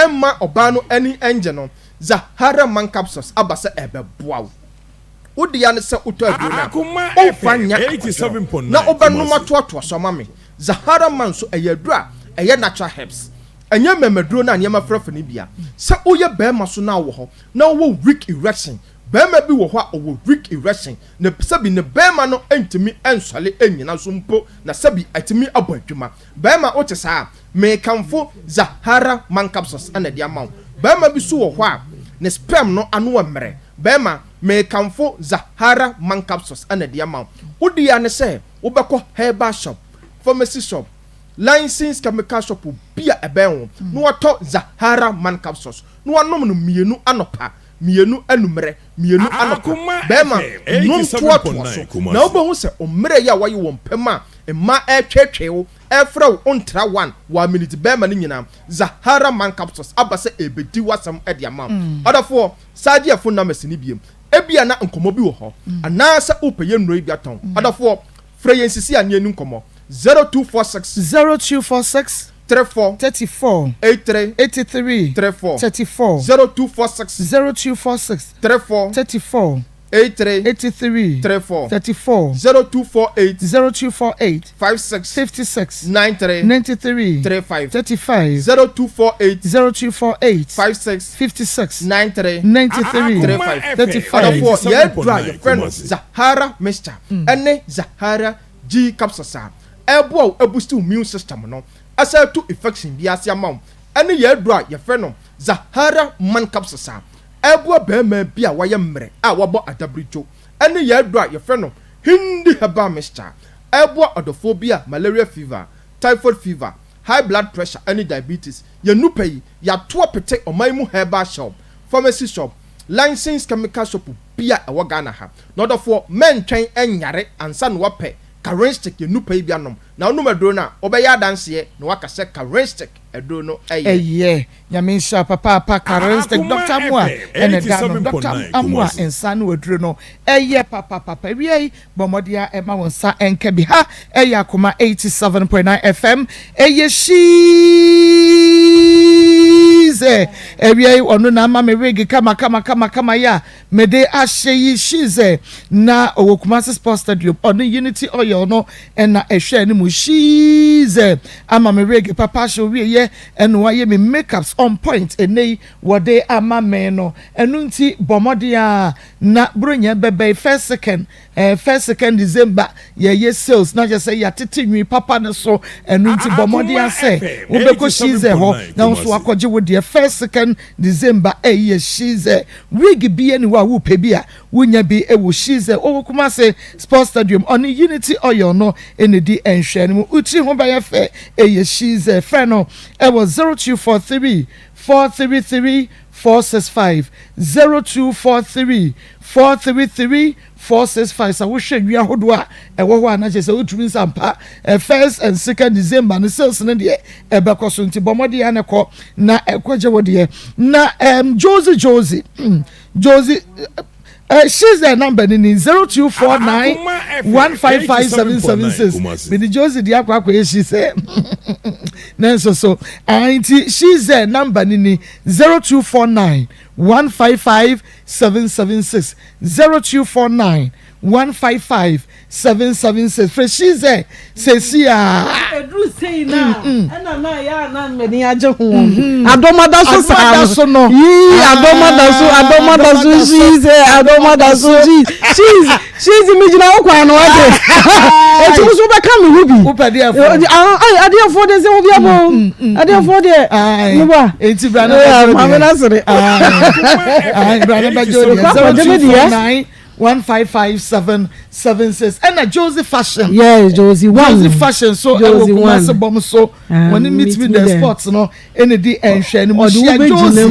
mma ɔbaa no ani nnye no. Zahara Man Capsules aba sɛ ɛrebɛboa wo. Wo dea ne sɛ wotɔ aduro no a, womfa nyɛ akwadworɔ na wobɛnom atoatoa so ama me. Zahara Man nso, ɛyɛ aduro a ɛyɛ natural herbs. Ɛnyɛ mmɛmaduro no a nneɛma frafra no bi a. Sɛ woyɛ barima so na wowɔ hɔ na wowɔ weak erection, barima bi wɔ hɔ a ɔwɔ weak erection, ne sɛbi ne barima no ntumi nsɔre nnyina so mpo na sɛbi atumi abɔ adwuma. Barima wote saa a, mekamfo Zahara Man Capsules na ɛde ama wo. Barima bi nso wɔ hɔ a ne sperm no ano wɔ mmerɛ. Barima, mekamfo Zahara Man Capsules na ɛde ama wo. Wo dea ne sɛ wobɛkɔ herbal shop, pharmacy shop, licensed chemical shop bi a ɛbɛn wo na watɔ Zahara Man Capsules na wanom no mmienu anɔpa, mmienu anwummerɛ, mmienu anɔpa. Barima, nom toatoa so na wobɛhu sɛ mmerɛ yi a woayɛ wɔ mpam a mmaa ɛretweetwee wo, ɛrefrɛ wo wontra one one minute barima no nyinaa, Zahara Man Capsules aba sɛ ɛrebɛdi w'asɛm de ama wo. Ɔdɔfoɔ, saa gye yɛn phone numbers no biom. Ebia na nkɔmmɔ bi wɔ hɔ, anaasɛ wopɛ yɛn nnuro yi bi atɔn. Ɔdɔfoɔ, frɛ yɛn sisi a ne yɛnni nkɔmmɔ. 0246. 0246. 34. 34. 83. 83. 34. 34. 0246. 0246. 34. 34. 83. 83. 34. 34. 0248. 0248. 56. 56. 93. 93. 35. 35. 0248. 0248. 56. 56. 93. 93. 35. 35. Ɔdɔfoɔ, yɛn aduro a yɛfrɛ no Zahara mixture ɛne Zahara G capsules a ɛreboa wo abusti wo immune system no, asan atu infection bi ase ama wo, ɛne yɛn aduro a yɛfrɛ no Zahara man capsules a ɛreboa barima bi a wayɛ mmerɛ a wabɔ adabiridwo, ɛne yɛn aduro a yɛfrɛ no Hindi herbal mixture a ɛreboa ɔdɔfoɔ bi a malaria fever, typhoid fever, high blood pressure ɛne diabetes. Yɛn nnupɛ yi, yɛato apete ɔman yi mu herbal shop, pharmacy shop, licensed chemical shop bi a ɛwɔ Ghana ha. Na ɔdɔfoɔ, mɛntwɛn nyare ansa na woapɛ Karinstick nnupɛ yi bi anom. Na wonom aduro no a, wobɛyɛ adanseɛ na woaka sɛ Karinstick aduro no yɛ. Ɛyɛ. Nyame nhyira papaapa Karinstick Akoma Doctor Amoah FM ɛna ɛda ano. Doctor 87.9 Amoah Kumasi. nsa ano aduro no ɛyɛ papapapa. Awia yi bɔ mmɔden ara ɛma wo nsa nka bi. Ha ɛyɛ Akoma 87.9 FM. Ɛyɛ She. She's ɛ awia yi ɔno na ama me wig kama kama kama kama yi a mede ahyɛ yi. She's ɛ na ɔwɔ Kumasi Sports Stadium, ɔne Unity Oil no ɛna ɛhwɛ anim. She's ɛ ama me wig papa ahyɛ owie yɛ ɛna wayɛ me makeups on point ɛnɛ yi wɔde ama me no. Ɛno nti bɔ mmɔden a na Buronya bɛbɛn first second eh, first second December yɛyɛ sales na kyerɛ sɛ yɛatete nwi papa no so. Ɛno nti bɔ mmɔden asɛ wobɛkɔ Shize hɔ na wo nso wakɔgye wo deɛ first second December. Ɛyɛ Shize wig bi ani hɔ a wopɛ bi a wonya bi wɔ Shize. Ɔwɔ Kumase Sports Stadium, ɔne Unity Oil no ɛna di nhwɛ no mu. Wotiri ho bɛyɛ fɛ. Ɛyɛ Shize. Frɛ no ɛwɔ 0243 433 465, 0243 433 465. Sɛ wohwɛ nwi ahodoɔ a ɛwɔ hɔ a, na kyerɛ sɛ wotumi nsa mpa. First and second December no sales no deɛ ɛbɛkɔ so, nti bɔ mmɔden a ne kɔ na ɛkɔgye wo deɛ. Na Josie Josie Josie she's the number ni ni 0249 155776. Mede Josie di akɔ akɔ yɛ she sɛ ne nso so nti she's the number ni ni 0249 155776, 0249 155776. Fɛ she's there sɛsi a. Eduru sei na ɛna na yɛ a na m'ani agye ho. Adɔmada so saa no so no. Yii, adɔmada so, adɔmada so, she's there, adɔmada so, she's she's she's mi gyina wo kwan no ɔde eti mo so bɛka mi ho bi. Wopɛ deɛ fo. Adeɛfoɔ de sɛ obi abɔ adeɛfoɔ deɛ mo ba. Eti bra na bɛgye o deɛ. Maame na sere. Bra na bɛgye o deɛ 0249 155776. Ɛna Josie Fashion. Yes, Josie one. Josie Fashion so ɛwɔ Kumasi bɔm so. Wɔne meet me the sports no ɛna di nhwɛ no mu. Hyia Josie,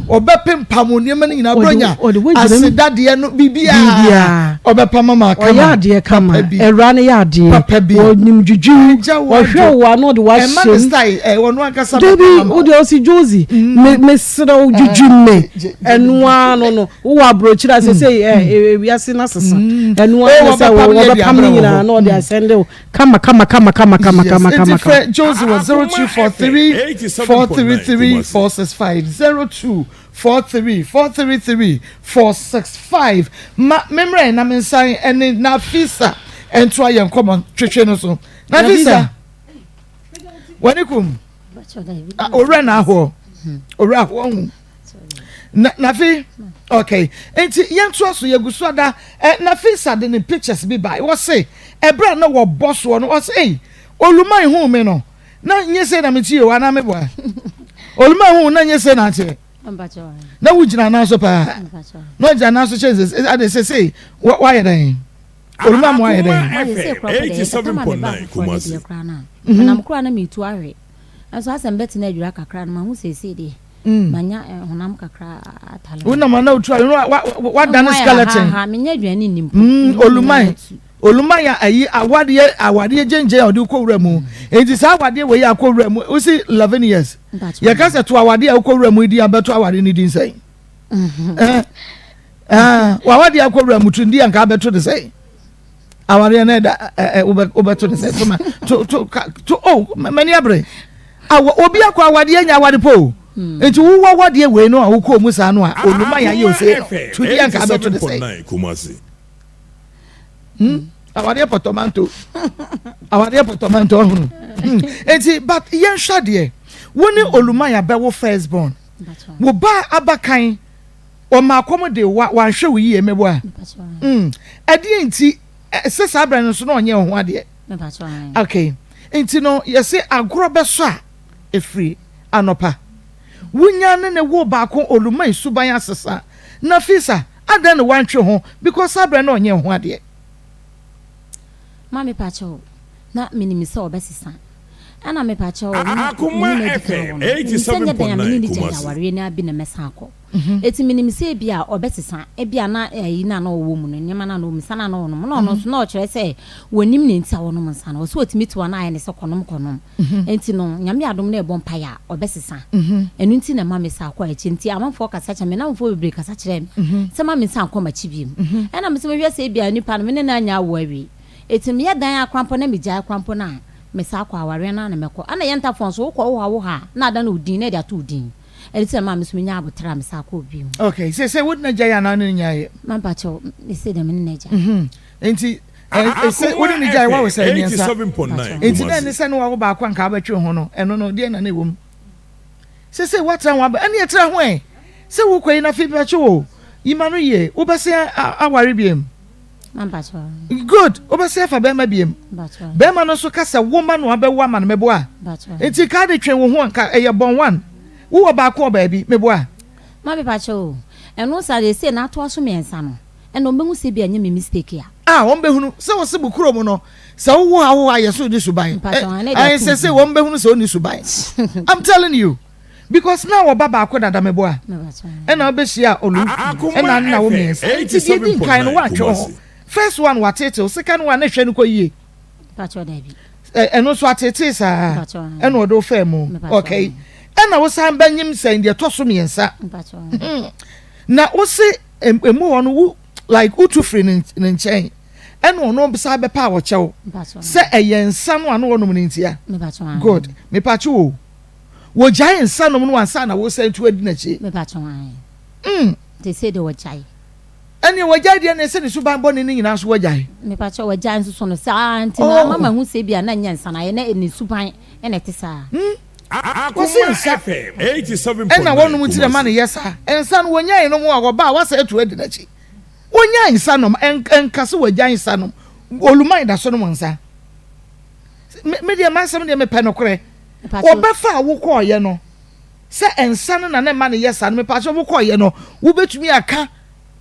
ɔbɛpempam nneɛma no nyinaa. Bronya asedadeɛ no biribiara ɔbɛpam ama kama. Ɔyɛ adeɛ kama, ɛwura no yɛ adeɛ. Papa bi. Ɔnim dwudwu, ɔhwɛ wo ano ɔde wahyɛ mu. Ɛma ne style ɛ ɔno ankasa bɛpam ama. Dabi, wode ɔsi Josie, mesrɛ wo dwudwu me. Ɛnoa no, wowɔ aburokyire a sese ɛ ewiase na sesa. Ɛnoa no sɛ wɔbɛpam ne nyinaa na ɔde asɛnde wo kama kama kama kama kama kama kama. Nti frɛ Josie wɔ 0243 433 465, 0243 433 465. Ma memmerɛ na mensan ɛne Nafisa ɛntoa yɛn nkɔmmɔ twetwe no so. Nafisa, w'ani kum owura na ahoɔ owura ahoɔ hu na Nafi. Okay, nti yɛntoa so, yɛgu so ada. Ɛ Nafisa de ne pictures bi ba. Wɔse ɛberɛ a na wɔbɔ soɔ no, wɔse ei, Oluman hu me no na nye sɛ na mete o anaa meboa Oluman hu na nye sɛ na ateɛ na wogyina anan so paa na ɔgyina anan so kyɛ sɛ ade sɛ sei wayɛ dɛn Oluman mo ayɛ dɛn. Kumasi. Nam kora na metu ahwe nso asɛm bɛtena adwira kakra no mahu seesei deɛ manya honam kakra atale. Wonam ana otu ahwe no wadane skeleton. Menya aduane nni mpo. Oluman Oluman ya ayi awadeɛ awadeɛ gyengyen a ɔde kɔ wura mu. Nti saa awadeɛ wei akɔ wura mu wosi 11 years. Yɛka sɛ to awadeɛ a wokɔ wura mu di abɛto awadeɛ no din sɛn? Wawadeɛ akɔ wura mu to ndi anka abɛto de sɛn? Awadeɛ no ɛda ɛ wobɛto de sɛn? To ma to to to o mani abere. Awa obi akɔ awadeɛ nya awade po. Nti wowɔ awadeɛ wei no a wokɔ mu saa no a Oluman ya yɛ ose no to di anka abɛto de sɛn? Awadeɛ pɔtɔmanto, awadeɛ pɔtɔmanto ɔhunu. Nti but yɛnhwɛ adeɛ, wo ne Olumaya bɛwo first born, wo ba abakan ɔma akɔm de wa wanhwɛ wo yie mɛboa. Ɛdeɛ nti sɛ saa berɛ no nso na ɔnyɛ wo ho adeɛ. Okay, nti no yɛse agorɔ bɛsɔ a ɛfiri anɔpa. Wonya ne ne wo baako Olumai suban asesa. Nafisa, adɛn na wantwe ho because saa berɛ no ɔnyɛ wo ho adeɛ. Ma mepa kyɛw, na menim sɛ ɔbɛsesa. Ɛna mepa kyɛw, me ne no adi kan wɔ no, menim sɛ nyɛ dɛn a me ne no gyae awareɛ no ara bi na mɛsan akɔ. Eti menim sɛ ebia ɔbɛsesa, ebia na ayi no a na ɔwɔ mu no, nneɛma no a na ɔwɔ mu, nsa no a na ɔnom, na ɔno nso na ɔkyerɛ sɛ wɔnim nea nti a ɔnom nsa no. Ɔsɛ ɔtumi te hɔ na ayɛ ne sɛ kɔnom kɔnom. Enti no, Nyame adom na yɛbɔ mpaeɛ a, ɔbɛsesa. Ɛno nti na ɛma mesan kɔ akyi. Nti amanfoɔ kasa kyerɛ me, nnamfoɔ bebree kasa kyerɛɛ me sɛ ma mensan nkɔ m'akyi bio. Ɛna mese mehwɛ sɛ ebia nipa no me ne no anya awo awie. Eti meyɛ dan ara koraa mpo na megyae koraa mpo no a, mesan kɔ awareɛ no ara na mɛkɔ. Ɛna yɛn ntafoɔ nso, wokɔ wo ha wo ha a, na adane wo din na yɛde ato wo din. Ɛno nti na maa me nso menyaa aboterɛ a mesan kɔɔ bio. Okay, seesei wo ne no agyae anaa wo ne no nyaeɛ? Ma mpakyɛw, mese deɛ me ne no agyae. Nti sɛ wo ne no gyae wawo sɛ mmiɛnsa. Nti na ɛne sɛ ne wawo baako a nka wobɛtwe ho no, ɛno no deɛ na na ɛwɔ mu. Seesei woatra ho aba, ɛne ɛtra ho ɛ. Sɛ wokɔ yi na afei mpakyɛw o, yi ma no yie, wobɛsen aware biom. Good, wobɛsen afa bɛrima biom. Bɛrima no nso ka sɛ wo ma no abɛwo ama no, meboa? Nti ka de twe wo ho nka ɛyɛ bɔn one. Wowɔ baako wɔ baabi, meboa? Ma mepakyɛw o, ɛno saa deɛ sei na atoa so mmiɛnsa no, ɛna wɔn bɛhu sɛ ebia ɛnyɛ me mistake a. Ah, wɔn bɛhunu, sɛ wɔse mo kurom no, sɛ wowo ha wowo ha yɛ so wonni suban. Mpakyɛw, ɛnɛ deɛ Ɛn, sɛ sɛ wɔn bɛhunu sɛ wonni suban. I'm telling you. Because na wɔba baako dada meboa? Ɛna wobɛhyia olu, ɛna nna wo mmiɛnsa. Nti deɛ di nkan no woantwe wo ho. First one watetew, second one ne hwɛ no kɔ yie. Mpakyɛw dabi. Ɛno nso atetee saa ɛna ɔde wo faa mu. Okay. Ɛna wosan ba nyinsɛn deɛ ɛtɔ so mmiɛnsa. Hmm. Na wose emu hɔ no wo like wotu firi ne nkyɛn ɛna ɔno san bɛpa a wɔkyɛw sɛ ɛyɛ nsa no a na wɔnom no ntia. Good. Mepakye o. Wɔgyae nsa nom no ansa na wosan tu adi n'akyi. Mm. Te sɛ deɛ wɔgyae. Ɛnneɛ wagyae deɛ na ɛsɛ ne suban bɔne no nyinaa nso wagyae. Mepakyɛ wagyae nso so no saa nti na ama mahu sɛ ebia na nyɛ nsa na ayɛ na ne suban na ɛte saa. Hmm. Wɔsi nsa ɛna wɔnom nti na ɛma no yɛ saa. Nsa no wɔnyae nom a wɔba a wasa atu adi n'akyi. Wɔnyae nsa nom ɛnka sɛ wagyae nsa nom. Oluman da so nom nsa. Me deɛ m'asɛm deɛ mepɛ nokorɛ. Wɔbɛfa a wokɔɔyɛ no sɛ nsa no na na ɛma no yɛ saa no mepakyɛ wokɔɔyɛ no wobɛtumi aka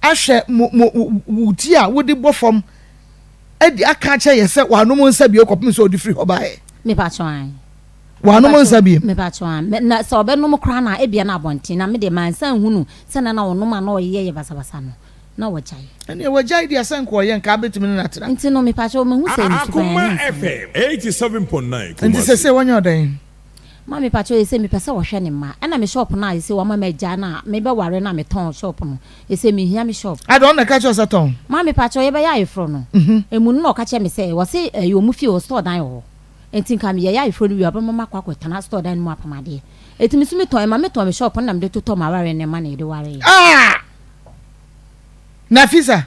ahwɛ mo mo wo ti a wode bɔ fam adi aka akyerɛ yɛ sɛ wanom nsa bio kɔpem sɛ ɔde firi hɔ baeɛ. Mepakyɛ an. Wanom nsa bio. Mepakyɛ an. Na sɛ ɔbɛnom koraa na ebia na abɔnten na me deɛ mansa nhu no sɛ na na ɔnom a na ɔyɛ yɛ basabasa no na wagyae. Ɛneɛ wagyae deɛ sɛ nka ɔyɛ nka abɛtumi ne no atena. Nti no mepakyɛ mahu sɛ ne suban Akoma ɛnyɛ nsa no. FM 87.9 Nti Kumasi. sɛsei wanya ɔdɛn? Ma me pakyɛw ese mepɛ sɛ wɔhwɛ ne mma ɛna me shop no a ese wama magyaa no a me bɛ ware no a me tɔn shop no ese me hia me shop. Ada ɔno na ɛka kyerɛ wo sɛ tɔn? Ma me pakyɛw yɛbɛyɛ ayeforɔ no emu no na ɔka kyerɛ me sɛ wɔse ɛyɛ ɔmo fie wɔ store dan wɔ hɔ enti nka me yɛyɛ ayeforɔ no wie a ɔbɛma makɔ akɔ tena store dan no mu apam adeɛ eti me nso me tɔn ɛma me tɔn me shop no na mede totɔ m'awareɛ nneɛma na yɛde wareɛ. Ah! Nafisa,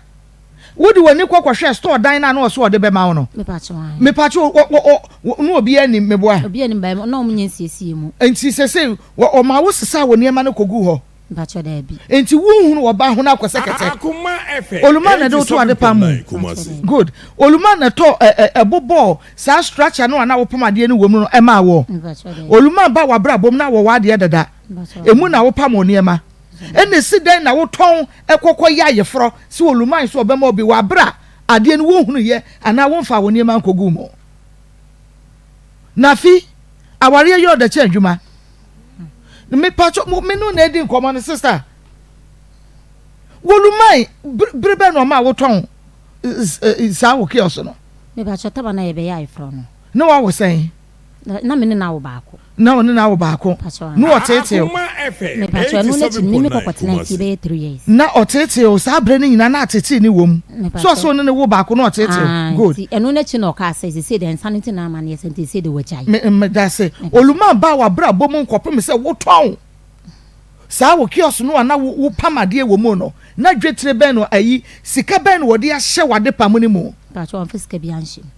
Wode w'ani kɔ kɔhwɛɛ store dan no a na ɔse ɔde bɛma wo no? Mepatwo wɔ wɔ wɔ na obiara nnim, meboa? Obiara nnim, bɛn na wɔn nyɛ nsiesie mu. Nti sesei wɔ ɔma wo sesaa wo nneɛma no kɔguu hɔ? Mpakyɛw daabi. Nti wonhunu ɔbaa ho no akɔ sɛ kɛtɛ? Oluman na ɛde wo too adepam mu? Good. Oluman na ɛtɔ ɛ ɛ ɛbobɔɔ saa structure no a na wopam adeɛ no wɔ mu no ɛmaa woɔ? Oluman baa w'abrabɔ mu na wɔ w'adeɛ dada, emu na wopam wo nneɛma. Ɛna esi dɛn na wotɔn kɔ kɔyɛ ayeforɔ sɛ oluman sɛ ɔbɛma obi wɔ abere a adeɛ no wonhunuiɛ anaa womfaa wo nneɛma nkɔguu mu? Nafi, awareɛ yɛ ɔdɛ kyɛn adwuma. Mepatwɔ, mo, me no na edi nkɔmɔ no, sister. Woluman, bere bɛn na ɔmaa wotɔn saa wo kiosk no? Mepatwɔ, taba na yɛbɛyɛ ayeforɔ no. Na wawo sɛn? Na me ne no awo baako. Na ɔne no awo baako. Na ɔteetee wo. Mepakyɛw, ɛno n'akyi no, me me kɔkɔ tenaa fie bɛyɛ nthree years. Na ɔteetee wo saa berɛ no nyinaa na atetee ne wom. So ɔse wo ne no wo baako na ɔteetee wo. Good. Nti ɛno n'akyi na ɔkaa sɛ sesei deɛ nsa no nti na ama no yɛ saa nti sesei deɛ wagyae. Me, medase. Oluman baa w'abrabɔ mu nkɔpem sɛ wotɔn saa wo kiosk no a na wo, wopam adeɛ wɔ mu no, na dwetire bɛn no ayi, sika bɛn na wɔde ahyɛ w'adepam no mu? Mepakyɛw, ɔmfa sika biara nhyɛ mu.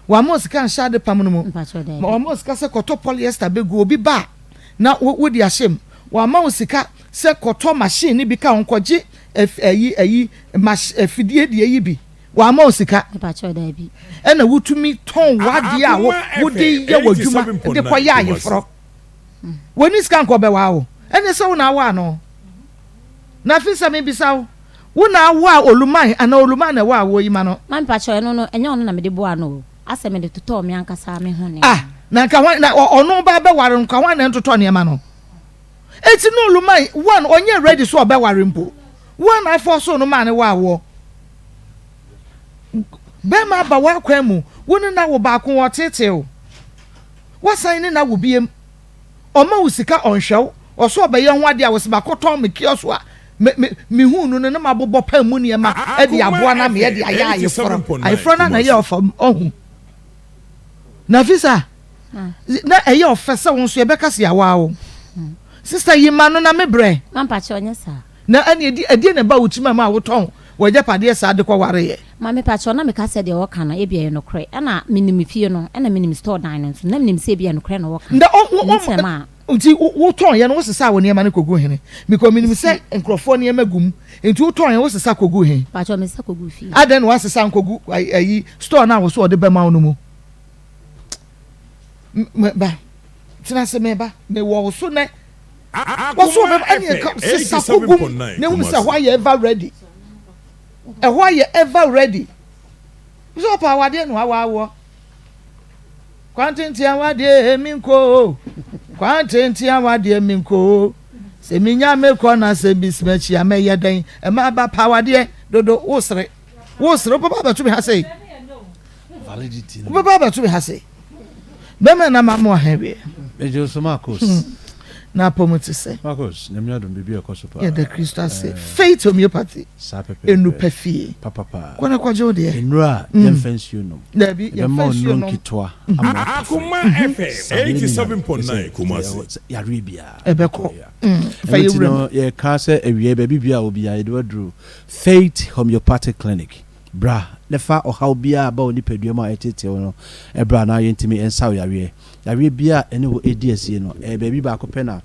Wamma wo sika anhyɛ adepam no mu. Ma wamma wo sika sɛ kɔtɔ polyester bɛgu obi ba a na wode ahyɛ mu. Wamma wo sika sɛ kɔtɔ machine no bi ka ho kɔgye ayi ayi afidie deɛ yi bi. Wamma wo sika. Ɛna wotumi tɔn w'adeɛ a wode yɛ w'adwuma de kɔyɛ ayeforɔ. Wɔnni sika nka ɔbɛwaa wo. Ɛne sɛ wo na awaa no. Na afei sɛ mebisa wo, wo na awaa Oluman anaa Oluman na ɛwaa woɔ yi ma no? Ma mepakyɛw, ɛno no, ɛnyɛ ɔno na mede boaa no o. Asɛ mede totɔɔ me ankasa me ho nneɛma. Ah, na nka hwan, na ɔno ba bɛware no, nka hwan na ɛntotɔ nneɛma no? Enti na Oluman, one, ɔnyɛ ready sɛ ɔbɛware mpo. Woa na afɔɔsoo no maa no waa woɔ. Bɛrima aba w'akwan mu, wo ne no awo baako, ɔteetee wo. Woasan ne no awo biem. Ɔma wo sika ɔnhwɛ wo. Ɔsɛ ɔbɛyɛ ho adeɛ a wose makɔtɔn me kiosk a me me mehuu no no na mabobɔ pan mu nneɛma de aboa no ameɛ de ayɛ ayeforɔ. Ayeforɔ no na ɛyɛ ɔfɛ ɔhu. Nafisa, na ɛyɛ ɔfɛ sɛ wo nso yɛbɛka sɛ yɛawaa wo. Sister yi ma no na me brɛ. Ma mpakyɛw nyɛ saa. Na ɛne ɛdi ɛdeɛ na ɛba wo tirim a ɛma wotɔn w'agyapadeɛ saa de kɔ wareɛ? Maame pakyɛw na meka sɛ deɛ ɔka no ebia ɛyɛ nokorɛ ɛna menim fie no ɛna menim store dan no nso na menim sɛ ebia nokorɛ na ɔka Nda o wo ɛno nti na ɛmaa. Nti wo tɔn yɛ no wo sesaa wo nneɛma no kɔgu hene? Because menim sɛ nkorɔfoɔ nneɛma gu mu nti wo tɔn yɛ wo sesa kɔgu he? Pakyɛw me sesa kɔgu fie. Adɛn na woasesa ankɔgu ayi store no a wo so ɔde bɛma wo no mu? Me ba tena ase me ba me wɔ wo so nɛ. Wɔso ɔbɛba ɛne ɛka sesa kogum na ehunu sɛ ɛhɔ ayɛ ever ready. Ɛhɔ ayɛ ever ready. Sɛ ɔpɛ awadeɛ na wawa awoɔ. Kwantenten awadeɛ mi nko. Kwantenten awadeɛ mi nko. Sɛ minya me kɔ na sɛ bi sima akyi a mɛyɛ dɛn? Ɛma ba pa awadeɛ dodo wosere. Wosere wobɛba abɛto me ha sei. Wobɛba abɛto me ha sei. Bɛma na ma mo ahɛn wiɛ. Megye wo so Marcos. Hmm. Na apɔ mu te sɛ. Marcos, nyame adom biribi ɛkɔ so paa. Yɛda Kristo ase. Eh. Faith Homeopathy. Saa pɛpɛɛpɛ. Enu pɛ fie. Papapa. Kɔ na kɔgye wo deɛ. Nnuro a hmm. yɛmfa nsuo nom. Dabi, yɛmfa nsuo nom. nketewa ama Akoma FM 87.9 Kumasi. Yareɛ biara. Ɛbɛkɔ. Hmm. Fa yɛ wura mu. Yɛka sɛ awie baabi biara obiara yɛde waduro. Faith Homeopathic Clinic. Bra na fa ɔhaw biara a aba wo nipadua mu a ɛreteetee wo no bra na yɛntumi nsa wo yareɛ. Yareɛ biara a ɛne wo redi asie no, ɛyɛ baabi baako pɛ na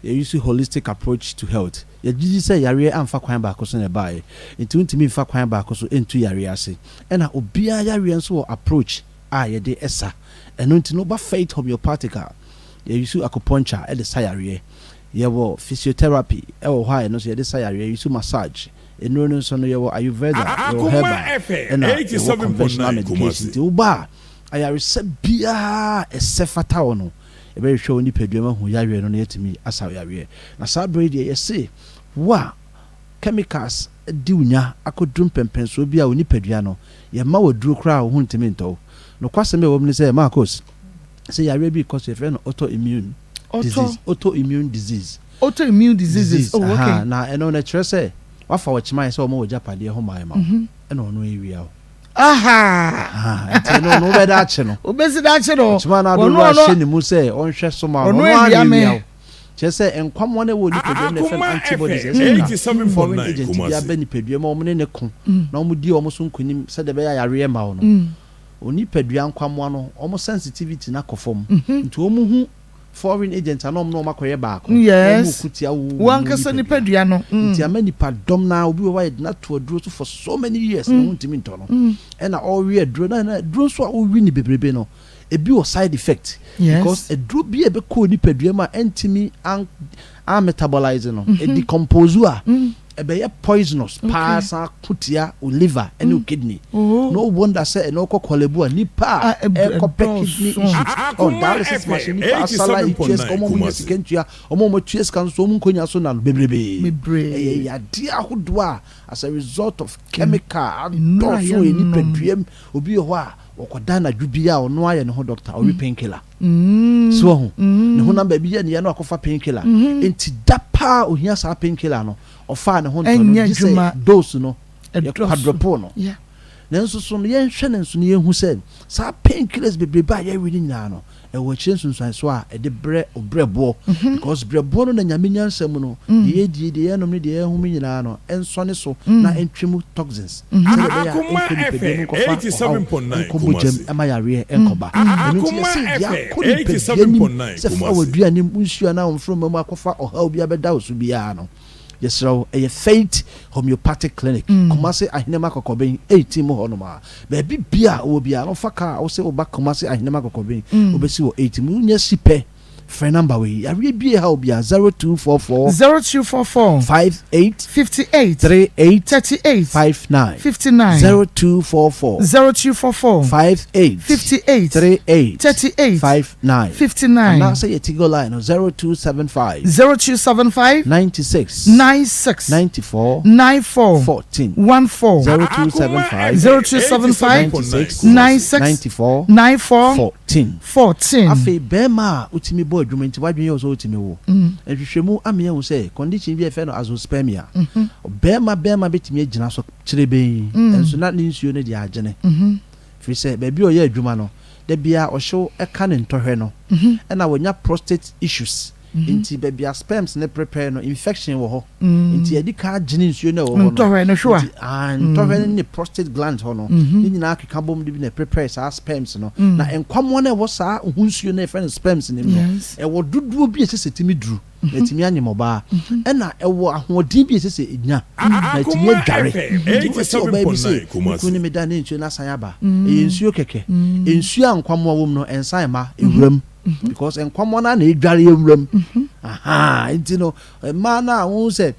yɛ use holistic approach to health. Yɛgye di sɛ yareɛ amfa kwan baako so na ɛbaeɛ, nti wontumi mfa kwan baako so ntu yareɛ ase. Ɛna obiara yareɛ nso wɔ approach a yɛde sa. Ɛno nti no woba Faith Homeopathic a, yɛ use acupuncture de sa yareɛ. Yɛwɔ physiotherapy wɔ hɔ a ɛno nso yɛde sa yareɛ, yɛ use massage. Nnuro no nso no yɛwɔ Ayurveda, yɛwɔ herbal ɛna yɛwɔ conventional medication. Nti woba a, ayaresa biara a ɛsɛ fata wo no, yɛbɛhwehwɛ wo nipadua mu ahu yareɛ no na yɛatumi asa wo yareɛ. Na saa berɛ yi deɛ yɛse wo a chemicals di wo nya akɔduru mpɛnpɛnsoɔ bi a wo nipadua no, yɛmma wo aduro koraa a wo ho ntumi ntɔ wo. Nokwasɛm a ɛwɔ mu ne sɛ, Marcos, sɛ yareɛ bi rekɔ so yɛfrɛ no autoimmune disease. Autoimmune disease. Autoimmune diseases. Oh, okay. Na ɛno no ɛkyerɛ sɛ wafa ɔkyeman sɛ ɔma w'agyapadeɛ ho man ma wo mhm. ɛna ɔno awia wo. Aha. Nti ɛno no wobɛda akye no. Wobɛsi da akye no. Ɔkyeman no adoro ahyɛ ne mu sɛ ɔnhwɛ so ma ɔno ara na awia wo. Kyerɛ sɛ nkwamoa no ɛwɔ nipadua mu na ɛfɛ no antibodies ɛsɛ ka foreign agent bi aba nipadua mu a wɔn ne ne ko mm. na wɔn di wɔn so nkonim sɛdeɛ ɛbɛyɛ ayareɛ ma wo no. Mm. Onipadua nkwamoa no wɔn sensitivity no akɔ fam mhm. nti wɔn hu foreign agent a na wɔn ne wɔn akɔyɛ baako. Yes. Wɔn ko tia wo. Wo ankasa nipadua no. Mm. Nti ama nipa dɔm na obi wɔ hɔ ayɛ de no ato aduro so for so many years na mm. wontumi ntɔ no. Mm. Ɛna ɔrewe aduro na na aduro nso a wowe ne bebrebe no ebi wɔ side effect. Yes. Because aduro bi a ɛbɛkɔ nipadua mu a ɛntumi an an metabolize no, mm -hmm. decompose a. Mm. Ɛbɛyɛ poisonous paa san ko tia wo liver ne wo kidney. No wonder sɛ ɛnɛ wokɔ Korle Bu a nipa a ɛkɔ pɛ kidney issues on dialysis machine nipa asala etua sika wɔn a wɔn nya sika ntua wɔn a wɔn atua sika nso wɔn nkonya so na no bebrebee. Ɛyɛ yadeɛ ahodoɔ a as a result of chemical adɔɔso wɔ yɛn nipadua mu. Obi wɔ hɔ a ɔkɔda anadwo bi a ɔno ayɛ ne ho doctor ɔwe painkiller. So wahu? Ne honam baabi yɛ ne ya na wakɔfa painkiller. Enti da paa ohia saa painkiller no, ɔfaa ne ho ntɔ no, gye sɛ dose no yɛ quadruple no. Nanso so no yɛnhwɛ no nso na yɛnhu sɛ saa painkillers bebrebe a yɛwe no nyinaa no, ɛwɔ akyire nsunsuansoɔ a ɛde brɛ obrɛboɔ. Because brɛboɔ no na Nyame nyansa mu no, deɛ yɛdie, deɛ yɛnom ne deɛ yɛhome nyinaa no, ɛnsɔne so na ɛntwe mu toxins sɛdeɛ ɛbɛyɛ a ɛnkɔ nipadua mu nkɔfa ɔhaw, ɛnkɔ mogya mu ɛma yareɛ nkɔba. Ɛno nti yɛse deɛ akɔ nipadua nim sɛ fa w'aduane mu nsuo anaa wo mframa mu akɔfa ɔhaw bi abɛda wo so biara no, yɛsrɛ wo, ɛyɛ Faith Homeopathic Clinic, Kumasi Ahenema Kɔkɔben 18 mu hɔnom a. Baabi biara a wowɔ biara no, fa kaa a wose woba Kumasi Ahenema Kɔkɔben, wobɛsi wɔ 18 mu. Wonya si pɛ, Frɛ number wei, yareɛ bi ɛha wo biara, 0244. 0244. 58. 58. 38. 38. 59. 59. 0244. 0244. 58. 58. 38. 38. 59. 59. Anaasɛ yɛ Tigo line no, 0275. 0275. 96. 96. 94. 94. 14. 14. 0275. 0275. 96. 96. 94. 94. 14. 14. Afei barima a wotumi bɔ adwuma nti w'adwene yɛ wo sɛ wotumi wo. Nhwehwɛmu ama yɛahu sɛ condition bi a yɛfrɛ no azoospermia, ɔbarima barima bɛtumi agyina so kyerebenn nso na ne nsuo no deɛ agyene. Firi sɛ baabi a ɔyɛ adwuma no, da biara ɔhyew ka ne ntɔhwɛ no, ɛna wanya prostate issues. Nti baabi a sperms no prepare no, infection wɔ hɔ. Nti yɛde kan agyene nsuo no a ɛwɔ hɔ no. Ntɔhwɛ no hwewa. Nti ah, ntɔhwɛ no ne prostate gland hɔ no, ne nyinaa keka bom de bi na prepare saa sperms no. Na nkwammoa no a ɛwɔ saa ho nsuo no a yɛfrɛ no sperms no mu no, ɛwɔ dodoɔ bi a ɛsɛ sɛ ɛtumi duru na ɛtumi anyem ɔbaa. Ɛna ɛwɔ ahoɔden bi a ɛsɛ sɛ ɛnya na ɛtumi adware. Nti wobɛte ɔbaa bi se, me kunu ne me da ne nsuo no asan aba. Ɛyɛ nsuo kɛkɛ. Nsuo a nkwammoa wɔ mu no, ɛnsan mma, ɛwura mu. Because nkwammoa no ara na ɛdware awura mu. Ahaa, nti no, Mmaa no a wohu sɛ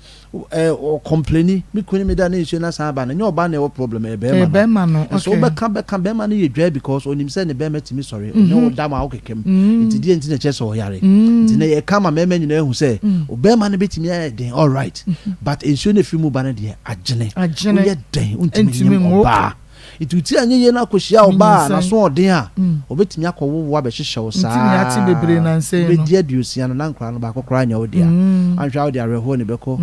ɛ ɔkɔmpleni me kunu ne me da ne nsuo no asan aba no ɛnyɛ ɔbaa na ɛwɔ problem ɛyɛ bɛrima no. Bɛrima no Nso okay. wobɛka bɛka bɛrima no yɛ dwaa because ɔnim sɛ ne bɛrima tumi sɔre ɔne wo da ma wo kɛkɛ mu nti deɛ nti na ɛkyerɛ sɛ ɔyare nti na yɛka ma mmarima nyinaa ahu sɛ ɔbɛrima no bɛtumi ayɛ den alright but nsuo no ɛfiri mu ba no deɛ agyene Agyene. woyɛ dɛn wontumi Ɛntumi nyem nwo. ɔbaa. Nti wo ti anyɛ yie na akɔhyia ɔbaa a n'aso ɔden a, ɔbɛtumi akɔwo wo abɛhyehyɛ wo saa ara. Wobɛdi aduosia no na nkwadaa no baako koraa nyɛ wo dea. Anhwɛ a wode awerɛhoɔ na ɛbɛkɔ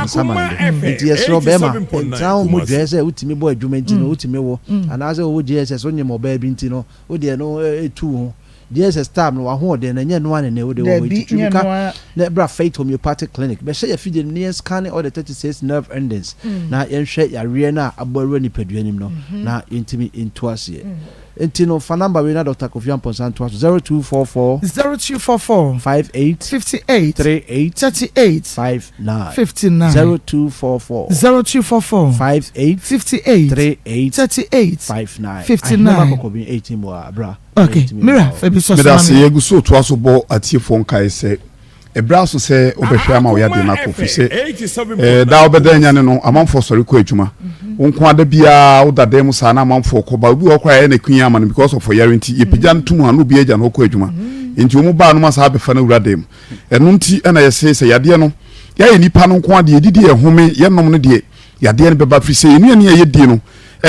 nsaman do. Nti yɛsrɛ wo bɛrima, ntena wo ho dwɛɛ sɛ wotumi bɔ adwuma nti no wotumi wo, anaasɛ wowɔ JSS wonyem ɔbaa bi nti no wo deɛ no tu wo ho. Jesus time no w'ahoɔden no ɛnyɛ ɛno ara na ɛnɛ wode wɔ hɔ yi Dabi, nti twi nyɛ mika ɛno ara. na bra Faith Homeopathic Clinic bɛhyɛ yɛ afidie no mu na yɛn scanne all the 36 nerve endings na yɛnhwɛ yareɛ no a abɔ awura nipadua no mu no na yɛntumi ntu aseɛ. Nti no fa number wei na Doctor Kofi Amponsah ntoa so 0244 0244 58 58 38 38 59 59 0244 0244 58 58 38 38 59 59. Ahenema Kɔkɔbin 18 mu a bra. Ok, Mira, fa bi sɔ so ma Medase, me. yɛgu so retoa so bɔ atiefoɔ nkae sɛ ɛberɛ aso sɛ wobɛhwɛ ama wo yadeɛ no akɔ firi sɛ eh, daa wobɛda anyane no amanfoɔ sɔre kɔ adwuma wo nko ada biara woda dan mu saa na amanfoɔ kɔ ba obi wɔ hɔ koraa ɛyɛ na kun ama no because of ɔyare nti yɛpagya no to mu a na obi agya no hɔ kɔ adwuma nti wɔn baa no ma saa abɛfa no awura dan mu ɛno nti ɛna yɛse sɛ yadeɛ no yɛayɛ nipa no nko adeɛ yɛdidi yɛhome yɛnom no deɛ Yadeɛ no bɛba firi sɛ yɛn nnuane a yɛdie no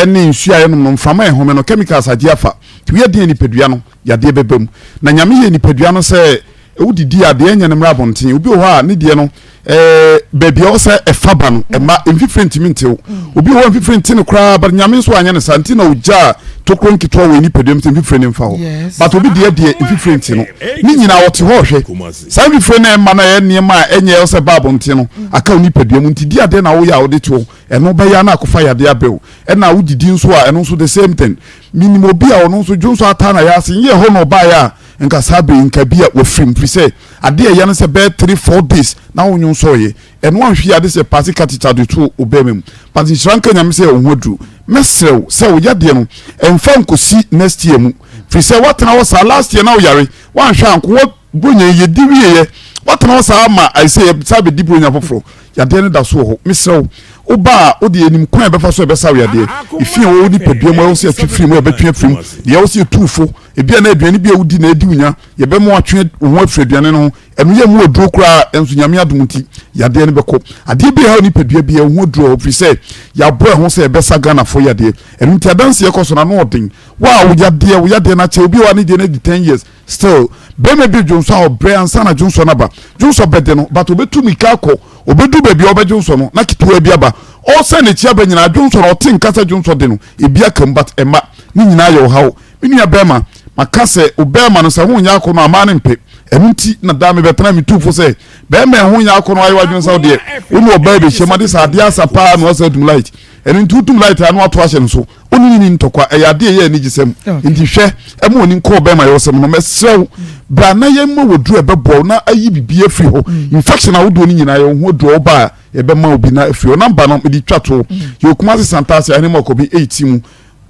ne nsuo a yɛnom no, mframa a yɛhome no, chemicals agye afa. Nti woyɛ den a nipadua no, yadeɛ bɛba mu. Na Nyame yɛɛ nipadua no sɛ wodidi a, deɛ ɛnyɛ no mmra abɔnten. Obi wɔ hɔ a ne deɛ no, eh, baabi a ɛwɔ sɛ ɛfa ba no, ɛma mfifire ntumi ntew. Obi wɔ hɔ a mfifire nte no koraa, but Nyame nso anyɛ no saa. Nti na ogyaa tokuro nketewa wɔ nipadua mu sɛ mfifire no mfa hɔ. But obi deɛ deɛ mfifire nte no. Ne nyinaa ɔte hɔ ɔhwɛ. Saa mfifire no a ɛma no ɛyɛ nneɛma a ɛnyɛ ɛwɔ sɛ ɛba abɔnten no aka wo nipadua mu nti di adeɛ na woyɛ a wode to hɔ ɛno bɛyɛ a na akɔfa yadeɛ abrɛ wo ɛna wodidi nso a ɛno nso the same thing menim obi a ɔno nso dwonso ataa na yɛ ase nyɛ hɔ na ɔbaeɛ a nka saa bere nka bi a wafiri mu firi sɛ adeɛ ɛyɛ no sɛ bɛyɛ 3 4 days na wonwo nsɔreɛ ɛno anhwe yɛ ade sɛ paase catheter de to wo bɛrima mu but nhyira nka nyame sɛ wo ho aduru mɛsrɛ wo sɛ wo yadeɛ no ɛmfa nkɔsi next year mu firi sɛ woatena hɔ saa last year na woyare woanhwɛ anko Buronya yi yɛdi wieɛ woatena hɔ saa ma ayɛ sɛ yɛsan bɛdi buronya foforɔ yadeɛ no da so wɔ hɔ mesrɛ wo woba a wode yɛnim kwan a ɛbɛfa so ɛbɛsa wo yadeɛ efi a wɔwɔ nipadua mu ɛwɔ sɛ yɛtwe firi mu yɛbɛtwe afiri mu deɛ ɛwɔ sɛ yɛtu fo ebi a na aduane bi a wodi na adi wo nya yɛbɛma watwe wo ho afiri aduane no ho ɛno yɛ mu aduro koraa ɛnso nyame adom nti yadeɛ no bɛkɔ adeɛ bi a ɛha nipadua bi ɛho aduro hɔ firi sɛ yɛabɔ ɛho sɛ yɛbɛsa Ghanafoɔ yadeɛ ɛno nti adanseɛ kɔ so na ano ɔden wo a wo yadeɛ wo yadeɛ no akyɛ obi wɔ ne deɛ no adi 10 years Still, bɛrima bi dwonsɔ a ɔbrɛ ansa na dwonsɔ no aba. Dwonsɔ bɛde no, but obetu mirika akɔ. Obedu baabi a ɔbɛdwonsɔ no, na ketewa bi aba. Ɔresan n'akyi aba nyinaa, dwonsɔ no, ɔte nka sɛ dwonsɔ de no, ebi aka mu, but ɛmma. Ne nyinaa yɛ ɔhaw. Me nua bɛrima, maka sɛ, wo bɛrima no, sɛ ho nyɛ akɔnnɔ a, mmaa no mpɛ. Ɛno nti na daa mebɛtena metu fo sɛ, bɛrima a ɛho nyɛ akɔnnɔ ayɛ w'adwene sɛ wo deɛ, wo ne ɔbaa bɛhyiam ade sɛ adeɛ asa paa na woasan adum light. Ɛno nti wotum light a na woato ahyɛ no so. Wo ne no nni ntɔkwa, ɛyɛ adeɛ a ɛyɛ anigyesɛm. Nti hwɛ, ɛma w'ani nkɔ ɔbɛrima yɔsɛm no. Mɛsrɛ wo, bra na yɛmma wo aduro a ɛbɛboa wo na ayi biribi afiri hɔ. Infection ahodoɔ no nyinaa, yɛwɔ ho aduro a woba a yɛbɛma wo bi na afiri hɔ. Namba no, mede twa toɔ. Yɛwɔ Kumasi Santase, Ahenema Ɔkɔbi 8 mu,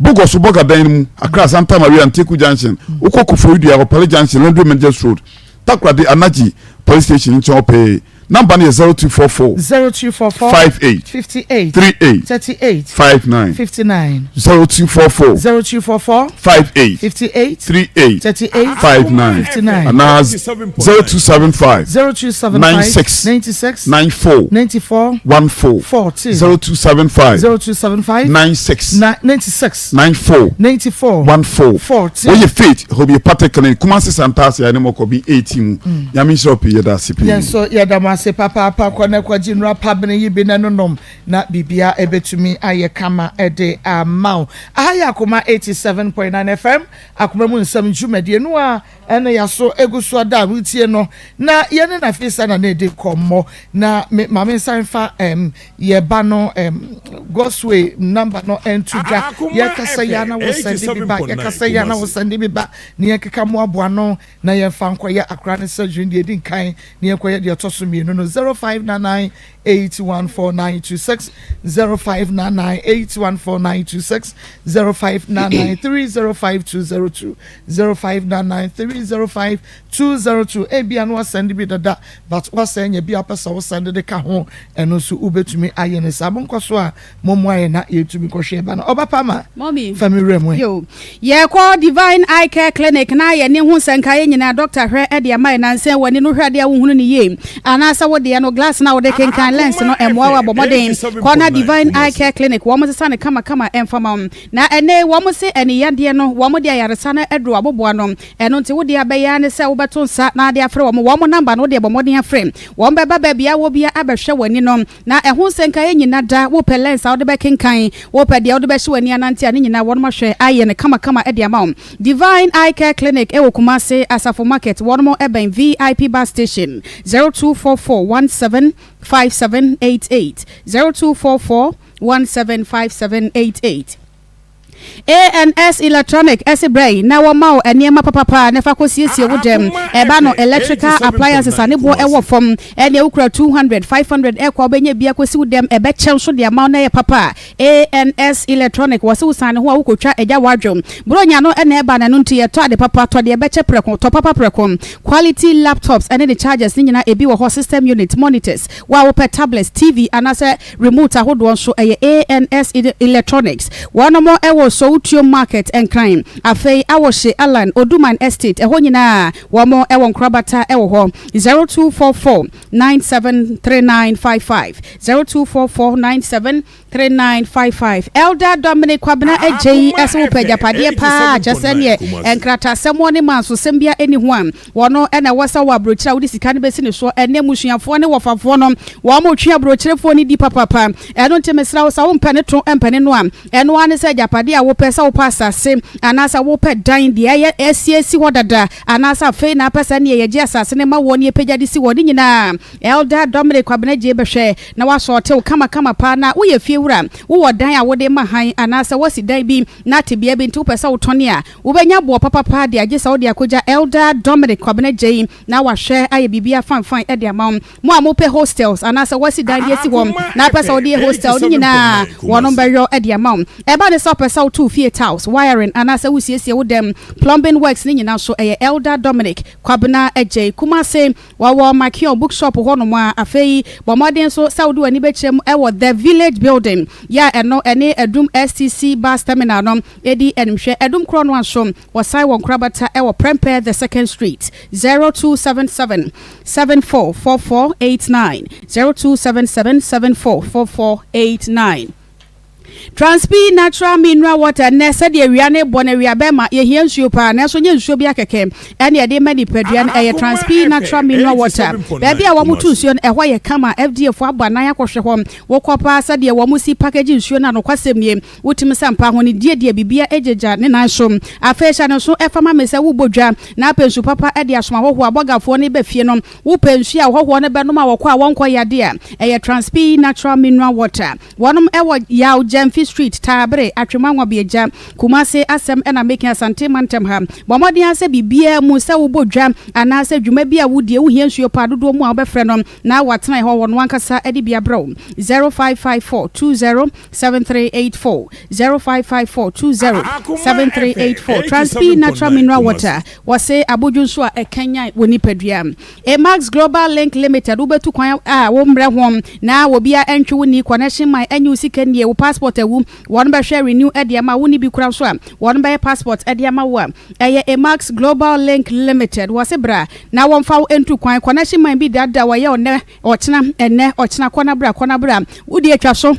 Bogɔso Bɔga dan no mu, Accra Santa Maria, Nteku Junction, wokɔ Koforidua, Ɔpare Junction, Laundry Managers Road, Takoradi, Anagye Police Station nkyɛn hɔ pɛɛ. Number no yɛ 0244. 0244. 58. 58. 38. 38. 59. 59. 0244. 0244. 58. 58. 38. 38. 59. 59. Anaa 0275. 0275. 96. 96. 94. 94. 14. 14. 0275. 0275. 96. 96. 94. 94. 14. 14. Woyɛ Faith Homeopathic Clinic Kumasi Santase a ɛne Mɔkɔbi 18 mu. Nyame nhyira wo pii yɛda ase pii. Yɛn nso yɛda mo ase. ase papaapa. Kɔ na kɔgye nnura pabene yi bi na nonom na biribia ɛbɛtumi ayɛ kama de ama wo. Aha yɛ Akoma 87.9 FM, Akoma mu nsɛm dwumadie no a ɛne yaso egu so ada a wotie no na yɛne Nafisa na na ɛdi nkɔmmɔ na me ma me nsan fa um, yɛ ba no um, God's way number no ɛnto dwa. Yɛkasa yi a na wo sɛnde bi ba, yɛkasa yi a na wo sɛnde bi ba na yɛnkeka mmoaboa no na yɛmfa nkɔyɛ akora no surgery deɛ ɛdi nkan na yɛnkɔyɛ deɛ ɛtɔ so mmienu no. 0599 814926, 0599 814926, 0599 305202, 0599 305202. Ebia no wasɛnde bi dada but wasɛn nya bi a wopɛ sɛ wosɛnde de ka ho, ɛno nso wobɛtumi ayɛ no saa. Monkɔ so a mommoa yɛ na yɛtumi kɔhwɛ ba no. Ɔba pa ma Mommy. Fa me wura mu ɛ. Yo. Yɛkɔ Divine Eye Care Clinic na yɛne ho nsɛnkaeɛ nyinaa dɔkta hwɛ de ama yɛn. Nansa yi w'ani no hwɛ adeɛ a wonhunu no yie anaasɛ wo deɛ no glass no a wode kenkan lens no mmoa wo a, bɔ mmɔden kɔ na Divine Eye Care Clinic wɔn sesa no kamakama mfa ma wo. Na ɛnnɛ yi wɔn se ani yadeɛ no wɔn de ayaresa no aduru aboboa no ɛno nti wo deɛ abɛyɛ ara ne sɛ wobɛto nsa na ade afrɛ wɔn. Wɔn number no wo deɛ bɔ mmɔden afrɛ wɔn bɛba baabi a wɔ biara abɛhwɛ w'ani no Na ɛho nsɛnkaeɛ nyina da, wopɛ lens a wode bɛkenkan, wopɛ deɛ wode bɛhyɛ w'ani anante a, ne nyinaa wɔnom ahwɛ ayɛ no kamakama de ama wo. Divine Eye Care Clinic wɔ Kumasi, Asafo Market, wɔnom bɛn VIP Bus Station, 0244 17 5788, 0244 17 5788. ANS Electronic se brɛ yi na wɔma wo nneɛma papapa na fa kɔsiesie wo dɛm. Ɛba no electrical appliances a ne boɔ wɔ fam. Ɛnneɛ wokura 200, 500 ɛkɔ a wobɛnya bi akɔsi wo dɛm. Ɛbɛkyɛ nso de ama wo na ɛyɛ papa. ANS Electronic wɔse wo sane ho a wokɔtwa agya w'adwo. Buronya no na ɛba no ɛno nti yɛtɔ ade papa, tɔ deɛ ɛbɛkyɛ prɛko, tɔ papa prɛko. Quality laptops ne ne chargers ne nyinaa ebi wɔ hɔ, system unit, monitors, wo a wopɛ tablets, TV anaasɛ Remote ahodoɔ nso ɛyɛ ANS Electronics. Wɔnom wɔ Sowutuom Market, Nkran. Afei Awɔhye, Allan, Oduman Estate, ɛhɔ nyinaa wɔn wɔ nkorabata wɔ hɔ. 0244 973955, 0244 973955. Elder Dominic Kwabena Agyei se wopɛ agyapadeɛ paa a, kyerɛ sɛ neɛ nkrataasɛm ne mansosɛm biara nni ho a, Wɔn na ɛwɔ sɛ wɔ aburokyire a wode sika no bɛsi ne soɔ. Ɛnnɛ mmusuafoɔ ne wɔfafoɔ no, wɔretwe aburokyirefoɔ no di papapa. Ɛno nti mesrɛ wo, sɛ wompɛ ne to mpɛ ne no a, ɛno ara ne sɛ agyapadeɛ a wopɛ, sɛ wopɛ asase anaasɛ wopɛ dan, deɛ ɛyɛ asiesie hɔ dada anaasɛ afei na apɛ sɛ ɛneɛ yɛgye asase no ma woɔ na yɛpagya de si hɔ, ne nyinaa Elder Dominic Kwabena Gyei bɛhwɛ na wasɔɔte wo kamakama paa. Na woyɛ fiewura, wowɔ dan a wode ma hann anaasɛ woasi dan bi na tebea bi nti wopɛ sɛ wotɔne a, Wobɛnya boɔ papa paa de agye sɛ wode akɔgya Elder Dominic Kwabena Gyei na wahwɛ ayɛ biribiara fanfan de ama wo. Mo a mopɛ hostels anaasɛ woasi dan de asi hɔ na wopɛ sɛ wode yɛ hostel no nyinaa wɔnom bɛyɔ de ama wo. Ɛba ne sɛ wopɛ sɛ woto wo fie tiles, wiring anaasɛ wosiesie wo dɛm, plumbing works no nyinaa nso ɛyɛ Elder Dominic Kwabena Gyei. Kumase Wɔwɔ Makion Bookshop hɔnom a. Afei bɔ mmɔden nso sɛ wode w'ani bɛkyerɛ mu wɔ The Village Building yɛ a ɛno ɛne Adum STC Bus Terminal no di animhwɛ. Adum korɔ no ara nso, wɔsan wɔ nkorabata wɔ Prempeh the Second Street, 0277 744489, 0277 744489. Transpi Natural Mineral Water Ɛnnɛ, sɛdeɛ awia no rebɔ no, awia bɛma yɛhia nsuo paa, nanso nyɛ nsuo biara kɛkɛ ɛne yɛde ma nipadua no. Ɛyɛ Transpi Natural Mineral Water. Baabi a wɔto nsuo no, ɛhɔ yɛ kama. FDA foɔ abɔ anan akɔhwɛ hɔ. Wokɔ paa sɛdeɛ wɔsi package nsuo no a, nokwasɛm nie, wotumi sɛ ampa ahonidie deɛ biribiara gyagya ne nan so. Afei hyɛ no nso fa ma me sɛ wobɔ dwa na apɛ nsu papa de asoma ahɔhoɔ a bɔgafoɔ no reba fie no. Wopɛ nsuo a ahɔhoɔ no bɛnom a wɔkɔ a wɔnkɔ yadeɛ a, ɛyɛ Transpi Natural Mineral Water. Wɔnom wɔ Yaw Gyamfi Street, Taabere, Atwema Nwabiagya, Kumase asɛm na meka Asante mantam ha. Bɔ mmɔden ara sɛ biribiara mu, sɛ wobɔ dwa anaa sɛ dwuma bi a wodie, wohia nsuo paa dodoɔ mu a wobɛfrɛ no na watena hɔ, ɔno ankasa de bi abrɛ wo. 0554 20 7384, 0554 20 7384 Transpi Natural Mineral Water, wɔse abodwo nso a ɛkanyan wo nipadua. Emax Global Link Limited, Wobɛtu kwan a wo mmerɛ ho na obia ɛntwe wo nni, connection man ɛnye wo sika nnie, wo passport awu, wɔn bɛhwɛ renew de ama wo, wonni bi kora nso a wɔn bɛyɛ passport de ama wo a, ɛyɛ Emax Global Link Limited. Wɔse bra na wɔmfa wo ntu kwan, connection man bi dada wɔyɛ wo nnɛ, ɔkyena, ɛnnɛ, ɔkyena, kɔ na bra, kɔ na bra, wo deɛ twa so.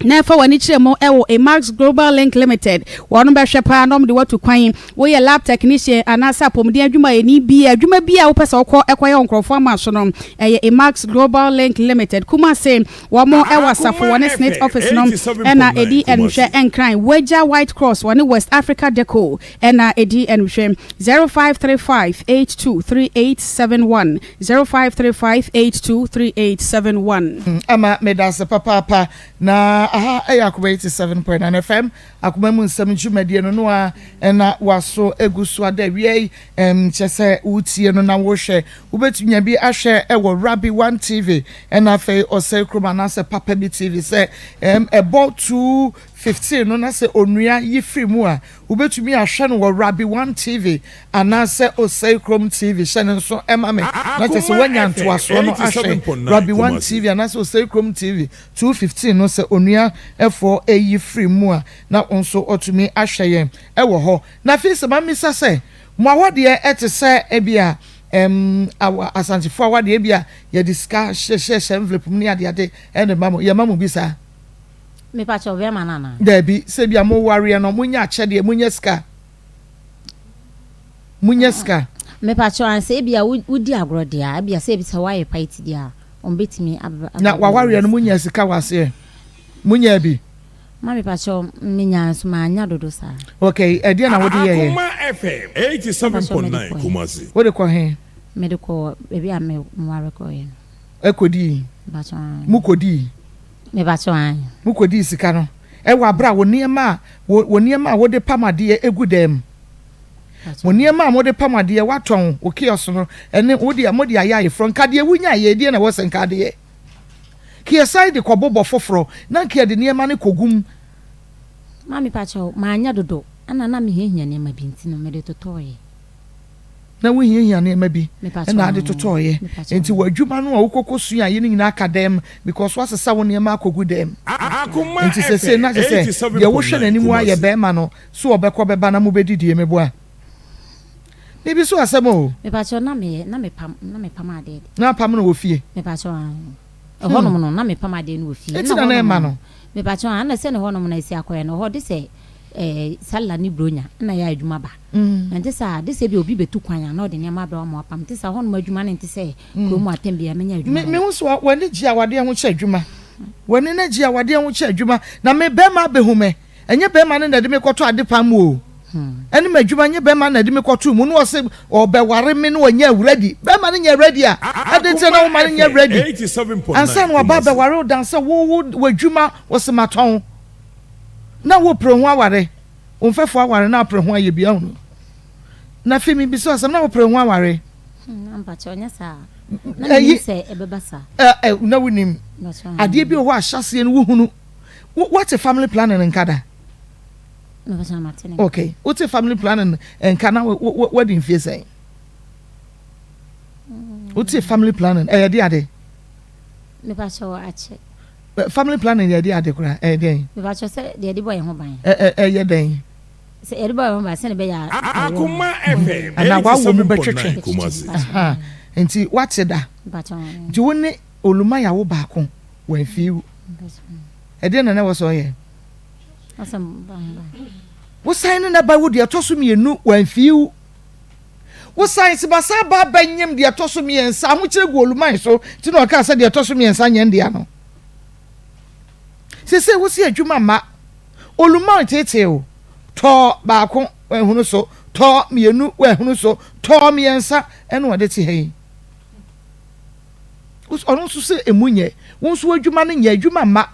Na fa w'ani kyerɛ mu wɔ Emax Global Link Limited. Wɔn bɛhwɛ paa na wɔde wo atu kwan. Woyɛ lab technician anaasɛ apɔmuden adwumayɛni bi a, adwuma bi a wopɛ sɛ wokɔ kɔyɛ wɔ nkurɔfoɔ ama so no, ɛyɛ Emax Global Link Limited. Kumase, wɔn wɔ Asafo, wɔne SSNIT office no na ɛdi nhwɛ. Nkran, Wagya White Cross, wɔne West Africa Deco na ɛdi nhwɛ. 0535 823871, 0535 823871. Ama medase papaapa Na aha yɛ Akoma 87.9 FM, Akoma mu nsɛm dwumadie no no a na waso egu so ada awia yi. Ɛm kyɛ sɛ wotie no na wohwɛ. Wobɛtumi nya bi ahwɛ ɛwɔ Rabi One TV ɛna afei Ɔsɛe Kurom anaasɛ Papa Bi TV sɛ ɛm ɛbɔ 2:15 no na sɛ onua yi firi mu a wobɛtumi ahwɛ no wɔ Rabi One TV anaasɛ Osei Krom TV, hyɛ no nso ma me, na kyerɛ sɛ woanya ntoasoɔ no ahwɛ Rabi One TV anaasɛ Osei Krom TV 2:15 no, sɛ onua foɔ yi firi mu a, na wo nso watumi ahwɛ yɛn wɔ hɔ. Na afei sɛ mammisa sɛ, mo awadeɛ te sɛ ebia ɛm, awa, Asantefoɔ awadeɛ, ebia yɛde sika hyehyɛ envelope mu ne adeade na ɛma mo, yɛma mo bi saa? Mepa kyɛw, bɛrima no anaa? Daabi, sɛ ebia mowareɛ no, monya akyɛdeɛ, monya sika. Munya sika. Mepakyɛw ansa ebia wodi agorɔ deɛ a ebia sɛ ebisa woayɛ paiti deɛ a wɔn betumi aba. Na wawareɛ no munya sika wɔ aseɛ munya bi. Ma mepakyɛw menya nso manya dodo saa. Okay ɛdeɛ na wode yɛyɛ. Akoma FM 87.9 Kumasi. Wode kɔ he? Mede kɔ baabi a me nware kɔeɛ no. Ɛkɔdii? Mepakyɛw aane. Mokɔdii? Mepakyɛw aane. Mokɔdii sika no? Ɛwɔ abere a wo nneɛma a wo nneɛma a wode pam adeɛ gu dan mu. Mo nneɛma a mode pam adeɛ, woatɔn wo kiosk no, ɛne wo deɛ mode ayɛ ayeforɔ. Nka deɛ wonyaeɛ, ɛdeɛn na ɛwɔ sɛ nka adeyɛ? Ka yɛsan de kɔbobɔ foforɔ, na nka yɛde nneɛma no kɔgu mu. Maame pakyɛw, manyɛ dodo, ɛna na mehiahia nneɛma bi nti no mede totɔeɛ. Na wohiahia nneɛma bi na ade totɔeɛ. Nti w'adwuma no a wokɔkɔ suaeɛ no nyinaa aka dɛm because woasesa wo nneɛma akɔgu dɛm. Nti sesei na kyerɛ sɛ deɛ wohwɛ n'anim ara yɛ bɛrima no so ɔbɛkɔ bɛba na mobɛdidie meboa? Biribi so asɛm o. Mepakyɛw na meyɛ na mepam na mepam adeɛ de. Na apam no wɔ fie? Mepakyɛw aane. Ɛhɔnom no na mepam adeɛ no wɔ fie. Eti na na ɛma no? Mepakyɛw aane na sɛ ne hɔnom no asi akɔyɛ no hɔ de sɛ ɛɛ sala ne bronya na yɛ adwuma ba. Ɛnte saa a, gye sɛ ebia obi betu kwan a na ɔde nneɛma abrɛ wo ama woapam. Ɛnte saa, hɔnom adwuma no nte sɛ kurom atɛm biara, menya adwuma Me, ayɛ. mehu sɛ w'ani gye awadeɛ ho kyɛ adwuma. W'ani no gye awadeɛ ho kyɛ adwuma. Na me, barima abɛhu me. Ɛnyɛ barima no na ɛde me kɔtɔ adepam mu o. Ɛne m'adwuma, ɛnyɛ barima no na ɛde me kɔtoo mu. Na ɔse ɔrebɛware me na wanya ready. Barima no nyɛ ready a, adɛn nti na na woma no nyɛ ready? Ansa na waba abɛware wo dan sɛ wo, wo, w'adwuma, ɔse matɔn. Na wopere ho aware. Wo mfɛfo aware na apere ho ayɛ bi ahunu. Na afei mebisa asɛm na wopere ho aware. Hmm, mpakyɛ ɔnyɛ saa. Na menim sɛ ɛbɛba saa. Ɛ na wonim. Adeɛ bi wɔ hɔ a ahyɛseɛ no wohunu. Woate family planning nka da? Okay, wote family planning nka na wadi mfie sɛn? Wote family planning ɛyɛ de ade? Mepakyɛ wɔ akyɛ. Family planning yɛ de ade koraa ɛyɛ dɛn? Mepakyɛ sɛ deɛ yɛde bɔ yɛn ho ban. Ɛyɛ dɛn? Sɛ yɛde bɔ yɛn ho ban sɛdeɛ ɛbɛyɛ a. Akoma FM Anaa w'awo mu bɛtwetwe. Kumasi. Nti wate da. Nti wo ne Olumaya wo baako wamfii wo. Ɛdeɛn na na ɛwɔ sɛ ɔyɛ? Wosan ne na ba wo deɛ ɛtɔ so mmienu wamfii wo. Wosan se basan ba abɛnyem deɛ ɛtɔ so mmiɛnsa, ahokyerɛ gu Oluman so nti na ɔkaa sɛ deɛ ɛtɔ so mmiɛnsa nyɛ ndea no. Sesei wo se adwuma mma Oluman teetee wo, tɔɔ baako wanhunu so, tɔɔ mmienu wanhunu so, tɔɔ mmiɛnsa ɛna ɔde te ha yi. Ɔno nso se emu nyɛ, wo nso w'adwuma no nyɛ, adwuma mma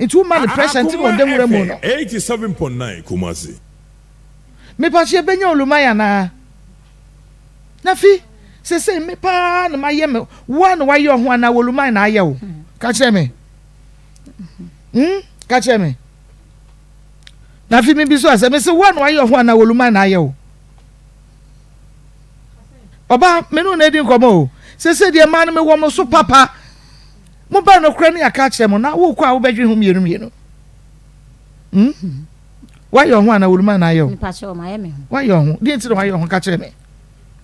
nti woma no pressure nti na Akoma ɔda nwura mu FM no. 87.9 Kumasi. Mepatse yɛbɛnya Oluman anaa? Nafi, sesei me paa na mayɛ me, wo ara na wayɛ ɔho anaa Oluman na ayɛ wo? Ka kyerɛ me. Hmm? Ka kyerɛ me. Nafi mebisa wo asɛm, mese wo ara na wayɛ ɔho anaa Oluman na ayɛ wo? Ɔbaa, me ne wo na edi nkɔmmɔ o. Sesei deɛ mmaa no mewɔ mo so papa. Mobaa nokorɛ ne yɛaka akyerɛ mo na wokɔ a wobɛdwene ho mmienu mmienu. Hmm? Wayɛ ɔho anaa Oluma na ayɛ o? Mepakyɛw, mayɛ me ho. Wayɛ ɔho. Deɛ nti na wayɛ ɔho ka kyerɛ me.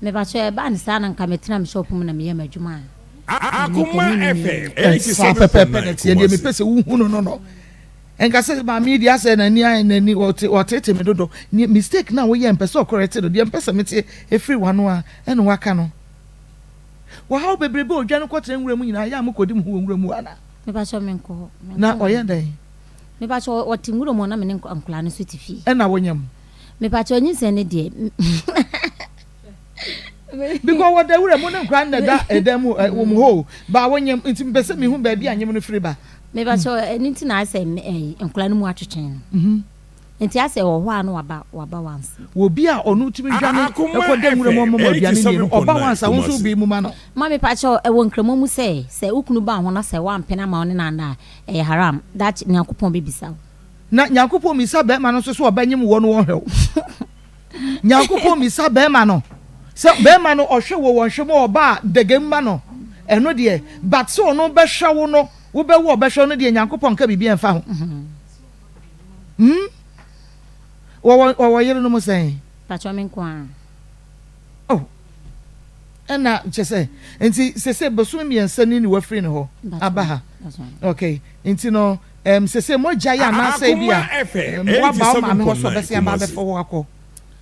Mepakyɛw, ɛbaa ne saa na nka metena me shop mu na meyɛ m'adwuma a. Akoma FM Saa pɛpɛɛpɛ na 87.9 ɛteɛ. Deɛ Kumasi. mepɛ sɛ wohu no no no. Nka sɛ maame yi deɛ asɛ n'ani ayɛ n'ani ɔte ɔtete me dodo. Ne mistake na woyɛ mpɛ sɛ ɔkɔrɛte no deɛ mpɛ sɛ mete efiri w'ano a ɛna waka no. Wɔhaw bebrebe a odwane kɔtena nwura mu nyinaa yɛ a mokɔdi mo ho wɔ nwura mu hɔ anaa? Mepakyɛw menkɔ hɔ. Na ɔyɛ dɛn? Mepakyɛw ɔte nwura mu hɔ na me ne nkwadaa no nso te fie. Ɛna wonyam? Mepakyɛw nyinsɛn no deɛ. Because wɔda wura mu ne nkwadaa no na ɛda ɛdan mu wɔ mu hɔ o. Ba wonyam nti mepɛ sɛ mehu baabi a nyem no firi ba. Mepakyɛw ɛno nti na ayɛ sɛ nkwadaa no mu atwetwe no. Nti asɛ wɔ hɔ a na waba waba once. Wɔ bi a ɔno tumi dwane kɔ da nwura mu ɔmom aduane nni no ɔba once a wo nso wo bi mu ma no. Mame pakyɛw ɛwɔ nkramo mu sɛ sɛ wo kunu ba wo ho na sɛ woampene ama wo ne no anna a ɛyɛ haram daakye Nyankopɔn bɛbisa wo. Na Nyankopɔn misa bɛɛma no nso sɛ ɔbɛnyem woɔ no ɔnhwɛ wo. Nyankopɔn misa bɛɛma no sɛ bɛɛma no ɔhwɛ wo ɔnhwɛ mu ɔba a dagam ma no ɛno deɛ but sɛ ɔno bɛhwɛ wo no wobɛwo ɔbɛhwɛ wo no deɛ Nyankopɔn nka biribi ɛmfa ho. Hmm? Wɔwɔ wɔwɔ yerenom sɛn? Pakyɛ me nko ara. Oh. Ɛna kyɛ sɛ nti sese bosome mmiɛnsa ni ne wafiri ne hɔ aba ha. Okay. Nti no um, sese mogya yɛ anaasɛ bi a um, waba wo maame hɔ sɛ ɔbɛsɛ aba abɛfa wo akɔ.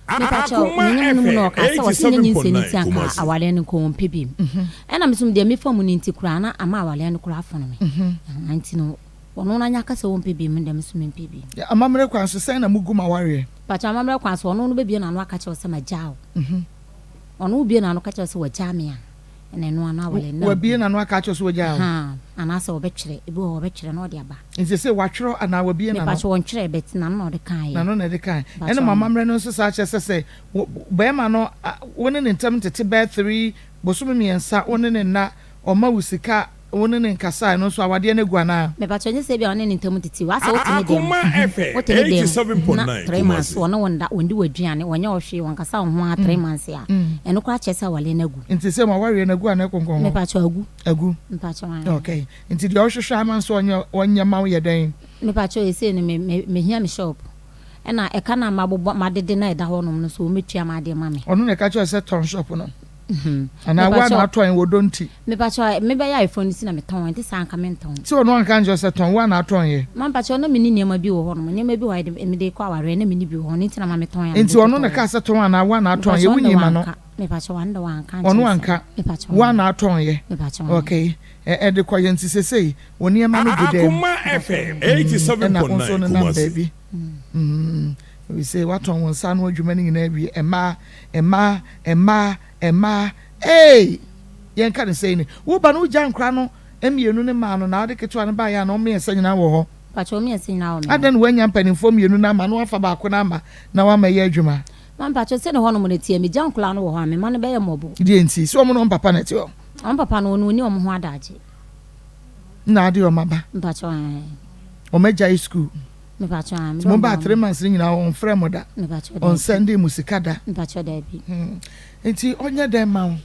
Mepakyɛw, menyem no mu na ɔkaa sɛ ɔse nyɛ nyinsɛn no nti anka awareɛ no nka ɔmpɛ biom. Ɛna me nso deɛ mefa mu no nti koraa na ama awareɛ no koraa afono me. Nti no Ɔno na nya ka sɛ ɔmpɛ bi, me deɛ me nso mempɛ bi. Amammerɛ kwan so, sɛn na mugu m'awareɛ? Mpakyɛw, amammerɛ kwan so, ɔno no bɛbue n'ano aka kyerɛ wo sɛ magyaa wo. Ɔno wobue n'ano ka kyerɛ wo sɛ wagyaa me a, ɛna ɛno ano aware no. Wabue n'ano aka akyerɛ wo sɛ wagyaa wo? Ahaa, anaasɛ ɔbɛtwerɛ, ebi wɔ hɔ ɔbɛtwerɛ na ɔde aba. Nti sɛ watwerɛ anaa wabue n'ano? Mepakyɛw, ɔntwerɛɛ but n'ano na ɔde kaeɛ. N'ano na ɛde kaeɛ. Ɛna mo amammerɛ no nso saa kyerɛ sɛ sɛ barima no wo ne ne ntam tete bɛyɛ three, bosome mmiɛnsa wo ne no nna, ɔma wo sika, Wo ne no nkasa a, ɛno nso awadeɛ no agu anaa? Mepakyɛw nyɛ sɛ ebia ɔne ne ntam tete o, asɛ wote ne dan mu, wote ne dan mu na three months ɔne wo nda, ɔndi w'aduane, ɔnyɛ wo hwee, ɔnkasa wo ho ara three months a, ɛno koraa kyerɛ sɛ awadeɛ no agu. Nti sɛ mo awareɛ no agu anaa ɛkonkɔn hɔ? Mepakyɛw agu. Agu. Mepakyɛw aane. Okay, nti deɛ ɔhwehwɛ ama nso ɔnyɛ ɔnyɛ ma wo yɛ dɛn? Mepakyɛw esei no me me mehia me shop, ɛna ɛka no a mabobɔ madede no a ɛda hɔ nom no nso wɔmɛtua m'adeɛ ma me. Ɔno na ɛka kyerɛ wo sɛ tɔn shop no? Anaa wo a na watɔn wɔ dɔ nti? Mepakyɛw, me bɛyɛ ayeforɔ no nti na metɔn, ɛnte saa anka mentɔn. Sɛ ɔno anka ankyerɛ wo sɛ tɔn, wo a na atɔn yɛ? Ma mepakyɛw, na menni nneɛma bi wɔ hɔ nom, nneɛma bi wɔ hɔ a yɛde, mede kɔ awareɛ na menni bi wɔ hɔ, ɛno nti na ma metɔn a mede Nti ɔno na kɔtɔeɛ. ɛkaa sɛ tɔn anaa wo a na atɔn yɛ? Mepakyɛw, ɔno Wonyii deɛ ma no? wanka, mepakyɛw, ɔno deɛ wanka ankyerɛ Ɔno me sɛ, anka, mepakyɛw, wo a na atɔn yɛ? mepakyɛw, Okay, ɛ, ɛde kɔ yɛ nti sesei wo nneɛma no gu dɛm? Akoma FM Mm, ɛna wo nso 87.9 nenam Kumasi. baabi. Mm, efisɛ woatɔn wo nsa ano adwuma no nyinaa awie, mmaa, mmaa, mmaa, mmaa, eei! Yɛnka no sɛi ni, wo ba no wogyaa nkora no mmienu ne maa no na wode ketewa no baeɛ a na wɔn mmiɛnsa nyinaa wɔ hɔ. Mpakyɛ wɔn mmiɛnsa nyinaa wɔ me hɔ. Adɛn na woannya mpanimfoɔ mmienu no amma na woafa baako no amma na woammɛyɛ adwuma? Ma mpakyɛ sɛdeɛ hɔnom no teɛ, megya nkwadaa no wɔ hɔ a, me mma no bɛyɛ mmɔbɔ. Deɛ nti? Sɛ wɔn ne wɔn papa na ɛte hɔ. Wɔn papa no, ɔno ɔnni wɔn ho adagye. Na ade wɔn aba. Mpakyɛ ɛɛ. Wɔn agyae sukuu. Mepakyɛ ah, Nti mo baa three months no nyinaa ɔnfrɛ mo da. Mepakyɛ daabi. Ɔnsɛnde mo sika da. Mepakyɛ daabi. Hmm. Nti ɔnyɛ dɛn ma wo?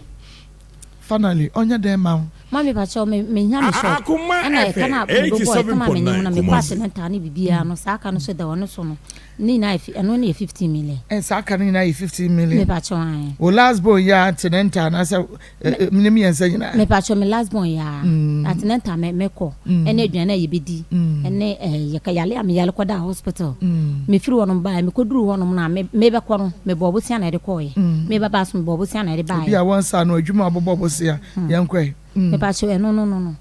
Finally, ɔnyɛ dɛn ma wo? Ma mepakyɛ me mehia me shop. Ɛna ɛka na mebobɔ ɛka ma menyem na mekɔ ase ne ntaa ne biribiara no saa ka no so da ɔno so no ne nyinaa yɛ ɛno ne yɛ 15 million. Ɛn saa ka no nyinaa yɛ 15 million. Mepakyɛ ae. Wo last born yɛ antenatal anaasɛ ne mmiɛnsa nyinaa. Mepakyɛ me last born yaa mm. antenatal me mekɔ mm. ɛne aduane a yɛbɛdi mm. ɛne yɛka yale a meyale kɔda hospital mefiri hɔnom baeɛ mekɔduru hɔnom no a mebɛkɔ no mebɔɔ bosea na ɛde kɔɔeɛ mebɛba so mebɔɔ bosea na ɛde baeɛ obi a wɔnsa no adwuma a bɔbɔ bosea yɛnkɔɛ mepakyɛ ɛno no no no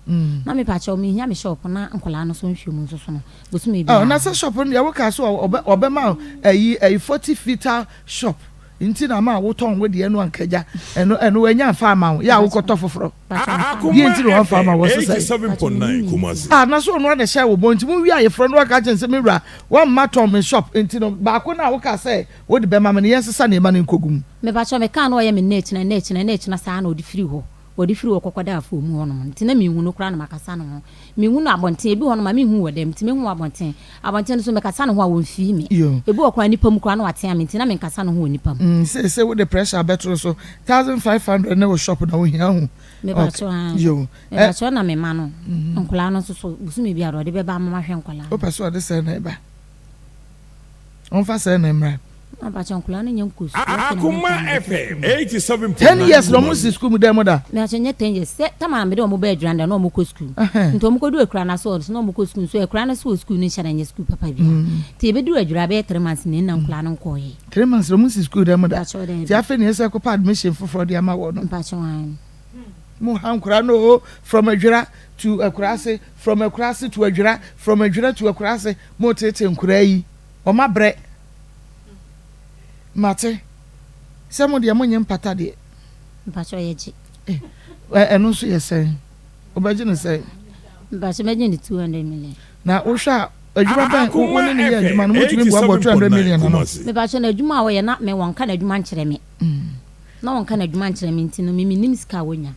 na mepakyɛ mehia me shop na nkɔlaa no so nhwɛ mu nso so no bosome biara na sɛ shop no deɛ woka so ɔbɛma ayi ayi 40 feet shop Nti na ama wotɔn wo deɛ no anka gya ɛno ɛno wanya nfa ama wo yɛ a wokɔtɔ foforɔ deɛ nti na wamfa ama wɔ so sɛ ah na so ɔno ana hyɛ wo bɔ nti mo wie ayeforɔ no waka kyɛn sɛ me wura wamma tɔn me shop nti no baako no a woka sɛ wode bɛma me no yɛnsesa nneɛma no nkɔgu mu. Mepakyɛw mekaa na ɔyɛ me nna akyina nna akyina nna akyina saa na ɔde firi hɔ ɔde firi hɔ kɔkɔdaa afuo mu hɔnom nti na menhu no koraa na makasa ne ho Mehu no abɔnten, ebi wɔ hɔnom a menhu wɔ dɛm nti mehu wɔ abɔnten. Abɔnten no so mekasa ne ho a wɔmfii me. Ebi wɔ koraa nnipa mu koraa na watea me nti na menkasa ne ho wɔ nnipa mu. Mm, seesei wode pressure abɛtoro so. 1500 ne wo shop na wohia ho. Mepakyɛw ae. Yo. Mepakyɛw na me mma no, nkwadaa no nso so bosome biara ɔde bɛba ama mahwɛ nkwadaa no. Wopɛ sɛ ɔde sɛn na ɛba? Ɔmfa sɛn na ɛmmra? Mpakyɛ nkwadaa no nyɛ nkɔ sukuu. Afei na Akoma mekɔ FM sukuu. 87.9 10 years na ɔmo si sukuu mu dɛn mo da. Mepakyɛ nyɛ 10 years sɛ tam a mede ɔmo baa adwira no deɛ na ɔmo kɔ sukuu. Nti ɔmo kɔduru akura no ase hɔ no na ɔmo kɔ sukuu nso akura no so wɔ sukuu no nhyɛ da nyɛ sukuu papa biara. Nti yɛbɛduru adwira bɛyɛ 3 months na nna nkwadaa no nkɔɔeɛ. 3 months na ɔmo si sukuu dɛn mo da. Mpakyɛ daabi. Nti afei na yɛsɛ kɔpɛ admission foforɔ de ama wɔn no. Mpakyɛ aane. Mo ha nkwadaa no oo from adwira to akura ase from akura ase to adwira from adwira to akura ase mo tete nkwadaa yi wɔn abrɛ. Mate. Sɛ mo deɛ mo nye mpata deɛ. Mpakyɛ yɛgye. Eh, ɛno nso yɛ sɛn? Wobɛgye no sɛn? Mpakyɛ mɛgye no 200 million. Na wohwɛ a adwuma bɛn wo ne ne yɛ adwuma no motumi boaboa 200 million ano? Mepakyɛ no adwuma a ɔyɛ na me wɔnka n'adwuma nkyerɛ me. Na wɔnka n'adwuma nkyerɛ me nti no me mennim sika a wɔnya.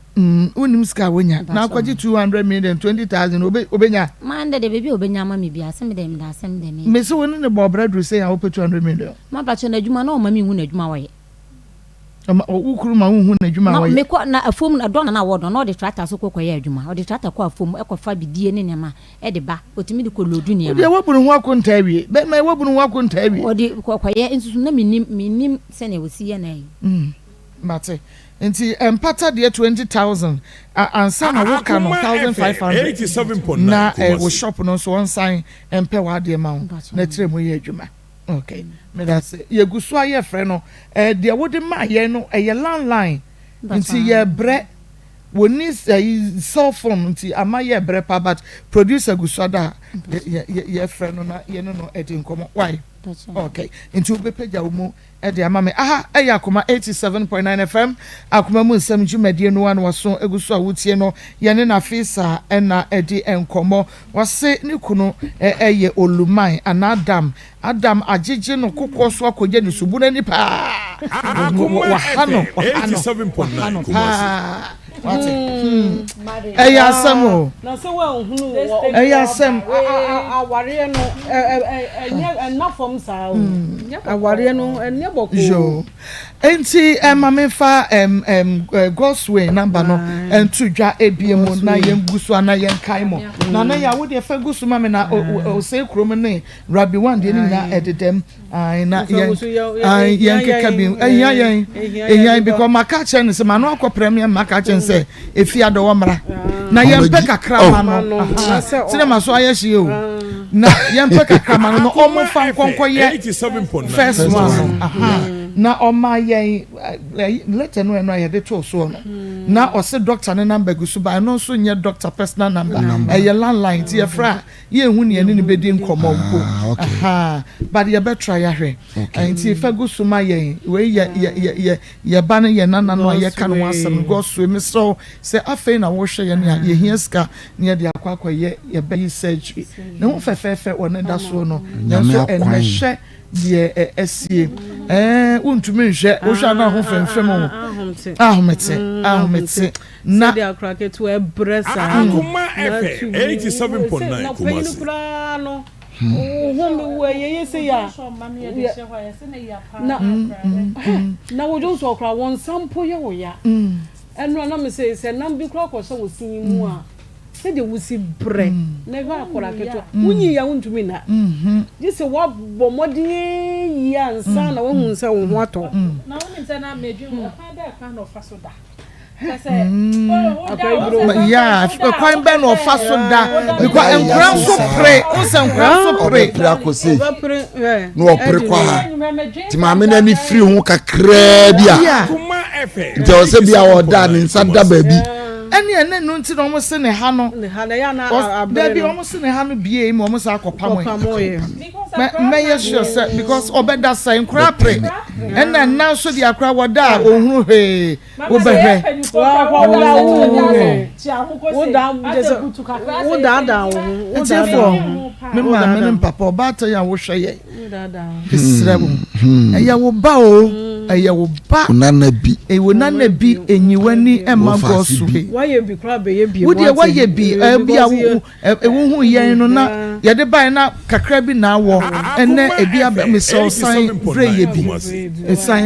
Wonnim sika a wɔnya na akɔgye 200 million 20,000 obɛnya? Ma ndɛ deɛ baabi a obɛnya ama me biara sɛ me deɛ meda asɛm deɛ me. Mese wo ne ne bɔ ɔbra duru sɛn a wopɛ 200 million? Mapakyɛ no adwuma na ɔma menhu n'adwuma a ɔyɛ. Ɔma wo kunu ma wonhu n'adwuma a ɔyɛ? Na mekɔ na afuom na dɔn na na wɔdɔn na ɔde tractor so kɔ kɔyɛ adwuma ɔde tractor kɔ afuom kɔfa bidie ne nneɛma de ba ɔtumi de kɔ lodu nneɛma. Wodeɛ woabu ne ho akontaa awie bɛrima yi woabu ne ho akontaa awie. Ɔde kɔ kɔyɛ nso so na mennim mennim sɛnea ɔsi yɛ n'ayi. Mm mate nti mpata deɛ 20,000 ansa na woka no 1,500 na wo shop no nso ɔnsan mpɛ w'adeɛ ma wo na tire mu yɛ adwuma. Ok medase yɛgu so a yɛfrɛ no eh, deɛ wode maa yɛn no ɛyɛ landline nti yɛbrɛ wɔni ɛyi cell phone nti ama yɛbrɛ pa but producer gu so ada a yɛfrɛ no na yɛne no ɛdi nkɔmɔ why ok nti wobɛpagya wo mu ɛde ama me aha ɛyɛ akoma 87.9 fm akoma mu nsɛm dwumadie no ano waso egu so a wotie no yɛne Nafisa ɛna ɛdi nkɔmɔ Ɔse ne kunu yɛ Oluman anaa Adam. Adam agyegye no kokoɔ so akɔgya ne subunu ani paa. Waha no, waha no, waha no paa. Wate? Hmm. Ɛyɛ asɛm o. Ɛyɛ asɛm. Awareɛ no ɛnyɛ ɛnna fam saa o. Awareɛ no ɛnyɛ bɔkɔɔ. Yoo. Enti ma memfa Godsway number no nto dwa ebie mu na yɛngu so ana yɛnkae mo. Nana Yaw wo deɛ fa gu so ma me na Osei kurom ne Rabbi One deɛ ne nyinaa ɛdedam. Ae na yɛn ae yɛn keka bi ehia yɛn ehia yɛn because maka kyerɛ no sɛ mano akɔ prɛm yɛn maka kyerɛ no sɛ efi adɔwɔ mmra na yɛn pɛ kakra ma no sɛ ma so ayɛ hye o na yɛn pɛ kakra ma no na ɔmo fa nkɔnkɔ yɛ first one no na ɔma yɛn letter no ɛno a yɛde too soɔ no na ɔse doctor ne number gu so ba ɛno nso nyɛ doctor personal number ɛyɛ landline nti yɛfrɛ a yɛnhu nea ɛne no bɛdi nkɔmmɔ mpo ah, but yɛbɛtra yɛahwɛ nti fa gu so ma yɛn wei yɛ yɛ yɛ yɛ yɛ ba no yɛ nana no a yɛka no ho asɛm no Godswill mesrɛ wo sɛ afei na wohwɛ yɛn a yɛhia sika na yɛde akɔ akɔyɛ yɛbɛyi surgery ne ho fɛfɛɛfɛ wɔ ne da soɔ no nanso ɛnɛ hwɛ deɛ asie ɛɛ wontumi nhwɛ wohwɛ a na ho fɛmfɛm o ahomete ahomete Na sɛdeɛ akora ketewa ɛbrɛ saa no Akoma na FM tu 87.9 na panyin Kumasi. koraa no wo ho me wo ɛyɛ yɛ sɛ yɛ a na na wo dwonsɔ koraa wɔn nsa mpo yɛ wo ya ɛno a na me sɛ sɛ nam bi koraa kɔhyɛ wo sin mu a Sɛdeɛ wosi brɛ na hwɛ akwadaa ketewa, wonyin yɛ a wontumi nna. Gye sɛ woabɔ mmɔden yie ansa na woahu sɛ wo ho atɔ wo. Na wonim sɛ na medwen ho ɛkwan bɛɛ kwan na ɔfa so da. Yeah, kwan bɛn na ɔfa so da because nkura nso pere nsɛ nkura nso pere. Ɔbɛpere akɔ sei na ɔpere kɔ ha nti maame no ani firi ho kakraa bi a nti ɛwɔ sɛ bi a ɔda ne nsa da baabi. Ɛne ɛne no nti na wɔn se ne ha no dabi wɔn se ne ha no bie mu wɔn sa akɔ pam yɛ mɛyɛ sure sɛ because ɔbɛda sɛ nkura pere ɛna nna nso de akora wɔda a ohunu hwee wobɛhwɛ. Atiefo me maame ne mpapa ɔbaatan yi a wohwɛ yɛ mesrɛ wo ɛyɛ wo ba o ɛyɛ wo ba nana bi ɛwɔ nana bi enyi w'ani ɛma gɔ so wo deɛ wayɛ bi ɛbi a wo Wohuu yɛn no na yɛde bae na kakra bi na awɔ ɛnɛ ebi abɛ mesrɛ wo san brɛ yɛ bi san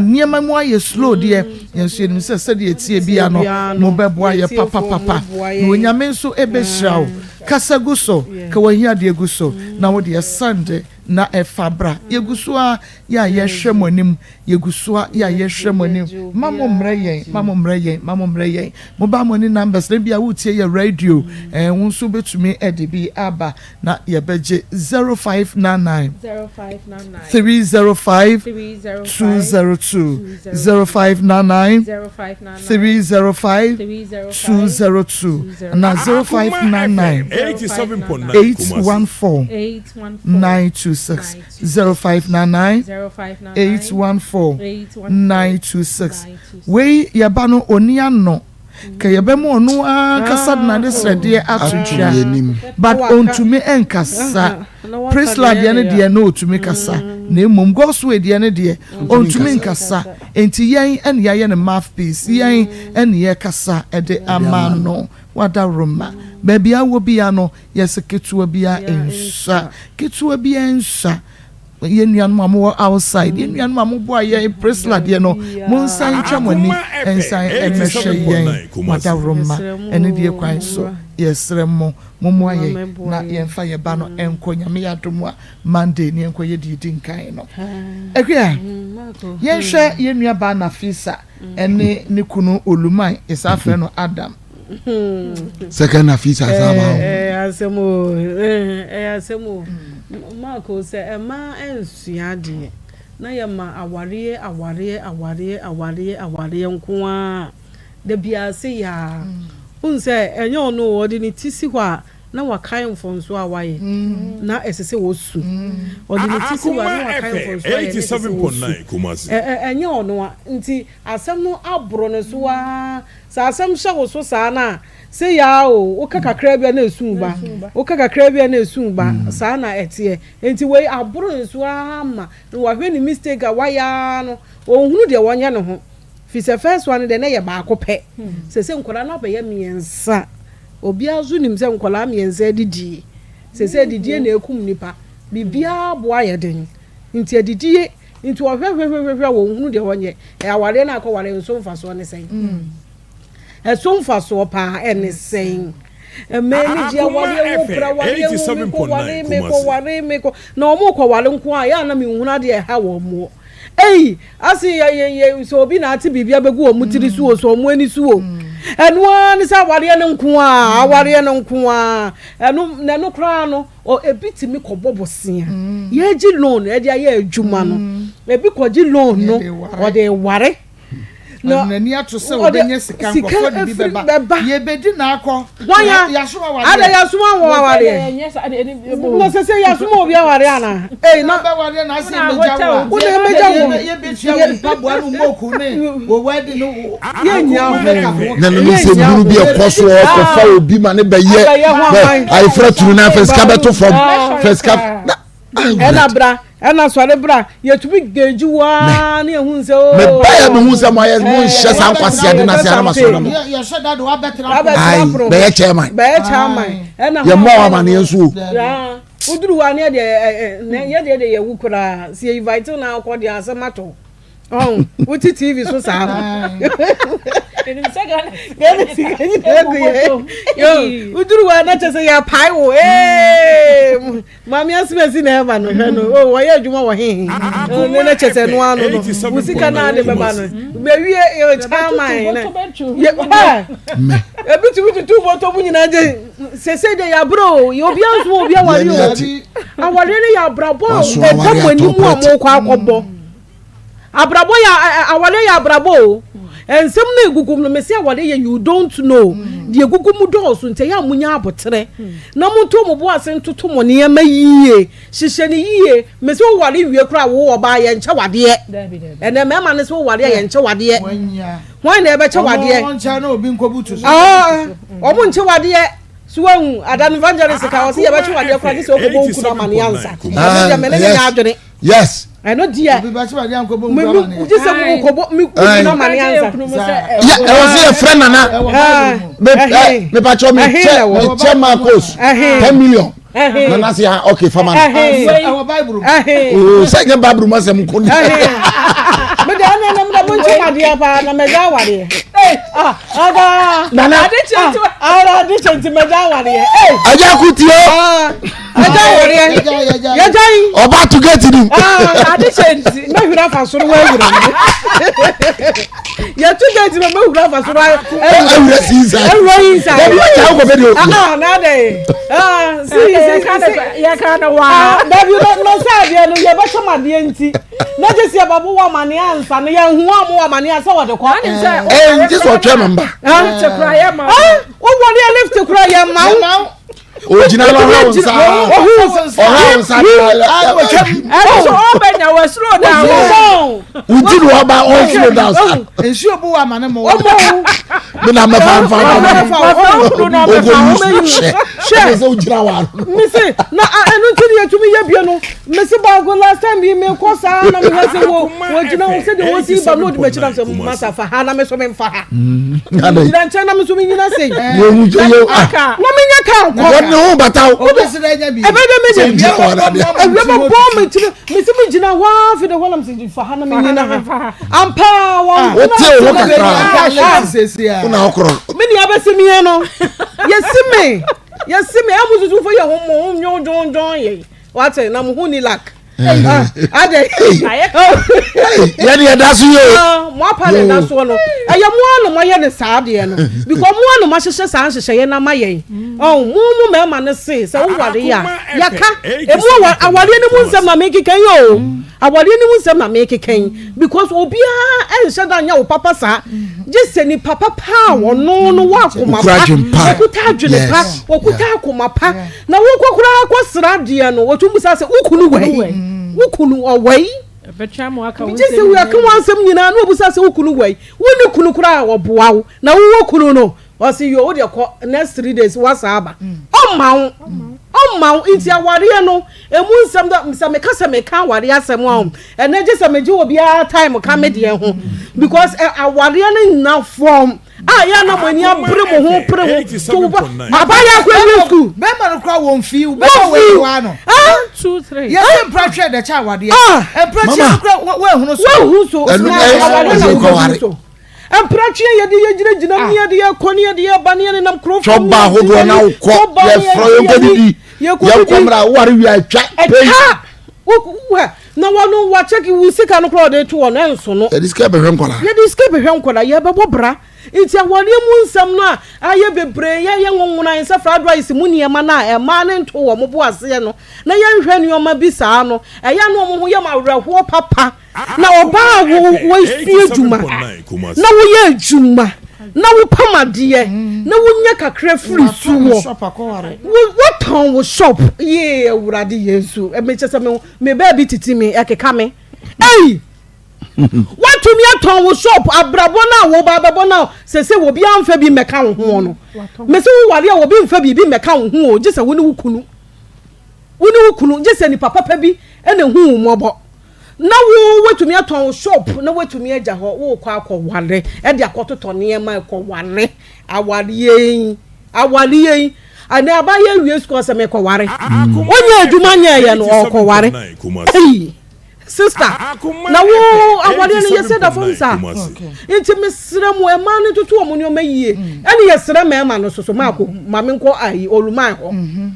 nneɛma mu ayɛ slow deɛ yɛn nso yɛnim sɛ sɛdeɛ ɛteɛ bia no mo bɛboa yɛ papapapa na Onyame nso ɛbɛhyira wo kasa gu so ka w'ahiadeɛ gu so. na wo deɛ sɛnde na ɛfa bra. Yɛgu so ara yɛ a yɛhwɛ mo anim, yɛgu so ara yɛ a yɛhwɛ mo anim. Mma mo mmrɛ yɛn, mma mo mmrɛ yɛn, mma mo mmrɛ yɛn. Mobile money numbers no, ebia woretie yɛ radio, ɛɛ wo nso wobɛtumi de bi aba na yɛbɛgye 0599 305 202, 0599 305 202 anaa 0599 814 926, 0599 814 926. Wei yɛba no ɔni ano kɛ yɛbɛma ɔno ankasa de n'adesrɛdeɛ ato dwa but ɔntumi nkasa. Priscilla deɛ no deɛ na ɔtumi kasa na mmom Godswill deɛ no deɛ ɔntumi nkasa enti yɛn na yɛayɛ no mouthpiece yɛn na yɛkasa de ama no. Wadaworoma baabi a wɔ biara no yɛse ketewa biara nsua ketewa biara nsua. Yɛn nuanom a mowɔ outside, yɛn nuanom a moboa yɛn Priscilla deɛ no, monsan ntwa mo ani nsan mmɛhwɛ yɛn Wadaworoma anidie kwan so. Yɛsrɛ mo, mommoa yɛn na yɛmfa yɛn ba no nkɔ Nyame yɛ adom a Monday ne yɛnkɔ yɛ deɛ ɛdi nkan no. Akua, yɛnhwɛ yɛn nuabaa Nafisa ne ne kunu Oluman, yɛsan frɛ no Adam. Second Nafisa saa ba ho. Ɛyɛ asɛm o, ɛyɛ asɛm o. Mark o, sɛ mmaa ansua adeɛ na yɛma awareɛ awareɛ awareɛ awareɛ awareɛ nko ara a, da biara se yaa. Wohu sɛ ɛnyɛ ɔno o, ɔde ne ti si hɔ a na wakae mfomsoɔ a wayɛ na ɛsɛ sɛ ɔsu. Ɔde ne ti si hɔ a na wakae mfomsoɔ a wayɛ na ɛsɛ sɛ ɔsu. Ɛnyɛ ɔno a, nti asɛm no aboro ne so ara. Sɛ asɛm hyɛ wo so saa no a, se yaa o, woka kakraa bi a na esu ba, woka kakraa bi a na esu ba, saa na ɛteɛ. Nti wei aboro ne so ara ma na wahwɛ ne mistake a wayɛ ara no, ɔnhunu deɛ ɔnyɛ ne ho. Firi sɛ first one no deɛ na ɛyɛ baako pɛ, seesei nkwadaa no abɛyɛ mmiɛnsa. Obiara nso nim sɛ nkwadaa mmiɛnsa adidie, seesei adidie na ɛkum nnipa, biribiara boa yɛ den, nti adidie, nti ɔhwɛhwɛhwɛhwɛ a ɔnhunu deɛ ɔnyɛ. Awareɛ no a akɔware nso mfasoɔ ne sɛn? Ɛso mfasoɔ paa ɛne sɛn? Mmaa ani gye awareɛ ho, pere awareɛ ho, mekɔware, mekɔware, mekɔ, na wɔn kɔware nko a, yɛ a na menhunu adeɛ ɛha wɔn moɔ. Ei, ase yɛ yɛ yɛ sɛ obi na ate biribi abɛgu wɔn tiri so o, sɛ wɔn ani so o. Ɛno ara ne sɛ awareɛ no nko ara, awareɛ no nko ara. Ɛno, na ɛno koraa no, ebi tumi kɔbɔ bosea. Yɛgye loan ɛde ayɛ adwuma no, ebi kɔgye loan no, ɔde ware. Na ɔde n'ani ato sɛ ɔbɛnya sika, nkurɔfoɔ de bi bɛba. Yɛbɛdi n'akɔ. Wɔn ya, ada yasoma wɔn awareɛ. Na sɛ sɛ yasoma obi awareɛ ana? Ee na bɛwareɛ na asɛ ɛmɛgya wo a. Wo na ɛmɛgya wo. Yɛbɛtua wo mpaboa no moku ne wɔ wɛdi no. Yɛnya ho. Na no nsɛm hunu bi ɛkɔ so ɔkɔfa obi ma ne bɛyɛ ayefra tunu na afɛ sika bɛto fam fɛ sika. Ɛna bra ɛna sɔre bra yɛtumi gauge wo ara ne yɛhu sɛ oo. Mebɛyɛ mehu sɛ moayɛ monhyɛ saa nkwaseade no ase ara ma sɔre no. Abɛtena pono. Bɛyɛ chairman. Bɛyɛ chairman. Ɛna yɛmmɔ wɔ amaneɛ nso o. Woduru hɔ a ne yɛdeɛ yɛdeɛ deɛ yɛwu koraa sɛ yɛ invite wo na akɔ deɛ asɛm ato. ɔn wote tv so saa no Ghana sika nyinaa gu yɛ yo woduru hɔ a na kyɛ sɛ yɛapae wo ee maame asemasi na ɛba no hwɛ no o wɔyɛ adwuma wɔ hehe ne na kyɛ sɛ no ano no wo sika no ade bɛba no bɛwie yɛ kyaman na yɛ ha ebi tumi tutu bɔtɔ mu nyinaa gye sese de yɛabrɛ o yɛ obiara nso obi aware o awareɛ no yɛ abrabɔ a ɛda mo anim a mokɔ akɔbɔ Abrabɔ yɛ awareɛ yɛ abrabɔ o. Nsɛm no egugu no mese awareɛ yɛ you don't know. Mm. Deɛ egugu mu dɔɔso nti ɛyɛ a munya aboterɛ. Mm. Na monto mo bo ase ntoto mo nneɛma yie. Hyehyɛ no yie. Mese woware wie koraa wo ɔbaa yɛ nkyɛ wadeɛ. Ɛnɛ mmarima no sɛ woware a yɛ nkyɛ wadeɛ. Hwan na ɛbɛkyɛ wadeɛ? Wɔn nkyɛ wadeɛ. So wahu adan evangelist ka ɔse yɛbɛkyɛ wadeɛ koraa gye sɛ wokɔbɔ wo kunu amane ansa. Ɛno deɛ mene ne nyɛ adwene. Yes. Ɛno deɛ. Obi bɛkyɛ wadeɛ ankɔbɔ nkura amane. Gye sɛ wokɔbɔ me kunu amane ansa. Yɛ ɛwɔ sɛ yɛfrɛ nana. Mepakyɛ mekyɛ mekyɛ Marcos 10 million. Nana se ah okay fama no. Ɛwɔ Bible mu. Oo sɛ nyɛ Bible mu asɛm nko ni. Mede ɛno ɛnam dɛ mo nkyɛn adeɛ paa na mɛgya awadeɛ. Ada. Nana. Ade kyɛ nti ada ade kyɛ nti mɛgya awadeɛ. Agya kutie. Agya awadeɛ. awareɛ. Yɛgyae. Ɔba to gate nim. Ah, ade hyɛ nti mɛhwere afa soro wawura mu. Yɛto gate no mɛhwere afa soro awura si inside. Awura inside. Dabi wa kya wokɔ bɛ de o. Ah, na adɛ. Ah, si si si. Yɛka no wa. Ah, dabi no no sɛ adeɛ no yɛbɛkyɛ m adeɛ nti. Na gye sɛ yɛbɛbo wɔ amane ansa no yɛnhu a mo wɔ amane ansa wɔde kɔ. Ɛɛ nti sɛ ɔtwɛ me mba. Lift kura yɛ ma. Wowɔ ne lift kura yɛ ma wo. Ogyina no ɔha wo nsa. Ɔha wo nsa. Ɛno so ɔbɛnya wɔ slow down. Wodi no ɔba ɔn slow down sa. Nsuo bu wa ama ne mo. Me na mɛfa nfa nfa. Ogo yi hyɛ. Hyɛ sɛ ogyina wa. Mese na ɛno nti ne yɛtumi yɛ bie no. Mese baako last time bi mekɔ saa na mehwɛ sɛ wɔ wɔgyina hɔ sɛdeɛ wɔsi ba na ɔdi m'akyi na sɛ masa fa ha na me so memfa ha. Gyina nkyɛn na me so menyina sei. Na menya kaa nkɔ. Wɔde ne ho bata wo. Ɛbɛyɛ dɛ menya bi. Awia bɛbɔ me tiri mese megyina hɔ ara fi de hɔ na mese fa ha na menyina ha. Ampa wɔn. Wote wo ho kakra. Wo na wokorɔ. Me nua bɛsi meɛ no. Yɛsi me. Yɛsi me. Ɛmu susu fo yɛ ho mo ho dwondwondwon yɛ. Wate na mo ho ni luck. Adɛ. Yɛde yɛda so yɛ o. Mo apa na ɛda soɔ no. Ɛyɛ mo ara na mo ayɛ ne saa adeɛ no. Because mo ara na mo ahyehyɛ saa nhyehyɛeɛ no ama yɛn. Ɔn mo mo mmarima no se sɛ wo ware a yɛka emu awa awareɛ no mu nsɛm na mekeka yi o. Awareɛ no mu nsɛm na mekeka yi because obiara nhyɛ da nyɛ wo papa saa. Gye sɛ nipa papa a ɔno no wɔ akoma pa, ɔkuta adwene pa, ɔkuta akoma pa. Na wokɔ koraa kɔ sra deɛ no, wɔtumi bisa sɛ, wo kunu wɔ he? Wo kunu ɔwɔ he? Gye sɛ wɔaka wɔn asɛm nyinaa na wɔbisa sɛ wo kunu wɔ he? Wonni kunu koraa a ɔboa wo, na wowɔ kunu no, ɔse yo wo deɛ kɔ next 3 days woasan aba. Ɔmma wo, ɔmma wo. Nti awareɛ no, ɛmu nsɛm dɔ, sɛ meka sɛ meka awareɛ asɛm a, ɛnɛ gye sɛ megye obiara time ka me deɛ ho because awareɛ no nna fam. A yɛ na mo ani abere mo ho pere ho to wo ba abayɛ akɔ awie sukuu. Bɛrima no kora wɔn fi wo bɛrima wɔ ewa no. One two three. Yɛ sɛ mpira twɛ dɛ kyɛ awadeɛ. Mpira twɛ no kora wɔ ehunu so. Wɔ ehunu so. Ɛnu ɛyɛ sɛ kɔ ware. Mpira twɛ yɛ de yɛ gyina gyina mu yɛ de yɛ kɔ ne yɛ de yɛ ba ne yɛ nenam kuro fam. Twɔba ahodoɔ na wokɔ yɛ frɔ yɛn kɔ didi yɛn kɔ mra ware wia atwa pɛyi. Ɛtwa Na wɔn wɔakyɛke wo sika no koraa wɔde to hɔ no ɛnso no. Yɛde sika bɛhwɛ nkwadaa. Yɛde sika bɛhwɛ nkwadaa yɛbɛbɔ bra nti awareɛ mu nsɛm no a ayɛ bebree yɛyɛ nwonwona yɛn sɛ fried rice mu nneɛma no a mmaa no nto wɔn bo aseɛ no na yɛnhwɛ nneɛma bi saa no ɛyɛ a na wɔn ho yɛ mo awerɛhoɔ papa na ɔbaa a wo wasua adwuma na woyɛ adwuma na wopam adeɛ na wonya kakra firi so wɔ wotɔn wo shop yee awurade yesu ɛmekyɛ sɛ me Me baabi titi me, ɛkeka me. Ei! Woatumi atɔn wo shop, abrabɔ no a woba abɛbɔ no a sese obi amfa bi mmɛka wo ho no. Mese wo ware a obi mfa biribi mmɛka wo ho o, gye sɛ wo ne wo kunu. Wo ne wo kunu, gye sɛ nipa papa bi na ehu wo mmɔbɔ. Na wo woatumi atɔn wo shop na woatumi agya hɔ, wokɔ akɔware, ɛde akɔtotɔ nneɛma ɛkɔware. Awareɛ yi, awareɛ yi, ɛnɛ abayɛ awie sukuu ɔsɛ mekɔware. Ɔnyɛ adwuma nyɛɛyɛ no ɔkɔware. Ei, sista, na wo awareɛ no yɛsɛ da fam saa. Nti mesrɛ mo mmaa no ntoto wɔn nneɛma yie. Ɛne yɛsrɛ mmarima no soso maako ma menkɔ ayi oluman hɔ.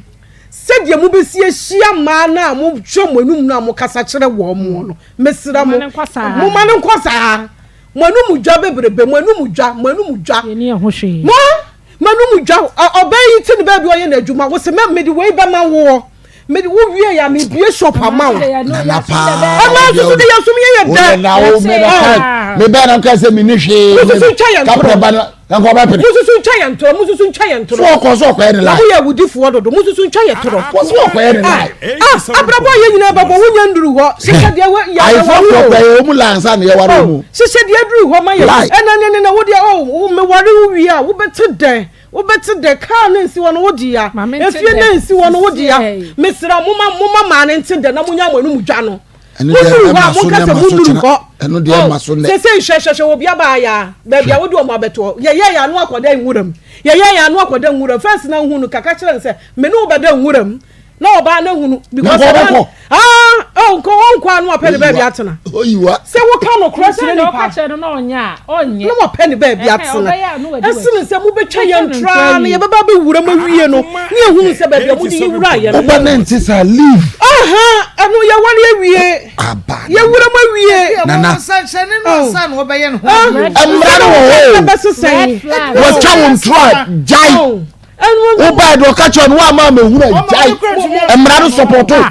Sɛdeɛ mobɛsi ahyia mmaa no a mohwɛ mo anum no a mokasa kyerɛ wɔn no, mesrɛ mo, momma no nkɔ saa. Mo anum dwa bebrebe, mo anum dwa, mo anum dwa. Yɛni ɛho hwee. Mo, mo anum dwa. Ɔbaa yi te ne baabi ɔyɛ n'adwuma. Wo se mɛ mede wei bɛma woɔ. Mede wo wie ya mebie shop ama wo. Nana paa. Ɛma nso so de yɛ som yɛ yɛ dɛ. Na wo me na kan. Me bɛn na nka sɛ me ni hwee. Mo susu ntwa yɛn toro. Kapra ba na na nka ɔbɛ pene. Mo susu ntwa yɛn toro. Mo susu ntwa yɛn toro. So ɔkɔ so ɔkɔyɛ ne line. Mo yɛ awudifoɔ dodo. Mo susu ntwa yɛ toro. Wɔ so ɔkɔyɛ ne line. Ah, abrabɔ yɛ nyinaa bɛbɔ wo nya nduru hɔ. Hyehyɛ deɛ wɔ yɛ aware o. Ayeforɔ kɔ yɛ ɔmu line ansa na yɛ ware ɔmu. Hyehyɛ deɛ duru hɔ ma yɛ. Ɛna ne ne na wo deɛ oh me ware wo wie a wo bɛte dɛn wo bɛte dɛn kaa ne nsi hɔ no wo dea efie ne nsi hɔ no wo dea mesrɛ mo ma mo ma maa ne nte dɛn na mo nya mo anum dwa no. Ɛno deɛ Mo nuru hɔ ɛma a so mo nnɛ kasa ma mo so nuru kyena. hɔ. Ɛno deɛ Oh, ɛma so nnɛ. sese nhwɛhwɛhwɛ obi aba ya baabi a wode wɔn abɛtoɔ yɛyɛ yɛn ano akɔda nwura mu yɛyɛ yɛn ano akɔda nwura mu fɛnsi na nhu no kaka kyerɛ no sɛ me ne wo bɛda nwura mu. Na ɔbaa no ahunu because Na ɔbaa ɔbɛkɔ. no ah oh nko ɔnkɔ a na wapɛ ne baabi atena. Oyiwa. Sɛ woka nokorɛ Sɛ kyerɛ na nipa ɔka kyerɛ no na ɔnyɛ a, ɔnyɛ. na wapɛ ne baabi Ɛhɛn, atena. ɔbɛyɛ a na wadi Ɛsene w'akyi. sɛ mobɛtwa Ɔka yɛn no traa ntorɔ no yi. yɛbɛba abɛwura mu awie no ne yɛhunu sɛ baabi a mode yɛ wuraeɛ no. Woba ne nte saa leave. Aha ɛno yɛware awie. Aba. Yɛwura mu awie. Nana. Nsɛnkyerɛnne no ansa na wɔbɛyɛ ne ho Ah, adeɛ. Mmara no wɔ hɔ o. Ɛbɛsesɛn. Red flag. Wɔtwa wo ntorɔ a gyae. Wobae deɛ ɔka kyerɛ no woama amɛhunu a gyae. Mmara no sɔpɔto. Na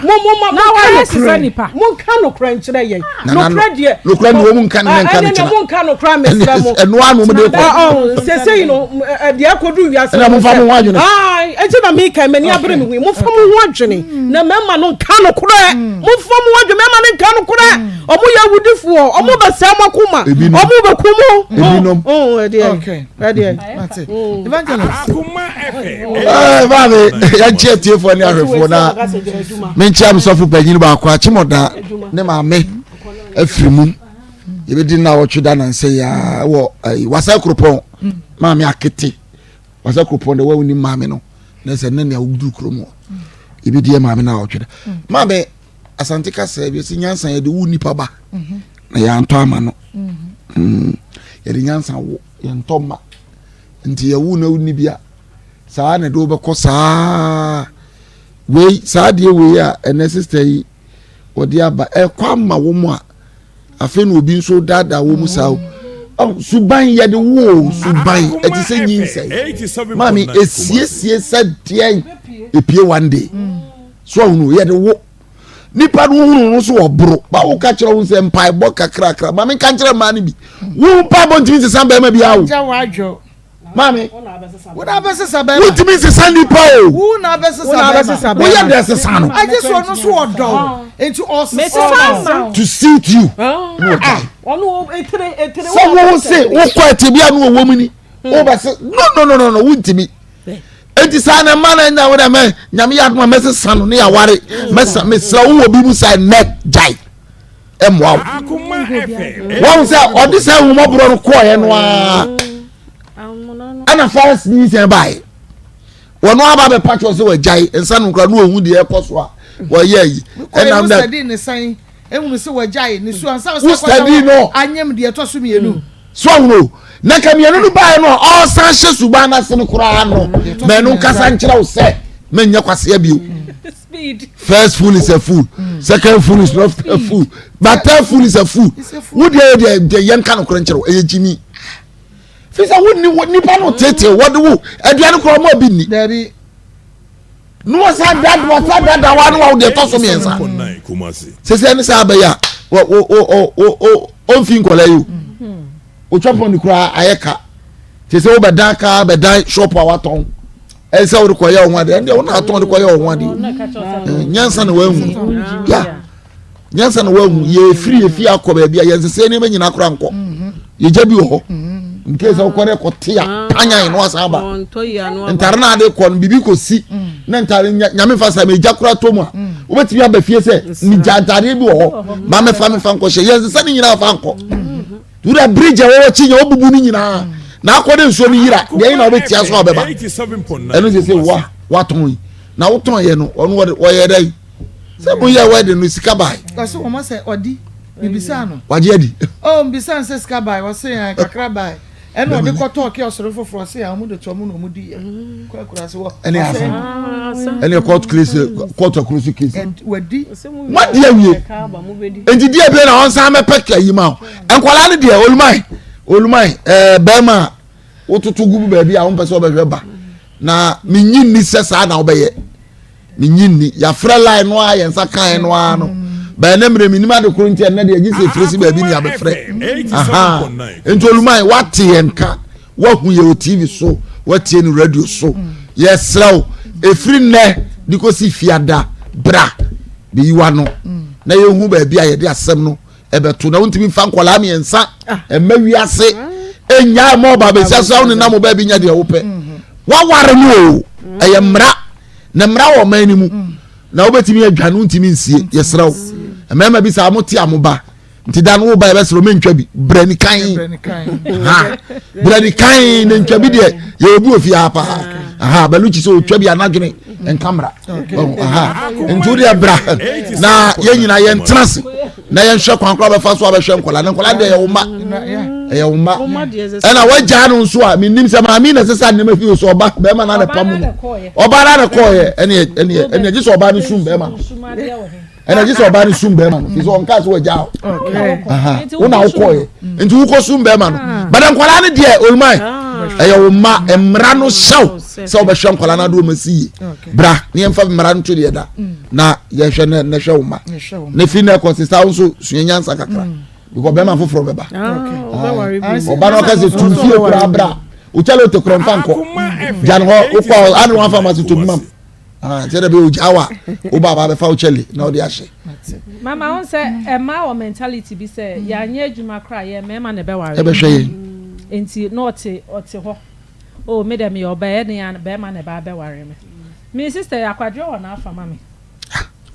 wɔyɛ sesa nipa. Monka nokorɛ nkyerɛ yɛn. Nana Nokorɛ deɛ. nokorɛ ne wɔn nka ne ne nka ne Ɛne kyena. monka nokorɛ mesrɛ mo. Ɛno ara na wɔn de kɔ. Sesei no deɛ akɔdu wiase. Ɛna momfa mo ho adwene. Ɛnti na meka m'ani abere me ho yi. Momfa mo ho adwene. Na mmarima no nka nokorɛ. Momfa mo ho adwene. Mmarima no nka nokorɛ. Ɔmo yɛ awudifoɔ. Ɔmo bɛsɛe mo akoma. Ɔmo bɛku mo. Ebinom. Ɛdeɛ. Okay. Ɛdeɛ. Mate. Evangelist. Ɛɛ maame yɛnkyɛ atiefoɔ ne ahwɛfoɔ na menkyia me sɔfo panyin baako akyemɔda ne maame afiri mu yɛbɛdi nna wɔtwe da nansɛ yɛa wɔ ɛyi wasa kuropɔn maame akete wasa kuropɔn de wɔn ni maame no na sɛ ne nea woduru kurom hɔ yɛbɛdi yɛ maame na wɔtwe da maame asante kasa bi sɛ nyansa yɛde wo nipa ba na yɛantɔ ama no yɛde nyansa wo yɛntɔ mma nti yɛwo na wonni bi a saa na ɛde wobɛkɔ saa wei saa adeɛ wei a ɛnɛ sista yi wɔde aba ɛkɔ ama wo mu a afei na obi nso daadaa wɔ mu saa o oh, suban yɛde wo o suban ɛte sɛ nyinsɛn maame esiesie sɛ deɛn epie one day so ahunu yɛde wo nipa no hunu no so ɔboro ba wo ka kyerɛ wo sɛ mpaebɔ kakrakra maame nka nkyerɛ mmaa no bi wo mpaebɔ ntumi nsesa bɛrima bi awo maame wontumi nsesa nipa o woyɛ dɛ sesa no agye so ɔno so ɔdɔ nti ɔsesa to suit you sɛ wo se wokɔ ɛte bi a no wɔwɔ mu ni wobɛse no no no no no wontumi enti saa na mma na nya wo dɛ mɛ nyame yɛ adoma mɛsesa no ne yɛaware mɛsa mesrɛ wo wɔ bi mu saa nnɛ gyae ɛmmoa wo wɔn sɛ ɔde sɛ ahumɔborɔ no kɔɔeɛ no ara ɛna first nyinsɛn baeɛ wɔn aba bɛpa kyɛw sɛ wɔagyae nsa no nkora no ɔhu deɛ ɛkɔ so a wɔyɛ yi ɛnam dɛ ehunu sɛ wagyae ne su ansa sɛ kɔda anyem deɛ ɛtɔ so mmienu so ahunu na ka mmienu no baeɛ no a ɔresan hyɛ suban no ase no koraa no mɛno nkasa nkyerɛ wo sɛ menyɛ kwasea bio first fool is a fool mm. second fool is not a fool but third fool is a fool wo deɛ deɛ deɛ yɛn ka no korɛ nkyerɛ wo ɛyɛ gyimi fi sɛ wo ni nipa no tete wɔde wo aduane korɔ ɔmo bi ni na wɔsan da wɔsan dada wa ne wa deɛ ɛtɔ so mmiɛnsa sese ɛne saa abɛyɛ a wɔ wɔ wɔ wɔ ɔnfi nkɔla yi o otwa pɔn ne koraa ayɛ ka te sɛ wobɛdan kaa bɛdan shop a watɔn ɛsɛ sɛ wode kɔyɛ wo ho adeɛ ɛndeɛ wo na atɔn de kɔyɛ wo ho adeɛ nyansa na wahu ya nyansa na wahu yɛfiri yɛfie akɔ baabi a yɛnsesɛ nneɛma nyinaa koraa nkɔ yɛgya bi wɔ hɔ nke sɛ wokɔ ne kɔte a panyan no asan ba ntare no ade kɔ no biribi kɔsi na ntare nyame fa sa megya koraa tɔ mu a wobɛtumi aba fie sɛ megya ntareɛ bi wɔ hɔ ma mefa mefa nkɔhyɛ yɛnsesɛ no nyinaa fa nkɔ wura bridge a wɔwɔ kyi nya wobubu no nyinaa na akɔ de nsuo no yira deɛ yi na wobɛtia so a wobɛba ɛno sɛ sɛ wa watɔn yi na wotɔn yɛ no ɔno wɔyɛ dɛ sɛ mo yɛ wedding no sika baa. ɔsɛ wɔn sɛ ɔdi bibisa no. wagye adi. ɔ mbisa no sɛ sika baa ɔsɛ yɛn kakra baa ɛna ɔde kɔ tɔɔ kí ɔsɔre foforɔ ɔsɛ yɛn ɔmo de to ɔmo na ɔmo di yɛ kɔ akura se wɔ. ɛne asa ɛne court case court akuro so case. wadi. wadi awie nti di ebien na ɔnsan mɛpɛ kɛ yi ma o nkwadaa no deɛ oluman oluman ɛɛ bɛrima wototo gu baabi a wɔn pɛ sɛ ɔbɛhwɛ ba na menyi nni sɛ saa na ɔbɛyɛ. menyi nni yɛafrɛ line no a yɛn nsa kae no ara no bɛn ne mmerɛ menim ade koro nti ɛnnɛ deɛ gye sɛ ɛfiri si baabi ne abɛfrɛ aha nti oluman wate yɛn ka wahu yɛ wɔ tv so watie no radio so yɛsrɛ wo ɛfiri nnɛ de kɔsi fiada bra bɛyi wano na yɛhu baabi a yɛde asɛm no ɛbɛto na wontumi mfa nkwadaa mmiɛnsa ɛmma wiase ɛnyaa ma ɔba bɛsia so a wo nenam baabi nya deɛ wopɛ waware no o ɛyɛ mmara na mmara wɔ ɔman no mu na wobɛtumi adwane wontumi nsie yɛserɛ wo mmarima bi saa mote a mo ba nti da no wo ba yɛbɛserɛ mentwa bi brɛ ni kan ha brɛ ni kan na ntwa bi deɛ yɛwɔ bi wɔ fie ha paa. Aha Baluchi sɛ otwa bi anadwene nkamera. Aha nti wodeɛ bra na yɛn nyinaa yɛn tena ase na yɛn hwɛ kwan koraa bɛfa so abɛhwɛ nkɔla ne nkɔla deɛ ɛyɛ wo mma ɛyɛ wo mma ɛna wagyaa no nso a menim sɛ maame na ɛsɛ sɛ nneɛma fi so ɔba bɛrima na ne pam no ɔba na ne kɔɔyɛ ɛne ɛne ɛne gye sɛ ɔba no sum bɛrima no ɛna gye sɛ ɔbaa no sum bɛrima no fi sɛ ɔnka sɛ wagya wo wo na wokɔɛ nti wokɔ sum bɛrima no ah. but nkwadaa no deɛ oluman ah. ɛyɛ wo mma mmara no hyɛw sɛ wobɛhwɛ nkwadaa no adoɔ ma si yie bra ne yɛmfa mmara no to deɛ da mm. na yɛhwɛ ne hwɛ wo mma ne fi na ɛkɔ sesa wo nso sua nyansa kakra mm. because bɛrima foforɔ bɛba ɔba no ɔka sɛ tu fie koraa bra wokyɛlɛ wote korɔ mfa nkɔ gya no hɔ wokɔ ade no wafa ma se tobi mam Ah, nti ɛdɛ bɛ ogya wa wo ba ba bɛfa wo kyɛle na ɔde ahyɛ. Mama ho sɛ ɛmaa wɔ mentality bi sɛ yɛanyɛ adwuma koraa yɛ mmarima na ɛbɛware. Ɛbɛhwɛ yɛn. Nti na ɔte ɔte hɔ. Oh me dɛ meyɛ ɔbaa ɛne ya bɛrima na ɛbaa bɛware me. Me sister yɛ akwadworɔ wɔ n'afa ma me.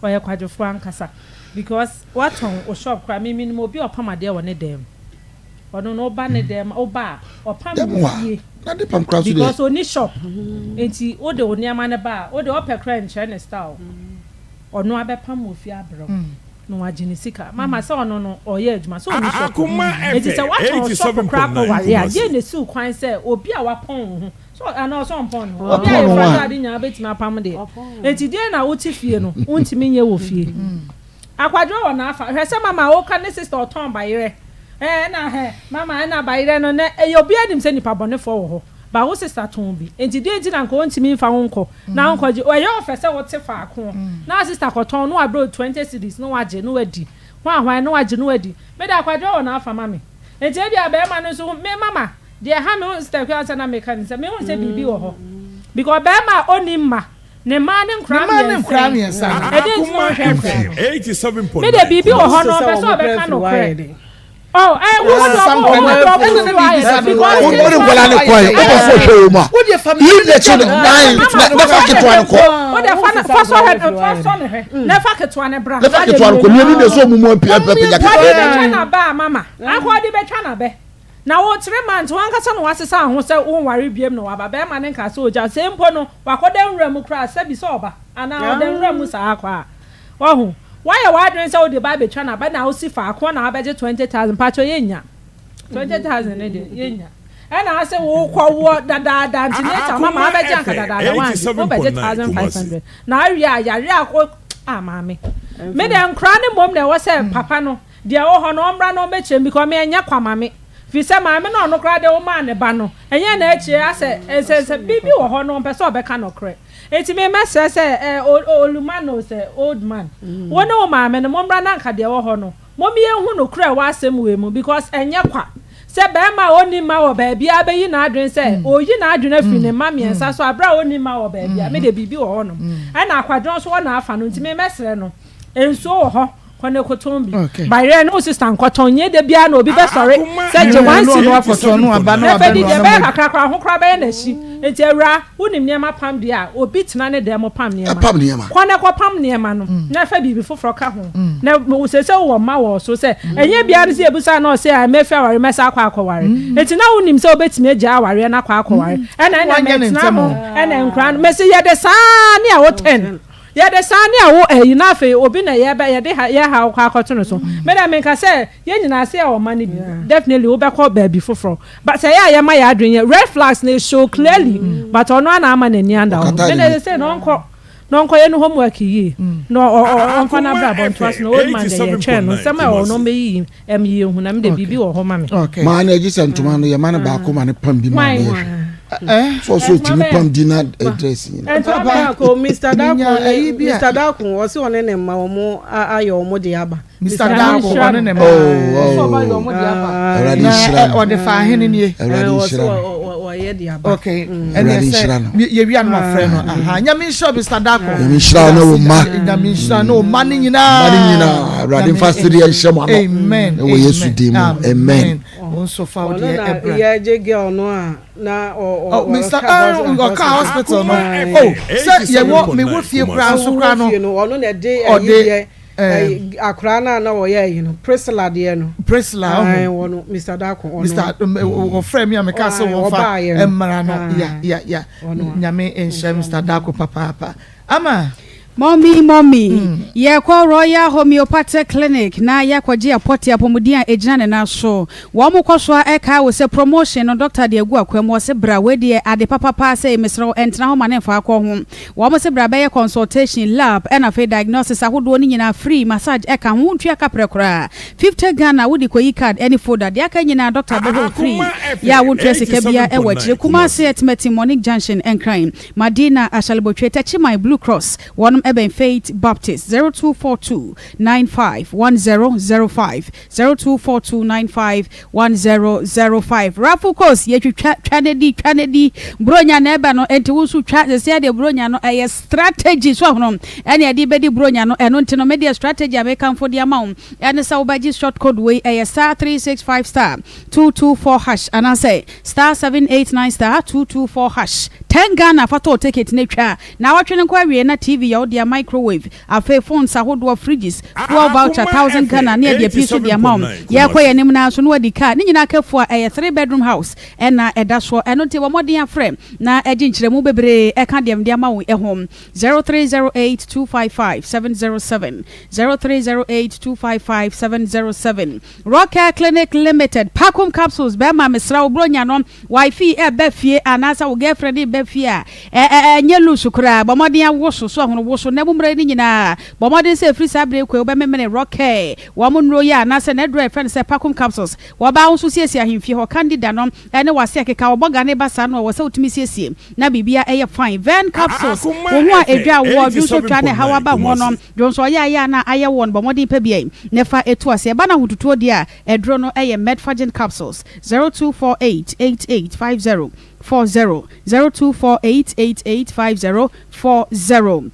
Ɔyɛ kwadwofoɔ ankasa because watɔn wo shop koraa me menim obi a ɔpam adeɛ wɔ ne dan mu. Ɔno no woba ne dɛm woba a ɔpam wɔ fie because ɔni shop nti wode wo nneɛma no ba a wode ɔpɛ koraa nkyerɛ ne style ɔno abɛpam wɔ fie abrɛ wo na wagye ne sika mama sɛ ɔno no ɔyɛ adwuma sɛ ɔni shop nti sɛ watɔn shop koraa kɔ ware a deɛ na esiw kwan sɛ obi a wapɔn wo ho so anaa ɔsɛ ɔmpɔn ne ho obi a yɛfra ataade nyinaa bɛtumi apam deɛ nti deɛ na wote fie no wontumi nyɛ wɔ fie. Akwadworɔ wɔ n'afa. Hwɛ sɛ mama woka ne sister ɔtɔn bayerɛ ɛɛ ɛna hɛ mama ɛna bayerɛ no nɛ ɛyɛ obiara nim sɛ nipa bɔnefoɔ wɔ hɔ but wo sister tɔn bi nti deɛ nti na nka ɔntumi nfa wo nkɔ na wo nkɔgye ɛyɛ ɔfɛ sɛ wote faako na wo sister kɔtɔn na wabrɛ wo 20 cedis na wagye na wadi hwan hwan na wagye na wadi me de akwadworɔ wɔ n'afa ma me nti ebia bɛɛma no nso me mama deɛ ɛha me wo sister Akua ansa na meka ne sɛ mehu sɛ biribi wɔ hɔ because bɛɛma a ɔnni mma Ne mma ne nkora mmiɛnsa yi, ɛdeɛn nti na ɔnhwɛ nkora no? Me deɛ biribi wɔ hɔ no ɔpɛ sɛ ɔbɛka nokorɛ. Oh, eh, wo dɔ wo wo dɔ wo dɔ ayɛ because wo de nkɔla ne kɔ yi wo bɛ fɔ hwɛ wɔn a leave the children nine na fa ketewa ne kɔ. Wo de fa fa sɔ hɛ fa sɔ ne hwɛ na fa ketewa ne bra. Na fa ketewa ne kɔ mienu de so ɔmu mu apia apia pagya ketewa. Wɔde bɛtwa na ba mama akɔ ɔde bɛtwa na bɛ. Na wo tre months wankasa na wasesa ho sɛ wonware biom na waba bɛɛma no nkaa sɛ ogya sɛ mpo no wakɔda nwura mu koraa sɛbi sɛ ɔba anaa ɔda nwura mu saa kɔ a wahu wayɛ wadwene sɛ wode ba abɛtwa no aba na wosi faako na wabɛgye 20,000 mpakyɛ yɛnnya 20,000 no deɛ yɛnnya ɛna ase wokɔ woɔ dadaada nti later mama abɛgye anka dadaada wangye wobɛgye 1500 na awie a yare a ah maame me deɛ nkora ne mmom na ɛwɔ sɛ papa no Deɛ ɛwɔ hɔ no ɔmmra na ɔmmɛkyerɛ me because me ɛnyɛ kwa ma me firi sɛ maame no a ɔno koraa de womaa ne ba no ɛnyɛ na akyire asɛ nsɛnsɛm biribi wɔ hɔ no ɔmpɛ sɛ ɔbɛka nɔkorɛ nti me mɛsrɛ sɛ eh, Oluman o sɛ old man wo ne wo maame no mommra na anka deɛ ɛwɔ hɔ no mom yɛnhu nokorɛ ɛwɔ asɛm wei mu because ɛnyɛ kwa sɛ bɛrima a ɔnni mma wɔ baabiara bɛyi n'adwene sɛ ɔreyi n'adwene afiri ne mma mmiɛnsa so aberɛ a ɔnni mma wɔ baabiara me deɛ biribi wɔ hɔ nom ɛna akwadworɔ nso wɔ n'afa no nti me mɛsrɛ no Nsuo wɔ hɔ kɔ ne kotɔn bi. Bayerɛ ne wo sista nkɔtɔn nyɛ da biara na obi bɛsɔre sɛ gye one cedi. Na afei de deɛ ɛbɛyɛ kakra koraa ho koraa bɛyɛ n'akyi. Nti awura wonim nneɛma pam deɛ a obi tena ne dan mu pam nneɛma. Kɔ na kɔ pam nneɛma no na fa biribi foforɔ ka ho. Na seesei wowɔ mma wɔ so sɛ ɛnyɛ biara ne sɛ yɛbusa na ɔse a mɛfi aware mɛsa akɔ akɔware. Nti na wonim sɛ wobɛtumi agyae awareɛ no akɔ akɔware. Ɛna ɛna mɛtena ho ɛna nkora no mese yɛde saa ne a wo ten. Yɛde saa ne awo ayi na afei obi na yɛbɛ yɛde ha yɛ haw kɔ akɔto no so. Me deɛ menka sɛ yɛn nyinaa sɛ yɛwɔ mma no bi definitely wobɛkɔ baabi foforɔ but sɛ ɛyɛ a yɛma yɛn adwene yɛ red flags no show clearly but ɔno ara na ama n'ani anda hɔ. Me deɛ sesei no ɔnkɔ na ɔnkɔyɛ ne homework yie na ɔ ɔ ɔmfa n'abrabɔ ntoa so na old man deɛ yɛtwɛn no nsɛm a ɛwɔ hɔ no ɔmmɛyiyi ɛm yie hu na me deɛ biribi wɔ hɔ ma me. Maa na ɛgye sɛ ntoma no yɛma no baako ma no pam bi ma no yɛhwɛ. So ɔso otumi pam di na dress nyina. Papa ko Mr. Dako ne Mr. Dako ɔsi ɔne ne mma wɔn ayɛ wɔn de aba. Mr. Dako ɔne ne mma. Ɔsɛ ɔba yɛ wɔn de aba. Awurade nhyira no. Ɔde fa ahene nie. Awurade nhyira no. Ɔyɛ de aba. Okay. Ɛnna ɛsɛ yɛwia no afrɛ no. Aha. Nyame nhyira Mr. Dako. Nyame nhyira no wo mma. Nyame nhyira no wo mma ne nyinaa. Mma ne nyinaa. Awurade nfa sedeɛ nhyɛ mo ano. Amen. Ɛwɔ Yesu din mu. Amen. Wo nso fa wo deɛ ɛbrɛ. Ɔno na yɛgye girl no a na ɔ ɔ Mr. Ɔka hospital no. Oh, sɛ yɛwɔ mewɔ fie koraa nso koraa no. Ɔno na ɛde ɛyi deɛ. Ɛyi akwadaa no a na ɔyɛ ayi no Priscilla deɛ no. Priscilla ɔho. Ayi wɔ no Mr Darko ɔno. Mr wɔfrɛ mi a meka sɛ wɔnfa mmara no ya ya ya nyame nhyɛ Mr Darko papaapa ama. Mummy mummy, yɛkɔ Royal Homeopathic Clinic na yɛakɔgye apɔte apɔmuden a ɛgyina ne nan so. Wɔn kɔ so ara kae wo sɛ promotion no doctor de agu akwan mu, ɔse bra wei deɛ ade papa paa sei mesrɛ wo ɛntena hɔ ma ne mfa akɔ ho. Wɔn se bra bɛyɛ consultation, lab ɛna afei diagnosis ahodoɔ no nyinaa free, massage ɛka ho, wontua kaprɛ koraa. 50 Ghana wode kɔyi card ɛne folder, deɛ aka nyinaa doctor bɛhwɛ wo free yɛ a wontua sika biara ɛwɔ akyire. Kumasi, Atimatim, Monique Junction, Nkran. Madina Ashalebotwe, Techiman Blue Cross, wɔnom ɛbɛn Faith Baptist, 0242 95 1005, 0242 95 1005. Raffle Coast, yɛtwitwa, twa no di, twa no di, Buronya na ɛba no, enti wo nso twa, seesei deɛ Buronya no ɛyɛ strategy, so ahono, ɛne ɛde bɛdi Buronya no, ɛno nti no me deɛ strategy a mekamfo de ama wo, ɛne sɛ wobɛgye short code wei, ɛyɛ star 365 star 224 hash, anaasɛ Star 789 star 224 hash 10 Ghana fa tɔɔ ticket no twa naawɔtwe no nkɔ awie na TV yɛ wo dea microwave afei phones ahodoɔ fridges fuel voucher 1000 Ghana ne ɛdeɛ pii nso de ama wo yɛrekɔ yɛn anim no ara nso na wadi car ne nyinaa ka fua ɛyɛ 3 bedroom house ɛna ɛda soɔ ɛno nti bɔ mmɔden afrɛ na gye nkyerɛmu bebree ɛka deɛ mede ama wo yi ho 0308 255 707 0308 255 707 Rockcare Clinic Limited, Pacum Capsules, Bɛɛma mesrɛ wo bronya no wifey ɛɛba fie anaasɛ wo girlfriend reba fie a ɛ ɛ ɛnyɛ loose koraa bɔ mmɔden awoso so ahono woso na mummerɛ no nyinaa bɔ mmɔden sɛ ɛfiri saa berɛ yi kɔ yi wobɛmemene Rockcare wɔn nnuro yi a anaasɛ n'aduro a yɛfrɛ no sɛ Pacum Capsules wɔbaa wo nso siesie ahemfie hɔ Candida no ɛne w'ase ɛkeka wɔbɔ gane ba saa no a ɛwɔ sɛ wotumi siesie na biribia ɛyɛ fine Vern Capsules wo ho a ɛdwa woɔ dwonsotwa ne ɛhaw aba ho no Dwonsɔ ɔyɛ a na ayɛ wɔn bɔ mmɔden pɛ bi na fa tu ase. Ɛba no ahotutuo deɛ a, aduro no yɛ Metforgen capsules, 0248 88 50 40, 0248 88 50 40.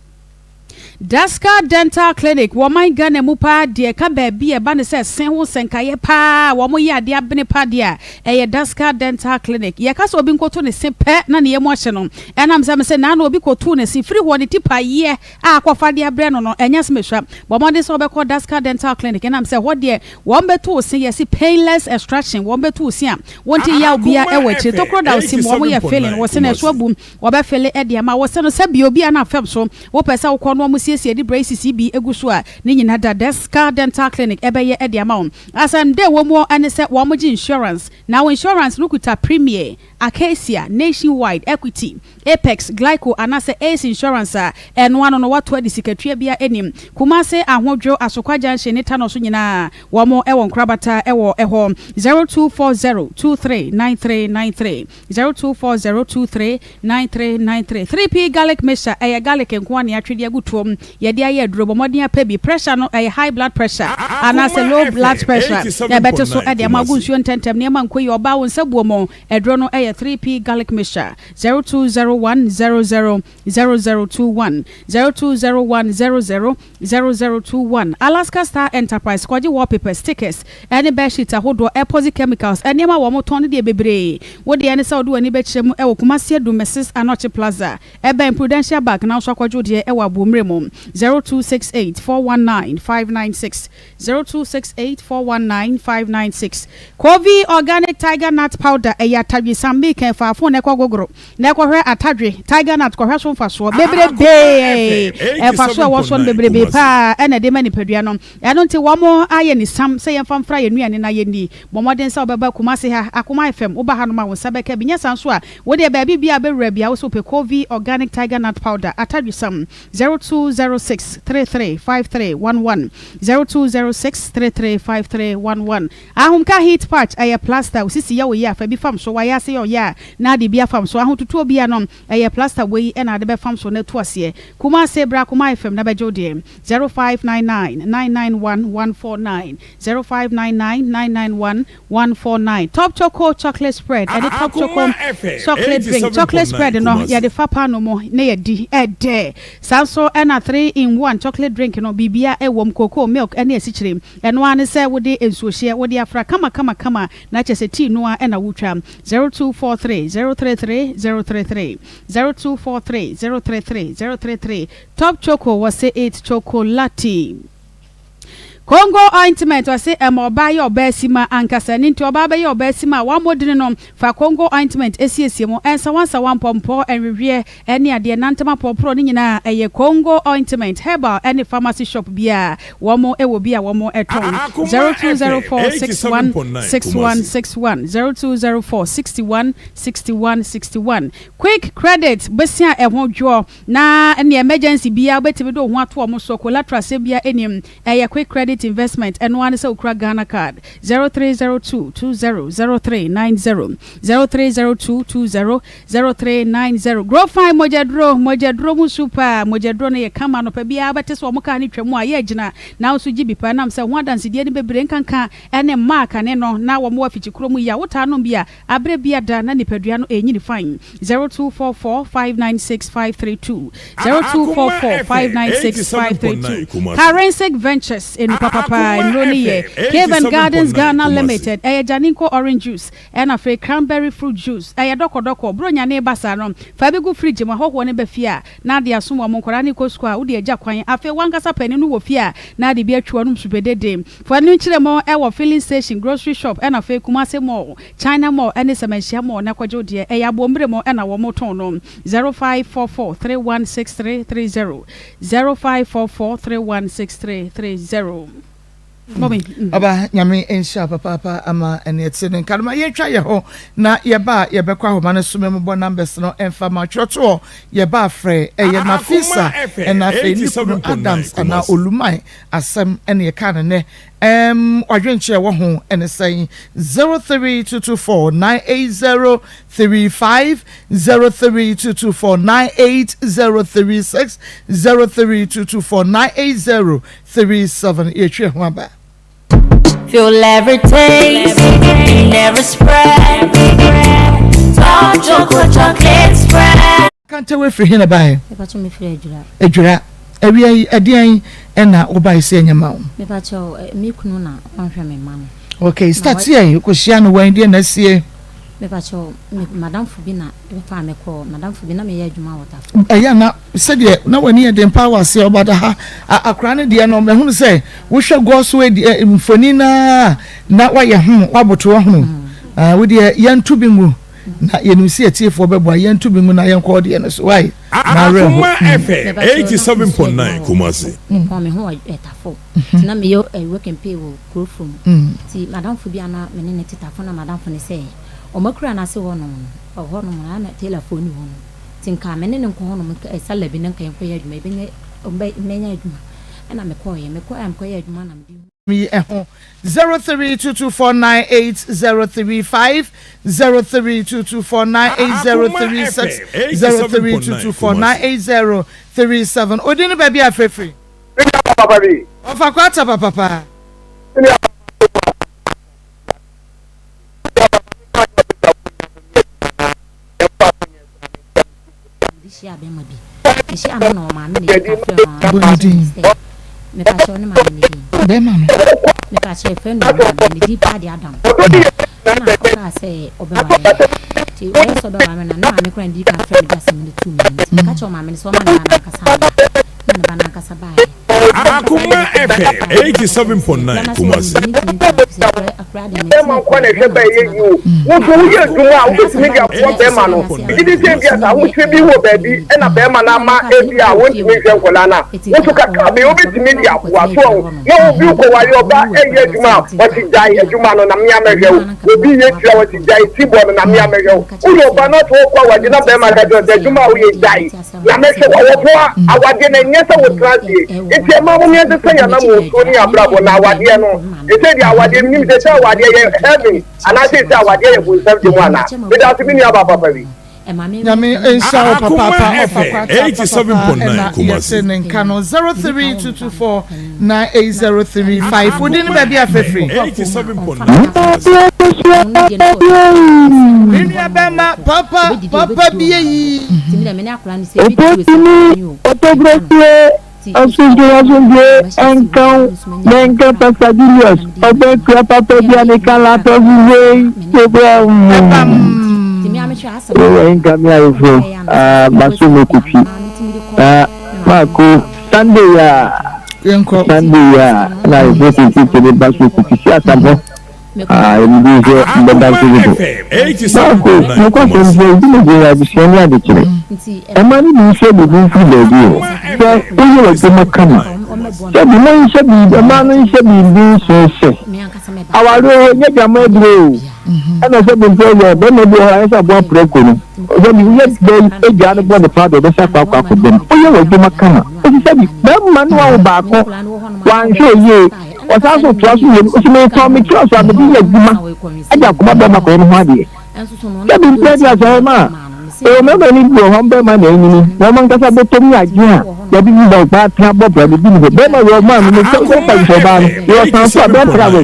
Daska Dental Clinic, wɔ ɔman Ghana mu paa deɛ ɛka baabi a ɛba no sɛ se ho sɛnkaeɛ paa a wɔn yɛ adeɛ abene paa deɛ a, ɛyɛ Daska Dental Clinic. Yɛka sɛ obi nkɔto ne se pɛ na ne yam ahye no, ɛnam sɛ mese naano obi kɔtoo ne se firi hɔ ne ti paeɛ a akɔfa de abrɛ no no, ɛnyɛ asɛm esua. Bɔ mmɔden sɛ wobɛkɔ Daska Dental Clinic ɛnam sɛ ɛhɔ deɛ wɔn bɛtu wo se, yɛse painless extraction, wɔn bɛtu wo se a wonte yaw biara ɛwɔ akyire. Tokuro da wo se mu, wɔn yɛ filling, wo se no ɛso abu, wɔbɛ fille de ama wo se no sɛ bia obi a na fam so wopɛ sɛ wokɔ na wɔn siesie de braces bi gu so a, ne nyina da Daska Dental Clinic ɛbɛyɛ de ama wo. Asɛm dɛ ɛwɔ mu ne sɛ wɔn gye insurance, na wo insurance no kuta Premier, Acacia, Nationwide, Equity, Apex, Glico anaasɛ Ace Insurance a ɛno ano no wɔato adi sikatua biara nnim. Kumase, Ahodwo, Asokwa Junction ne Tanɔ so nyinaa wɔn wɔ nkorabata wɔ hɔ. 0240 23 9393 0240 23 9393 3P Garlic Mixture ɛyɛ garlic nko ara na yɛatwe de agu toɔ mu yɛde ayɛ aduro. Bɔ mmɔden apɛ bi. Pressure no ɛyɛ high blood pressure anaasɛ low blood pressure na ɛbɛte so de ama. Agu nsuo ntɛntɛm nneɛma nkɔ yie. Ɔbaa wo nsa buo mu. Aduro no yɛ 3P Garlic Mixture, 0201 00 0021, 0201 00 0021. Alaska Star Enterprise, kɔgye wallpapers, stickers, ne bedsheet ahodoɔ, epoxy chemicals, nneɛma a wɔtɔn no deɛ bebree. Wo deɛ ne sɛ wode w'ani bɛkyerɛ mu wɔ Kumasi Adu Mrs Anokye Plaza, ɛbɛn Prudential Bank na wo nso akɔgye wo deɛ wɔ Aboɔmmerɛ mu, 0268 419 596. 0268 419 596 Kovi Organic Tiger Nut Powder ɛyɛ atadwe sam meka fa phone na ɛkɔ gogoro na ɛkɔhwɛ atadwe tiger nut kɔhwɛ so mfasoɔ bebrebee ɛmfasoɔ ɛwɔ soɔ no bebrebee paa ɛna ɛde ma nipadua no ɛno nti wɔn ayɛ ne sam sɛ yɛmfa mfra yɛn nnuane na yɛnni bɔ mmɔden sɛ wobɛba Kumasi ha Akoma FM woba hanom a wo nsa bɛka bi nyɛ saa nso a wodeɛ baabi biara bɛwura biara wo sɛ wopɛ Kovi Organic Tiger Nut Powder atadwe sam 0206 33 53 11 0206 33 53 11 Ahomka heat patch ɛyɛ plaster wo sisi yɛ wo ya fa bi fam so wayɛ ase yɛ ɔya a na ade bi afam so ahototoɔ bia no ɛyɛ plaster wei ɛna ade bɛfam so na atu aseɛ Kumase bra Kuma FM na bɛgye wo deɛ 0599 991 149 0599 991 149 Top Choco Chocolate Spread ɛne Top Choco Chocolate Drink Chocolate Spread no yɛde fa paano mu na yɛdi, ɛdɛ! Saa nso na 3 in 1 Chocolate Drink no biribiara ɛwom, cocoa, milk ɛne asikyire. Ɛno ara ne sɛ wode nsuohyeɛ wode afra kama kama kama na kyerɛ sɛ tea no ara na wotwa. 0243 033 033 0243 033 033 Top Choco wɔse it's chocolate. Congo ointment ɔse ɛma ɔbaa yɛ ɔbaa sima ankasa ɛno nti ɔbaa bɛyɛ ɔbaa sima a wammɔ dini no fa Congo ointment siesie mu nsawansawa mpɔmpɔ nweweɛ ɛne adeɛ nantam apɔɔporɔ ne nyinaa ɛyɛ Congo ointment herbal ɛne pharmacy shop biara wɔn wɔ bi a wɔn tɔn 0204 61 61 61 0204 61 61 61 Quick credit besia ɛho dwoɔ Na ɛneɛ emergency biaa wobɛtumi de wo ho ato wɔn so, collateral asɛm biaa nnim, ɛyɛ quick credit investment, ɛno ara ne sɛ wokura Ghana card, 0302 20 0390, 0302 20 0390. Growfine mogyaduro, mogyaduro mu su paa, mogyaduro no yɛ kama, anɔpa biaa wobɛte sɛ wɔn kaa no twa mu a, yɛ agyina, na wo nso gye bi paa, ɛnam sɛ ho adansedie no bebree nkanka ɛne mmaa kane no na wɔn wɔ afikyikuro mu yi a, wotaa nom bi a, Aberɛ biada na nipadua no ɛrenyini fann, 0244 596 532, 0244 596 532, Karensic Ventures, nnipa papa nnuro no yɛ, Cave and Gardens Ghana Limited, ɛyɛ Janinko Orange Juice, ɛna afei Cranberry Fruit Juice, ɛyɛ dɔkɔdɔkɔ, Buronya no reba saa no, fa bi gu fridge mu, ahɔhoɔ no ba fie a, na ade asom wɔn, nkwadaa no rekɔ sukuu a, wode agya kwan, afei w'ankasa panin no wɔ fie a, na ade bi atwi w'anom supedede. Fa no nkyerɛ mu wɔ filling station, grocery shop ɛna afei Kumasi mall, China mall ɛne Sɛmɛnhyia mall na kɔgye wo deɛ. Ɛyɛ Aboɔmire mu ɛna wɔn tɔn no. 0544 316330 0544 316330. Mummy. Ɔba Nyame nhyira wo papaapa ama ɛne ɛte ne nka no ma yɛntwa yɛ hɔ na yɛba a yɛbɛkɔ ahoma no so mɛmobɔ numbers no ɛmfa ma twerɛtoɔ yɛba afrɛ ɛyɛ Nafisa ɛna afei ne kunu Adams anaa Oluman Asɛm ɛne yɛkaa no nnɛ ɛɛm wadwenkyerɛ wɔ ho ɛne sɛn 03224 98035 03224 98036 03224 98037 yɛtwi ɛho aba. Feel every taste, never spread. Top choco chocolate spread. Kante wo firi he na baeɛ? Mepakyɛw me firi Adwira. Adwira. Awia yi ɛdeɛn ɛna wo baeɛ sɛ yɛnyɛ ma wo? Mepakyɛw me kunu na ɔnhwɛ me mma no. Okay, start yɛn, wokɔ hyia no wɛn, deɛn na asie? Mepakyɛw me madamfo bi na ɛbɛfaa me kɔɔ, madamfo bi na meyɛ adwuma wɔ Tafo. Ɛyɛ a na sɛdeɛ na w'ani yɛ den paa wɔ aseɛ ɔba da ha, akwadaa no deɛ no mahunu sɛ wohwɛ gɔɔ so adi mfoni no ara na wayɛ ho, waboto wahunu. Wo deɛ yɛnto bi ngu. Na yɛnim sɛ atiefoɔ bɛboa yɛn to bi mu na yɛnkɔ ɔdeɛ no so wai Akoma FM 87.9 Kumasi. Mepɔn me ho wɔ Tafo nti na meyɛ work and pay wɔ kuro from nti madamfo bi a na me ne no te Tafo na madamfo no sɛ wɔn akura no ase hɔ nom no ɛhɔ nom no na tailor foɔ ni hɔ nom nti nka me ne no nkɔ hɔ nom sala bi na nka yɛnkɔ yɛ adwuma yɛbɛnya mɛnya adwuma ɛna mekɔɔyɛ mekɔɔyɛ a mekɔyɛ adwuma na mede yi ho 0322498035 0322498036 0322498037 Odin ne baabi a frɛfiri. Papa bi. Ɔfa kwata papapa. Bɔ ne din. Bɛrima no. Akoma FM 87.9 Kumasi. Bɛrima nkwa na ɛhwɛ ba ɛyɛ yie o. Wo nso woyɛ adwuma a wobɛtumi de aboa bɛrima no. Megye di sɛ ebia sɛ ahokyerɛ bi wɔ baabi na bɛrima no ama ebia wɔntumi nhwɛ nkwadaa no a, wo nso kakra bi wobɛtumi de aboa. So ahu? Na obi kɔware ɔba ɛyɛ adwuma a, wɔte gyae adwuma no na mea mɛhwɛ wo. Obi yɛ tiri a wɔte gyae ti bɔ no na mea mɛhwɛ wo. Woyɛ ɔba na sɛ wokɔ awadeɛ na bɛrima ka kyerɛ wo sɛ adwuma a woyɛ gyae na mɛhwɛ wo. Wɔboa awadeɛ no ɛnyɛ sɛ wotena aseɛ. Nti ɛma mom yɛnsesa yɛn anammɔntuo ne yɛn abrabɔ na awadeɛ no, ɛsɛ deɛ awadeɛ menim sɛ sɛ awadeɛ yɛ heaven Anaasɛ ese awadeɛ yɛ bonsam gye mu anaa? Medase me nua baa papa bi. Nyame nhyira wo Akoma papaapa ɔfa FM kwata papapa 87.9 ɛna Kumasi. yɛte ne nka no 0322498035 wodin ne Akoma baabi a FM fafiri. 87.9 Kumasi. Me nua bɛma papa papa bie yi. Opotumi otobrɛsie Asomdwoe asomdwoe nka wo na ɛnka Pastor Julius ɔbɛkura papa bi a ne kala atɔ so wei program mu. Yɛwɔ nka me ayefo ah maso me kutwi ah mako Sunday ah. Yɛnkɔ. Sunday yi a na ayeforo tententen de ba so kofisi asabɔ a ɛdidi nso bɛda so dodo. Baako, nokwasɛm sɛ dwumadie yɛ adesua ne adekyerɛ. Ɛma no bi nso biribi mfiri baabi o. Sɛ woyɛ w'adwuma kama, sɛbi monhyɛ biribi, mmaa no nhyɛ biribi nsow sɛ awareɛ hɔ nyɛ dwama aduro o. Ɛna sɛbi mpo yɛ bɛrima bi wɔ hɔ a ayɛ sɛ aboa prɛko no, sɛbi woyɛ dɛn agyaa no bɔ ne paa deɛ ɔbɛsa akɔ akɔ akɔda mu. Woyɛ w'adwuma kama, ɛfiri sɛbi bɛrima no awo baako, wanhwɛ oyie. Ɔsan nso toa so wie no, ɔsi metɔn me kiosk a mede yɛ adwuma de akɔma bɛrima kɔyɛ me ho adeɛ. Sɛbi mpɛ de asɔre ma a, ɛwɔ mmarima no bi wɔ hɔ bɛrima na anyini na wɔn ankasa bɔtɔm ne adwene a yɛde bi bɔ baa tena bɔ bra no bi ni hɔ. Bɛrima wɔ ɔmaa no no sɛ sɛ fa ɔbaa no yɛ ɔsan so a bɛrɛ tra wɛ.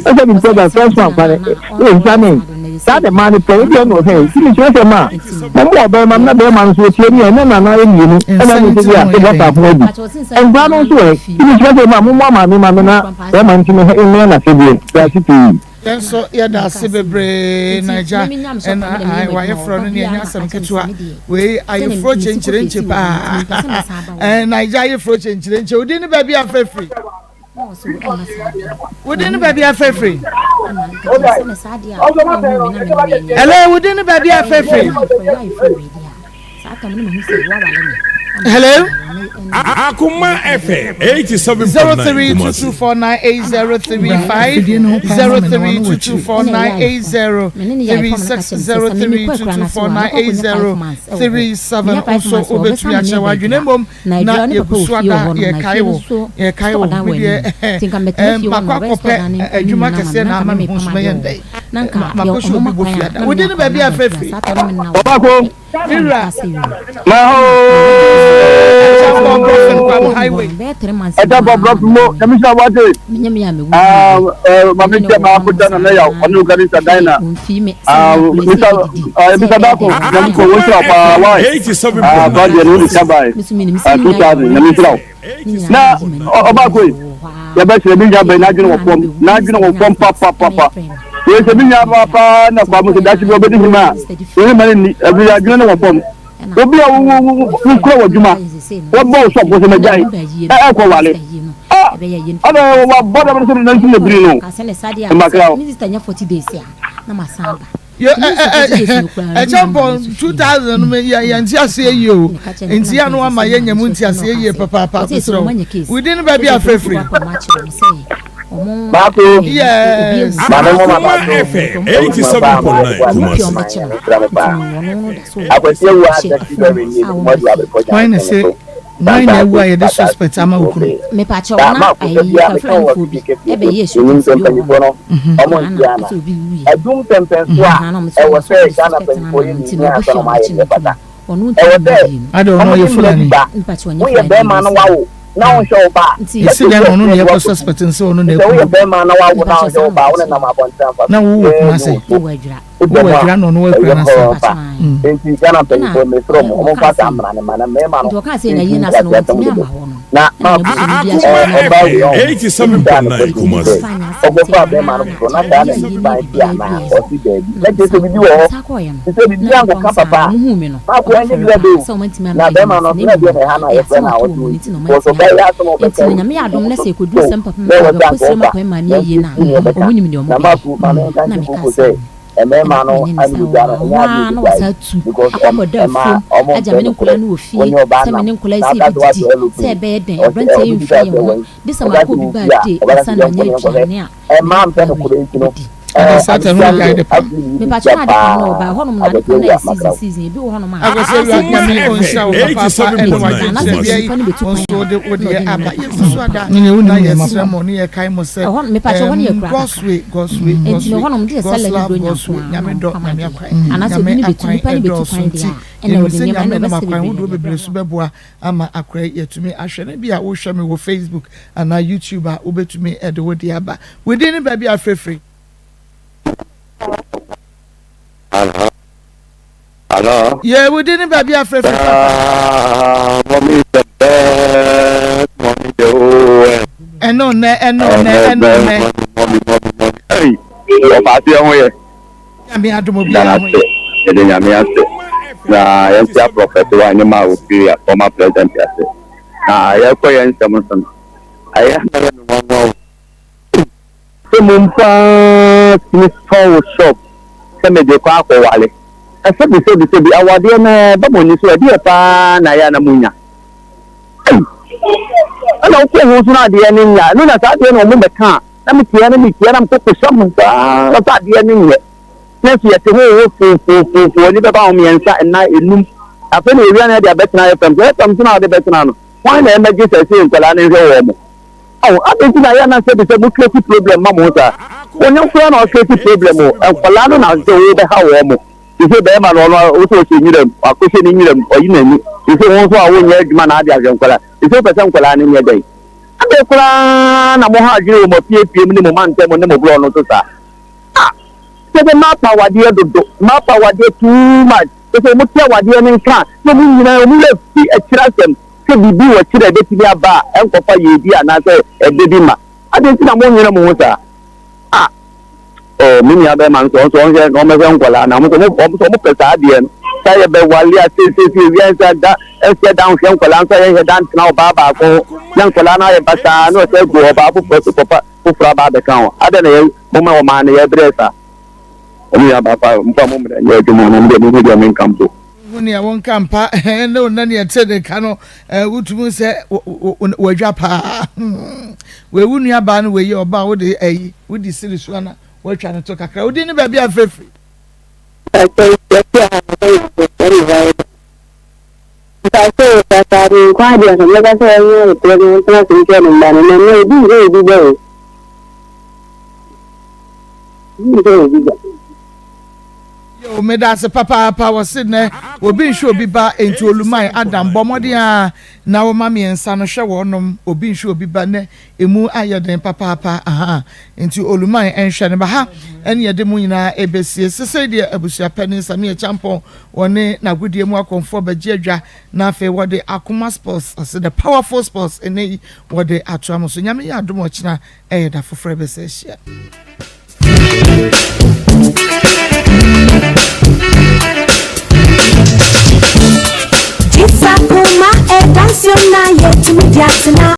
Ɛsɛ bi mpɛ da first one kwane ɛnsane. Saa de maa no pɛ ebi ɛna ɔhwɛ yi tumi kyerɛ sɛ maa mo mo ɔbɛrima na bɛrima no nso otie ni ɛna nana ayɛ mmienu ɛna ne nso bi a ebi ɔsa ho adi nkura no nso ɛ tumi kyerɛ sɛ maa mo mo amaame maame na bɛrima no tumi mmea na sɛdeɛ yɛase pii. Yɛn nso yɛda ase bebree Naija ɛna ae wayefrɔ no ne ɛnyɛ asɛm ketewa wei ayeforɔ kyenkyerenkye paa ɛɛ Naija ayeforɔ kyenkyerenkye wodi ne baabi afɛfiri. Wodi ne baabi afɛfiri. Hello, wodi ne baabi afɛfiri. Hello. Akuma FM 87.9 0322498035 0322498036 0322498037 nso wobɛtumi akyerɛ w'adwene mmom na yɛgu so ada yɛkae wo yɛkae wo me deɛ ɛɛ makɔ akɔpɛ adwuma kɛseɛ na ama me ho so mɛyɛ ndɛ makɔ so obi bɔ fiada wodi ne baabi afɛfiri ɔbaako mewura ɛda bɔ brɔfo mo na mi sɛ wate maame kyɛ maa kota na mɛyaw ɔne wo gari sa dan na misa misa dako na mi kɔ wɔn sira paa wai fa deɛ no wode ka bae 2000 na mi sira wo na ɔbaako yi yɛbɛsrɛ mi nua bɛn n'adwene wɔ fam n'adwene wɔ fam papapapa wei sɛ mi nua ba paa na kwa mo sɛ dase bi ɔbɛdi hima a wɔn ma no nni ɛbi adwene no wɔ fam obi a wokura w'adwuma wɔbɔ wo sɔfo sɛ magyae ɛkɔ wale ɔna wabɔ dam no sɛ nansi na biri no mmakra wo ɛkyɛmpɔn 2000 no yɛ nte aseɛ yie o nti yɛ no ama yɛnya mu nte aseɛ yie papaapa mesrɛ wo wodi no baabi afrɛfiri Baako. Yes. Maame mo ma baako. FM 87.9 Kumasi. Akwasi awu a taxi driver ni mo adu abɛkɔ gyan. Why na se why na awu a yɛde suspect ama wo kunu? Mepakyɛw na ayi kafranfoɔ bi ɛbɛyɛ Menim sɛ mpanyinfoɔ no ɔmo nte ana. Adum pɛmpɛn so a ɛwɔ sɛ Ghana mpanyinfoɔ yɛ ne hia ansa na ɔmo ayɛ deɛ ɛfata. Ɛwɔ sɛ Ade ɔno ɔmo ɔyɛ de mmara bi Fulani. ba. Woyɛ bɛrima na wawo na wonhwɛ wo ba a, Esi dɛn na ɔno na yɛkɔ suspect no sɛ ɔno na Sɛ aku woyɛ no? bɛrima na wawo na wonhwɛ wo ba a, wo nenam abɔnten amfa Na so. wowɔ Yɛɛ Kumase. ne wo so. Wowɔ Adwira na ɔno wɔ Ɛyɛ Akura no ase. hɔ ba. Enti Ghana mpanyinfoɔ mesrɛ mo, ɔmo mfa saa mmara no mma na mmarima no nti nkwaseasɛm dodo. Na maako Akoma ɔbaa wei FM ɔho, wobisaa no 87.9 question bi Kumasi. sɛ, ɔkɔfaa bɛrima no foforɔ na saa na ne suban te anaa? Ɔse daabi. Na kyerɛ sɛ biribi wɔ hɔ. Te sɛ biribi ankɔka papa a, maako ɛnyɛ bi da o. Na bɛrima no nso na ɛdeɛ na ɛha no a yɛfrɛ no a ɔse ɔnti. Because ɔbaa yi asɛm a ɔbɛka yi so na ɛwɔ sɛ anka ɔfa nanso ɛsi nea ɔbɛka. Na maako ma menka nkyerɛ Koko sɛ mmarima no anigya no ɛnyɛ adeɛ ɛgyae because ɛma ɔmo mpɛ nokorɛ wo ne ɔbaa nam na aka sɛ woatɔ aeroplane ɔsɛ obi bisa sɛ wɛn ɔka sɛ wo fie a ɔbɛka sɛ yɛnkɔ ne yɛnkɔhwɛ ɛmaa mpɛ nokorɛ nti no Ɛna Satan ho guide pa. Mepakyɛ na adepa no ɔba hɔnom na adepa no yɛ season season ebi wɔ hɔnom a. Akwasi awura nyame ɔnhyira wo papaapa ɛne w'adwenkyerɛ bia yi nso wode wodeɛ aba yɛgu so ada na yɛsrɛ mo ne yɛkae mo sɛ God's way God's way God's way God's love God's way nyame dɔ nyame akwan nyame akwan ɛdɔɔso nti yɛnim sɛ nyame nam akwan hodoɔ bebree so bɛboa ama akora yi yɛatumi ahwɛ no bi a wohwɛ me wɔ Facebook anaa YouTube a wobɛtumi de wo deɛ aba wo din ne baabi a frɛfiri. Hello. Yeah, wo din ne baabi a frɛfiri papa. Mommy is the best mommy the whole world. Ɛno nnɛ, ɛno nnɛ, ɛno nnɛ. Mommy, mommy, mommy. Hey, ɔfaase ɛho yɛ. Nyame adom obiara ho yɛ. Yɛde Nyame ase na yɛnkyea Prɔfɛt wa ne ma ofiri former president ase. Na yɛkɔ yɛn nsɛm so no. Ɛyɛ a na ɛyɛ me nwanwa o. Ei, sɛ mmom paa tumi tɔn wo shop sɛ mede kɔ akɔware. Na sɛbi sɛbi sɛbi awadeɛ no ɛba mo ani so a, ɛdeɛ paa na ɛyɛ a na monya. Ei, ɛna wokɔ ho nso na adeɛ no nya. Ɛno na saa adeɛ no wɔn bɛka a, na metia na metia na mekɔ kɔhyɛ mo saa sɛ adeɛ no nyɛ. Nanso yɛte ho ho fofoofo, ani bɛba ho mmiɛnsa, nnan, enum. Afei na yɛwia na yɛde abɛtena FM so. FM so na wɔde bɛtena no, hwan na ɛmmɛgye sɛ sei nkwadaa no nhwɛ wɔn mo? Ao, adɛn nti na ɛyɛ na sɛbi sɛ mo create problem ma mo ho saa? Wonyɛ koraa na ɔcreate problem o, nkwadaa no na sɛ wobɛha wɔn mo. Te sɛ bɛrima no, ɔno wo sɛ ɔhyɛ nwura mu, wakɔhyɛ ne nwura mu, ɔyi n'ani. Te sɛ wo nso a wonyɛ adwuma na ade ahwɛ nkwadaa. Te sɛ wopɛ sɛ nkwadaa no nyɛ dɛn? Adɛn koraa na mo ha adwene wɔ mo afiefie mu ne mo mantam ne mo borɔno so saa? Ah! Kyerɛ sɛ mapa awadeɛ dodo, mapa awadeɛ too much. Kyerɛ sɛ wɔn te awadeɛ no nka a, na wɔn nyinaa wɔn werɛ fi akyire asɛm sɛ biribi wɔ akyire a ɛbɛtumi aba a ɛnkɔfa yiedie anaasɛ ɛdɛ bi mma. Adɛn nti na monnwene mo ho saa? Ah! Oh, me nua bɛrima nso, ɔno nso ɔnhwɛ na ɔmmɛhwɛ nkwadaa no. Wɔn nso wɔn nso wɔpɛ saa adeɛ no. Sɛ yɛbɛwale a seesiesie wia nsa da nhyɛ da nhwɛ nkwadaa nso a yɛnhyɛ da ntena ɔbaa baako ho na nkwadaa no ayɛ basaa na ɔsɛ agu ɔbaa foforɔ so kɔfa foforɔ aba abɛka ho. Adɛn na yɛ moma ɔman no yɛbrɛ saa? Ɔmo yɛ aba fa mfa mo mmerɛ nyɛ adwuma na medeɛ mehu deɛ menka mpo. Wohu nea wonka mpa ne wo nna nea ɛte ne ka no wotumi sɛ wadwa paa wei wo nua baa no wei yɛ ɔbaa wode ayi wodi siri so ana watwa no to kakra wodi ne baabi afirafiri. Mpakyɛw o, sɛ me nko ara deɛ anka mɛka sɛ ɔnyɛ aboterɛ na ɔntena ase nhwɛ ne mma no, na nnɛ obi nhwɛ obi ba o. Obi nhwɛ obi ba. Yo, meda ase papaapa. Wɔse nnɛ obi nhwɛ obi ba, enti Oluman Adam bɔ mmɔden ara na wo mma mmiɛnsa no hwɛ wɔnom. Obi nhwɛ obi ba nnɛ, emu ayɛ den papaapa. Ahaa, enti Oluman nhwɛ ne ba. Ha ɛne yɛde mo nyinaa ɛbɛsie. Sesei deɛ abusua panin Sammy Acheampong Wɔne n'agodie mu akɔmfoɔ bɛgye adwa na afei wɔde Akoma Sports ase the powerful sports ɛnɛ yi wɔde atoa mo so. Nyame yɛ adom ɔkyena ɛyɛ da foforɔ ɛbɛsɛ ahyia. Jisa kuma e dance na ye tumi di atena.